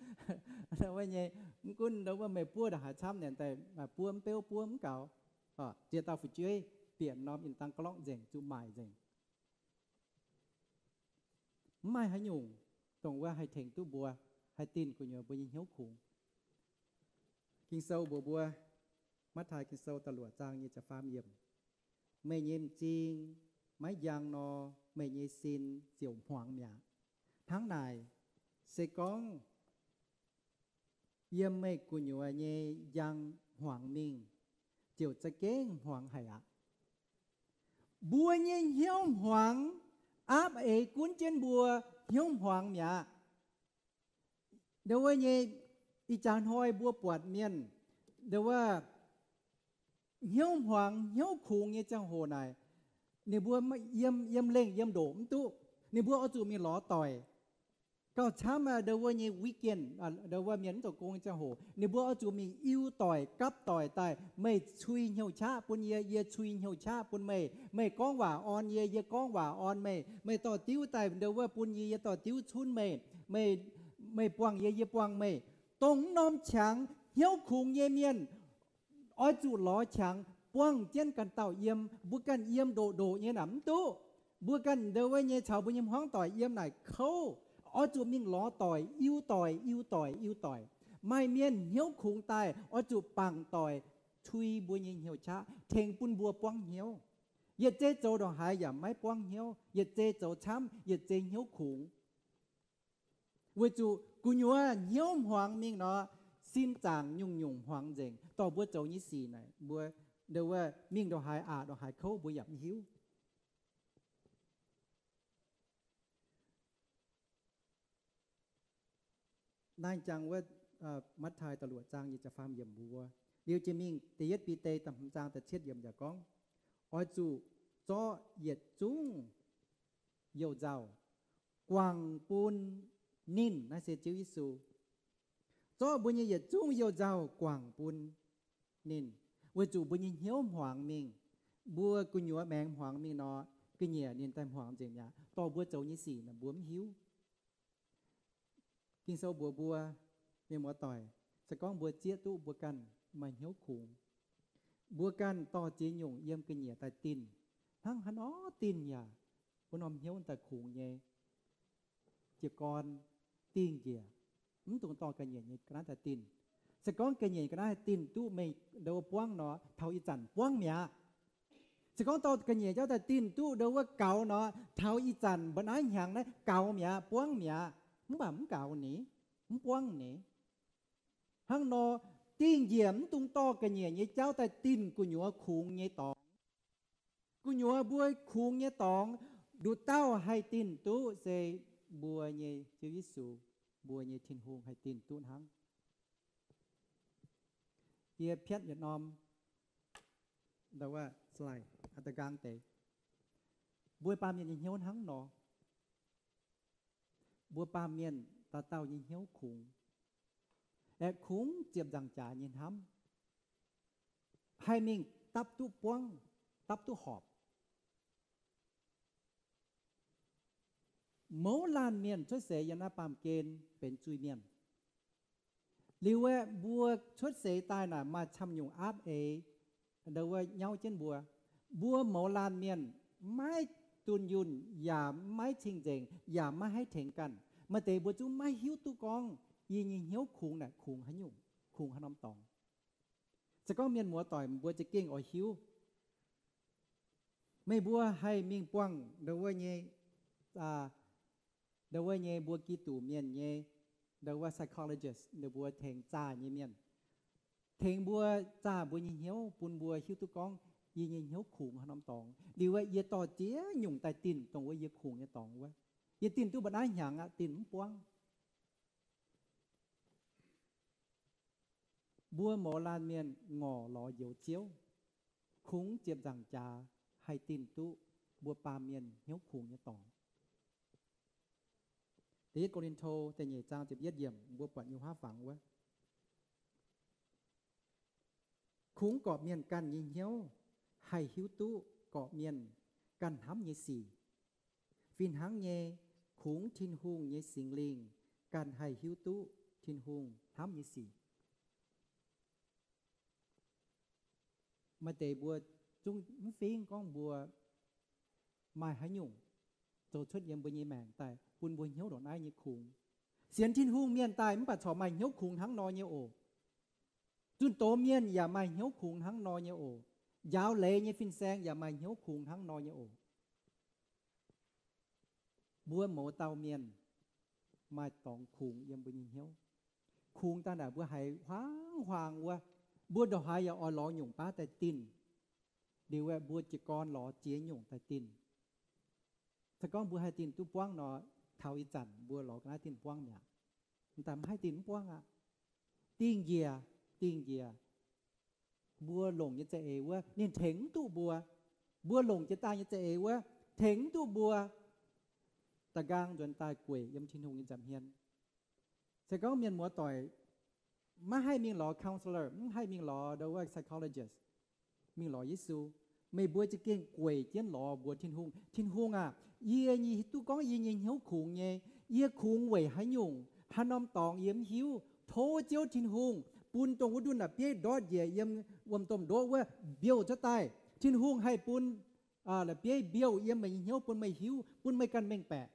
ndau wuov nyei, mv gunv ndau wuov meih buov ndongc haaix camv, ninh daaih buov mv beuv buov mv gaux. Ziex dauh fu'jueiv bieqc norm in dang glorqv nzengc, zuqc maaic nzengc. Mv maaih haaix nyungc dongh wuov haih tengx duqv mbuo, haih dinh gu'nyuoz mbuo nyei hnyouv kungx. Ging-Sou mbuox mbuo, Matv^taai Ging-Sou da'luoqc zaang nyei ziepc faam yiemc, meih nyei m'zing maiv njang nor, meih nyei sin ziouc hmuangx mi'aqv. Hnangv naaic, se gorngv yiem meih gu'nyuoz nyei njang hmuangx mingh, ziouc za'gengh hmuangx haic aqv. Mbuo nyei hnyouv hmuangx aapv eix gunv jienv mbuo hnyouv hmuangx mi'aqv. Ndau wuov nyei, ih jaax hnoi mbuo buatc mienh ndau wuov hnyouv hmuangx hnyouv kungx nyei ziangh hoc naaic, ninh mbuo yiem, yiem lengh yiem ndoqc mv duqv. Ninh mbuo oix zuqc mingh lorz doic. Gauh camv ndau wuov nyei weekend, ndau wuov mienh mv zoux gong nyei ziangh hoc, ninh mbuo oix zuqc mingh iu doic gapv doic daaih, meih cui hnyouv qaqv bun yie, yie cui hnyouv qaqv bun meih, meih gorngv waac orn yie, yie gorngv waac orn meih, meih dorh diuv daaih ndau wuov bun yie, yie dorh diuv cunv meih, meih buangh yie, yie buangh meih. Dongh mv norm qangx hnyouv kungx nyei mienh oix zuqc lorz qangx buangh jienv ganh dauh yiem. Mbuo ganh yiem ndoqc-ndoqc nyei naaic mv duqv. Mbuo ganh ndau wuov nyei caux mbuo nyei hmuangv doic yiem naaic kouv. Oix zuqc mingh lorz doic, iu doic, iu doic, iu doic. Maaih mienh hnyouv kungx daaih oix zuqc bangc doic cui mbuo nyei hnyouv qaqv, tengx bun mbuo buangv hnyouv. Yietc zei zoux ndongc haaix yaac maiv buangv hnyouv. Yietc zei zoux camv, yietc zei hnyouv kungx. Weic zuqc gu'nyuoz hnyouv hmuangx mingh nor, sin zaangc nyungc-nyungc hmuangx nzengc. Dorh mbuo zoux nyei sic naaic, mbuo ndau wuov mingh ndongc haaix aqc ndongc haaix kouv mbuo yaac mv hiuv. Naaiv jangx wuov, Matv^taai da'luoqc zaang nyei ziepc faam yiemc mbuox, liuz jiex mingh da'yietv Bide da'hmz zaang da'cietv yiemc yaac gorngv, oix zuqc zorqv yietc zungv youh nzauh guangc bun ninh, naaiv se Ziouv Yesu. Zorqv mbuo nyei yietc zungv youh nzauh guangc bun ninh, weic zuqc mbuo nyei hnyouv hmuangx mingh, mbuo gu'nyuoz maengx hmuangx mingh nor, ga'nyiec ninh daaih hmuangx nzengc mi'aqv. Dorh mbuo zoux nyei sic naaic mbuo mv hiuv. Ging-Sou mbuox mbuo, mienh muoz-doic, se gorngv mbuo zieqv duqv mbuo ganh maaih hnyouv kungx, mbuo ganh dorh ziex nyungc yiem ga'nyiec daaih dinh, hnangv haaix nor dinh yaac wuov norm hnyouv daaih kungx nyei. Jiez gorn dingh njiec, mv dungx dorh ga'nyiec nyei ga'naaiv daaih dinh. Se gorngv ga'nyiec ga'naaiv daaih dinh duqv meih ndau buangv nor, taux ih zanc buangv mi'aqv. Se gorngv dorh ga'nyiec jauv daaih dinh duqv ndau wuov gaux nor, taux ih zanc mbuo naaiv hnyangx naaiv gaux mi'aqv, buangv mi'aqv. Mv baac mv gaux ni, mv buangv ni. Hnangv nor, dingh njiec mv dungx dorh ga'nyiec nyei jauv daaih dinh gu'nyuoz kungx nyei dorngx. Gu'nyuoz mbuo kungx nyei dorngx, nduqc dauh haih dinh duqv se mbuo nyei Ziouv Yesu, mbuo nyei Tin-Hungh haih dinh duqv hnangv. Yie piatv yietc norm, ndau wuov slide, a'da'nqaang deix. Mbuo baamh mienh nyei hnyouv hnangv nor. Mbuo baamh mienh dauh dauh nyei hnyouv kungx, aeqv, kungx ziepc nzaangc jaax nyei hnamv, haih mingh dapv duqv buangv, dapv duqv horpc. Mouz laanh mienh cuotv seix yiem naaiv baamh gen benx zuiz-mienh. Liuz aeqv, mbuo cuotv seix daaih naaic maaih camv nyungc aapv eix, ndau wuov nyauv jienv mbuo. Mbuo mouz laanh mienh maiv dunh yunh yaac maiv cing-nzengc yaac maiv haih tengx ganh. Maaih deix mbuo zungv maiv hiuv duqv gorngv yie nyei hnyouv kungx naaic kungx haaix nyungc, kungx haaix norm dorngx. Se gorngv mienh muoz-doic mbuo za'gengh oix hiuv. Meih mbuo haih mingh buangh ndau wuov nyei, ndau wuov nyei mbuo Giduc mienh nyei, ndau wuov psychologist, ninh mbuo tengx zaah nyei mienh, tengx mbuo zaah mbuo nyei hnyouv bun mbuo hiuv duqv gorngv yie nyei hnyouv kungx haaix norm dorngx. Liuz wuov yie dorh ziex nyungc daaih dinh dongh wuov yie kungx nyei dorngx wuov. Yie dinh duqv mba'naaiv hnyangx aqv, dinh mv buangv. Mbuo mouz laanh mienh ngorc lorz njoux Ziouv, kungx ziepc nzaangc jaax haih dinh duqv mbuo baamh mienh hnyouv kungx nyei dorngx. Da'yietv Ko^lin^to da'nyeic zaang ziepc yietv yiemc, mbuo buatc nyei huaav fangx wuov. Kungx gorqv-mienh ganh nyei hnyouv haih hiuv duqv gorqv-mienh ganh hnamv nyei sic. Fih hnangv nyei, kungx Tin-Hungh nyei Singx Lingh ganh haih hiuv duqv Tin-Hungh hnamv nyei sic. Maaih deix mbuo zungv mv fingx gorngv mbuo maaih haaix nyungc zoux cuotv yiem mbuo nyei maengc daaih bun mbuo hnyouv ndongc naaiv nyei kungx. Sienx Tin-Hungh mienh daaih mv baac corc maaih hnyouv kungx hnangv nor nyei oc. Zunh doz mienh yaac maaih hnyouv kungx hnangv nor nyei oc. Njaaux leiz nyei fin-saeng yaac maaih hnyouv kungx hnangv nor nyei oc. Mbuo mouz dauh mienh maaih dorngx kungx yiem mbuo nyei hnyouv. Kungx daaih naaic mbuo haiz huaang-huaang wuov, mbuo ndongc haaix yaac oix lorz nyungc baav daaih dinh. Liuz aeqv, mbuo jiez gorn lorz ziex nyungc daaih dinh. Se gorngv mbuo haih dinh duqv buangv nor, taux ih zanc mbuo lorz ga'naaiv dinh buangv mi'aqv. Mv daaih mv haih dinh mv buangv aqv. Dingh njiec, dingh njiec. Mbuo longc nyei za'eix wuov ninh tengx mv duqv mbuo. Mbuo longc jiex daaih nyei za'eix wuov tengx mv duqv mbuo da'nqaang nzuonx daaih gueic yiem Tin-Hungh nyei nza'hmien. Se gorngv mienh muoz-doic maiv haih mingh lorz counselor, mv haih mingh lorz ndo wuov psychologist, mingh lorz Yesu, meih mbuo za'gengh gueic jienv lorz mbuox Tin-Hungh, Tin-Hungh aah, yie nyei duqv gorngv yie nyei hnyouv kungx nyei. Yie kungx weic haaix nyungc? Haaix norm dorngx yie mv hiuv. Tov Ziouv Tin-Hungh bun dongh wuov ndunh la'bieiv ndortv njiec yiem wuom-domh ndoqv wuov mbiouh cuotv daaih. Tin-Hungh haih bun la'bieiv mbiouh yiem meih nyei hnyouv bun meih hiuv, bun meih ganh mengh baeqc.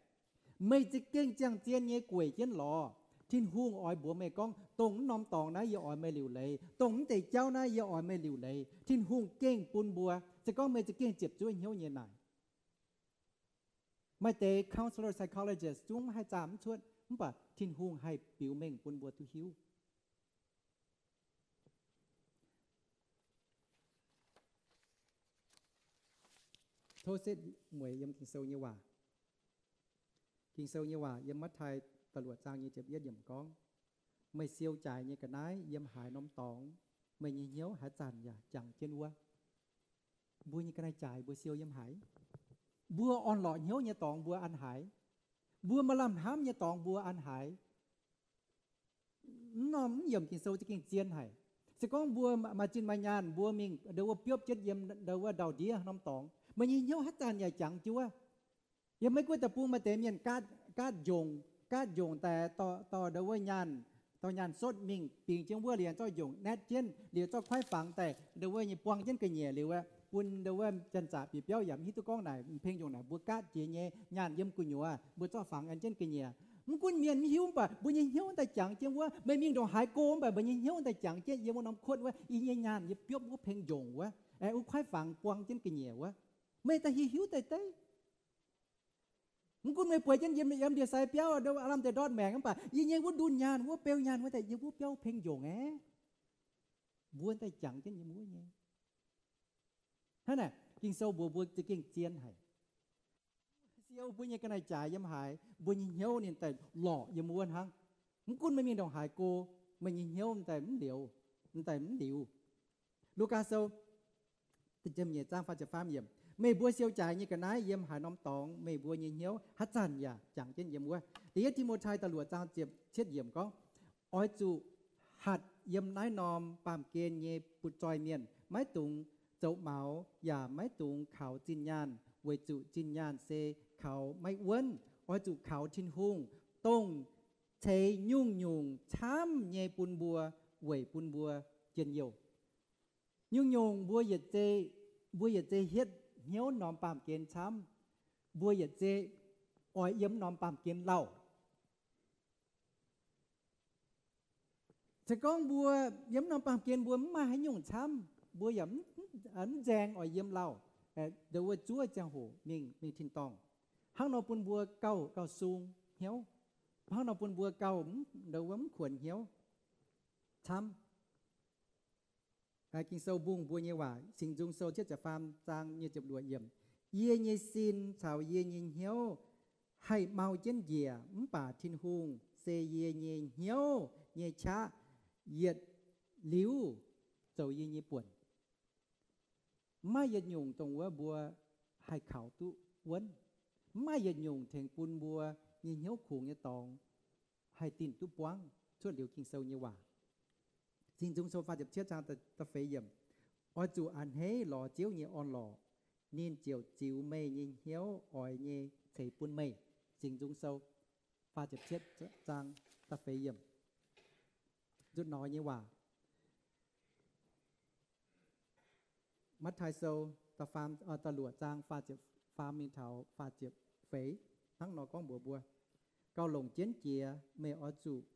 Meih za'gengh ziangh zien nyei gueic jienv lorz. Tin-Hungh oix mbuox meih gorngv, dongh mv norm dorngx naaiv yie oix meih liuc leiz, dongh mv deix jauv naaiv yie oix meih liuc leiz. Tin-Hungh gengh bun mbuo, se gorngv meih za'gengh ziepc zuoqv hnyouv nyei naaic. Maaih deix counselor, psychologist zungv mv haih zaah mv cuotv, mv baac Tin-Hungh haih biux mengh bun mbuo duqv hiuv. Tov setv mueiz yiem Ging-Sou nyei waac. Ging-Sou nyei waac yiem Matv^taai da'luoqc zaang nyei ziepc yietv yiemc gorngv, meih siou jaaix nyei ga'naaiv yiem haaix norm dorngx, meih nyei hnyouv haaix zanc yaac jangx jienv wuov. Mbuo nyei ga'naaiv jaaix mbuo siou yiem haaix? Mbuo orn-lorqc hnyouv nyei dorngx mbuo an haaix? Mbuo maaih lamh hnamv nyei dorngx mbuo an haaix? Mv norm mv yiemc Ging-Sou za'gengh zien haic. Se gorngv mbuo maaih zinh maaih nyaanh, mbuo mingh ndo wuov biopv jienv yiem ndo wuov ndau-ndiev norm dorngx, meih nyei hnyouv haaix zanc yaac jangx jienv wuov. Yiem Meiv Guoqv deic-bung maaih deix mienh gaatv njongc, gaatv njongc daaih dorh ndo wuov nyaanh, dorh nyaanh sotv mingh bingx jienv wuov liuz zorqv njongc naetv jienv liuz zorqv kuaaiv fangx daaih ndo wuov nyei buang jienv ga'nyiec liuz aeqv, bun ndo wuov janx-zaqc bieqc biauv yaac mv hiuv duqv gorngv naaic m'peng njongc naaic mbuo gaatv jiex nyei nyaanh yiem gu'nyuoz, mbuo zorqv fangx an jienv ga'nyiec. Mv gunv mienh mv hiuv mv baac mbuo nyei hnyouv daaih jangx jienv wuov. Meih mingh ndongc haaix go mv baac meih nyei hnyouv daaih jangx jienv yiem wuov norm kuotv wuov, yie nyei nyaanh yie biopv wuov peng njongc wuov, aeqv, wuov kuaaiv fangx buang jienv ga'nyiec wuov. Meih daaih hiuv hiuv daaih deix. Mv gunv meih bueix jienv yiem ndie-sai biauv ndo wuov lamh deix ndortv maengc mv baac yie nyei wuov ndunh nyaanh wuov beu nyaanh wuov daaih yiem wuov biauv peng njongc aeqv, mbuo daaih jangx jienv yiem wuov nyei. Hnangv naaic Ging-Sou mbuox mbuo za'gengh zien haic. Siou mbuo nyei ga'naaiv jaaix yiem haaix, mbuo nyei hnyouv ninh daaih lorqc yiem wuov hnangv. Mv gunv meih mingh ndongc haaix go, meih nyei hnyouv daaih mv liuz, daaih mv liuz. Lugaa Sou nyeic zaang faah ziepc faam yiemc, meih mbuo siou jaaix nyei ga'naaiv yiem haaix norm dorngx, meih mbuo nyei hnyouv haaix zanc yaac jangx jienv yiem wuov. Da'yietv Ti^mo^tai da'luoqc zaang ziepc cietv yiemc gorngv, oix zuqc hatc yiem naaiv norm baamh gen nyei butv-zoih mienh maiv dungx zoux maux yaac maiv dungx kaux zinh nyaanh, weic zuqc zinh nyaanh se kaux maiv wuonv. Oix zuqc kaux Tin-Hungh, dongh ceix nyungc-nyungc camv nyei bun mbuo weic bun mbuo njien-youh. Nyungc-nyungc mbuo yietc zei, mbuo yietc zei hietv hnyouv norm baamh gen camv. Mbuo yietc zei oix yiem norm baamh gen lauh. Se gorngv mbuo yiem norm baamh gen mbuo mv maaih haaix nyungc camv, mbuo yaac mv nzaeng oix yiem lauh, ndo wuov zuov ziangh hoc mingh, mingh tin-dorngh. Hnangv nor bun mbuo gauh, gauh sung hnyouv. Hnangv nor bun mbuo gauh, ndo wuov mv kuonx hnyouv camv. Ging-Sou mbungh mbuo nyei waac, Singx Nzung Sou cietv ziepc faam zaang nyei ziepc luoqc yiemc, Yie nyei sin caux yie nyei hnyouv haih mau jienv njiec, mv baac Tin-Hungh se yie nyei hnyouv nyei qaqv, yietc liuz zoux yie nyei buonc. Mv maaih yietc nyungc dongh wuov mbuo haih kaux duqv wuonv. Mv maaih yietc nyungc tengx bun mbuo nyei hnyouv kungx nyei dorngx haih dinh duqv buangv cuotv liuz Ging-Sou nyei waac. Singx Nzung Sou faah ziepc cietv zaang da'feix yiemc, Oix zuqc a'hneiv lorz Ziouv nyei orn-lorqc, ninh ziouc ziux meih nyei hnyouv oix nyei ceix bun meih. Singx Nzung Sou faah ziepc cietv zaang da'feix yiemc, nzutc nor nyei waac. Matv^taai Sou da'faam, da'luoqc zaang faah ziepc faam mingh taux faah ziepc feix hnangv nor gorngv mbuox mbuo, Gauh longc jienv jiex meih oix zuqc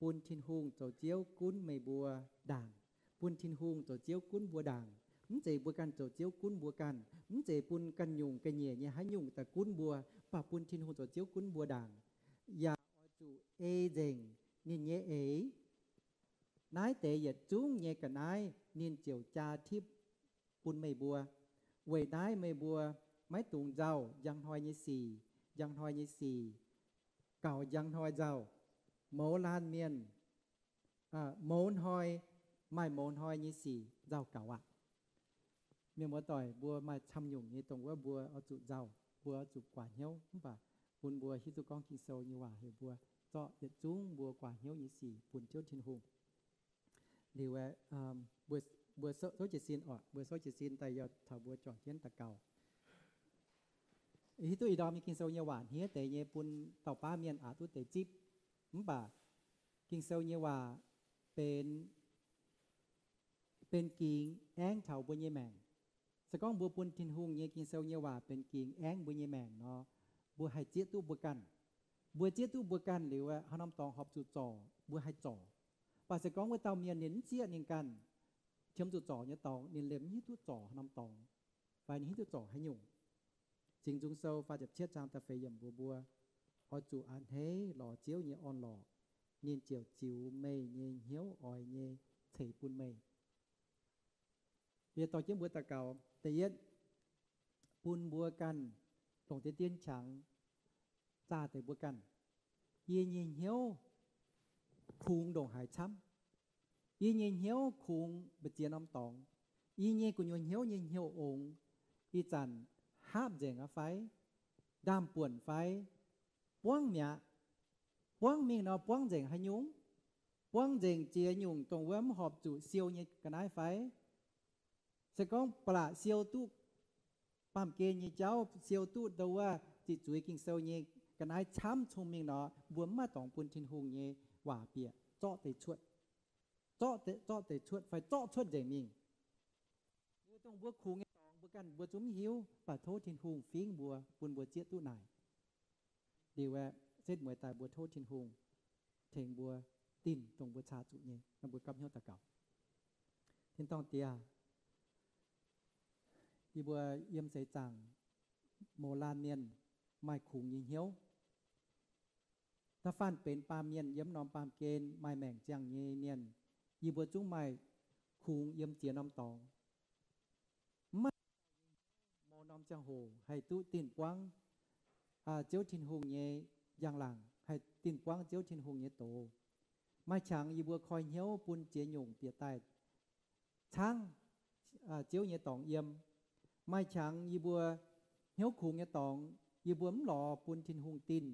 bun Tin-Hungh zoux Ziouv gunv meih mbuo ndaangc. Bun Tin-Hungh zoux Ziouv gunv mbuo ndaangc. Mv zeiz mbuo ganh zoux Ziouv gunv mbuo ganh. Mv zeiz bun ganh nyungc ga'nyiec nyei haaix nyungc daaih gunv mbuo, mv baac bun Tin-Hungh zoux Ziouv gunv mbuo ndaangc. Yaac oix zuqc ei nzengc ninh nyei eix. Naaiv deix yietc zungv nyei ga'naaiv ninh ziouc jaa tipv bun meih mbuo. Weic naaiv meih mbuo maiv dungx nzauh njang hnoi nyei sic, njang hnoi nyei sic gaux njang hnoi nzauh. Mouz laanh mienh, mouz hnoi, maaih mouz hnoi nyei sic nzauh gaux aqv. Mienh muoz-doic, mbuo maaih camv nyungc nyei dongh wuov mbuo oix zuqc nzauh, mbuo oix zuqc guaax hnyouv, mv baac bun mbuo hiuv duqv gorngv Ging-Sou nyei waac heuc mbuo zorqv yietc zungv mbuo guaax hnyouv nyei sic bun Ziouv Tin-Hungh. Liuz, mbuo souv jiez sin oc, mbuo souv jiez sin daaih yie taux mbuo juangc jienv daux gaux. Hiuv duqv ih ndorm nyei Ging-Sou nyei waac hniev deix nyei bun dauh baav mienh aqc duqv deix zipv. Mv baac Ging-Sou nyei waac benx, benx gingx aengv taux mbuo nyei maengc. Se gorngv mbuo bun Tin-Hungh nyei Ging-Sou nyei waac benx gingx aengv mbuo nyei maengc nor, mbuo haih zieqv duqv mbuo ganh. Mbuo zieqv duqv mbuo ganh liuz, haaix norm dorngx horpc zuqc zorc, mbuo haih zorc. Mv baac se gorngv wuov dauh mienh ninh mv zieqv ninh ganh, qiemx zuqc zorc nyei dorngx, ninh liemh mv hiuv duqv zorc haaix norm dorngx, fai ninh hiuv duqv zorc haaix nyungc. Singx Nzung Sou faah ziepc cietv zaang da'feix yiemc mbuox mbuo, oix zuqc a'hneiv lorz Ziouv nyei orn-lorqc, ninh ziouc ziux meih nyei hnyouv oix nyei ceix bun meih. Yie dorh jienv mbuo daux gaux. Da'yietv, bun mbuo ganh longc deix dien qangx zaah deix mbuo ganh. Yie nyei hnyouv kungx ndongc haaix camv? Yie nyei hnyouv kungx mbu'ziex norm dorngx? Yie nyei gu'nyuoz hnyouv nyei hnyouv ongx ih zanc haapv nzengc aqv fai? Ndaamv-buonc fai? Buangv mi'aqv. Buangv mingh nor buangv nzengc haaix nyungc? Buangv nzengc ziex nyungc dongh wuov mv horpc zuqc siou nyei ga'naaiv fai? Se gorngv ba'laqc siou duqv baamh gen nyei jauv, siou duqv ndo wuov ziqc zuiz Ging-Sou nyei ga'naaiv camv cung mingh nor, mbuo mv maaih dorngx bun Tin-Hungh nyei waac bieqc zorqv deix cuotv, zorqv deix cuotv fai zorqv cuotv nzengc mingh. Liuz dongh mbuo kungx nyei dorngx mbuo ganh mbuo zungv mv hiuv, baac tov Tin-Hungh fingv mbuo, bun mbuo zieqv duqv naaic. Liuz aeqv, setv mueiz daaih mbuo tov Tin-Hungh tengx mbuo dinh dongh mbuo caa zuqc nyei. Nor mbuo gapv hnyouv daux gaux. Tin-dorngh Diex, yie mbuo yiem seix zaangc mouz laanh mienh maaih kungx nyei hnyouv. Da'faanh benx baamh mienh yiem norm baamh gen maaih maengc ziangh nyei mienh, yie mbuo zungv maaih kungx yiem ziex norm dorngx. Mv maaih mouz norm ziangh hoc haih duqv dinh buangv Ziouv Tin-Hungh nyei njang-laangc, haih dinh buangv Ziouv Tin-Hungh nyei doz. Maaih qangx yie mbuo koi hnyouv bun ziex nyungc bieqc daaih caangv Ziouv nyei dorngx yiem. Maaih qangx yie mbuo hnyouv kungx nyei dorngx, yie mbuo mv lorz bun Tin-Hungh dinh.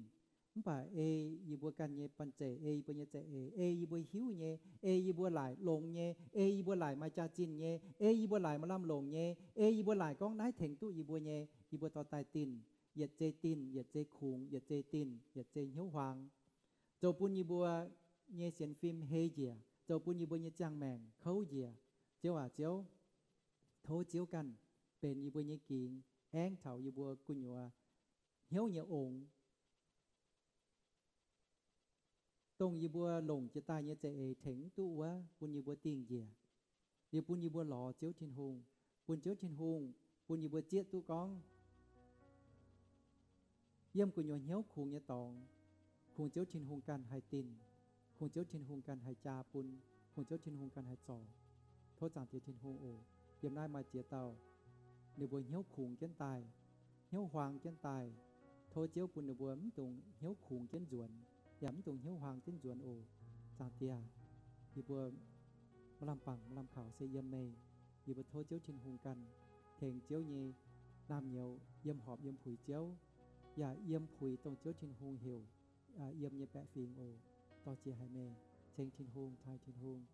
Mv baac ei yie mbuo ganh nyei banh zeic, ei yie mbuo nyei za'eix, ei yie mbuo hiuv nyei, ei yie mbuo laaic longx nyei, ei yie mbuo laaic maaih jaax-zinh nyei, ei yie mbuo laaic maaih lamh longc nyei, ei yie mbuo laaic gorngv naaiv tengx duqv yie mbuo nyei, yie mbuo dorh daaih dinh. Yietc zei dinh, yietc zei kungx, yietc zei dinh, yietc zei hnyouv huaang, zoux bun yie mbuo nyei sienx fim hei njiec, zoux bun yie mbuo nyei ziangh maengc kouv njiec. Ziouv aac, Ziouv, tov Ziouv ganh benx yie mbuo nyei gingx, aengv taux yie mbuo gu'nyuoz hnyouv nyei ongx, dongh yie mbuo longc jiex daaih nyei za'eix tengx mv duqv wuov, bun yie mbuo dingh njiec. Liuz bun yie mbuo lorz Ziouv Tin-Hungh, bun Ziouv Tin-Hungh bun yie mbuo zieqv duqv gorngv, yiem gu'nyuoz hnyouv kungx nyei dorngx, kungx Ziouv Tin-Hungh ganh haih dinh, kungx Ziouv Tin-Hungh ganh haih jaa bun, kungx Ziouv Tin-Hungh ganh haih zorc. Tov Zaangc Diex Tin-Hungh oc. Yiem naaiv maaih ziex dauh, ninh mbuo hnyouv kungx jienv daaih, hnyouv huaang jienv daaih. Tov Ziouv bun ninh mbuo mv dungx hnyouv kungx jienv nzuonx, yaac mv dungx hnyouv huaang jienv nzuonx oc. Zaangc Diex, yie mbuo maaih lamh bangc maaih lamh kaux se yiem meih. Yie mbuo tov Ziouv Tin-Hungh ganh tengx Ziouv nyei naamh nyouz yiem horpc yiem puix Ziouv, yaac yiem puix dongh Ziouv Tin-Hungh heuc yiem nyei baeqc fingx oc. Dorh jiex haic meih, ceng Tin-Hungh, taaih Tin-Hungh.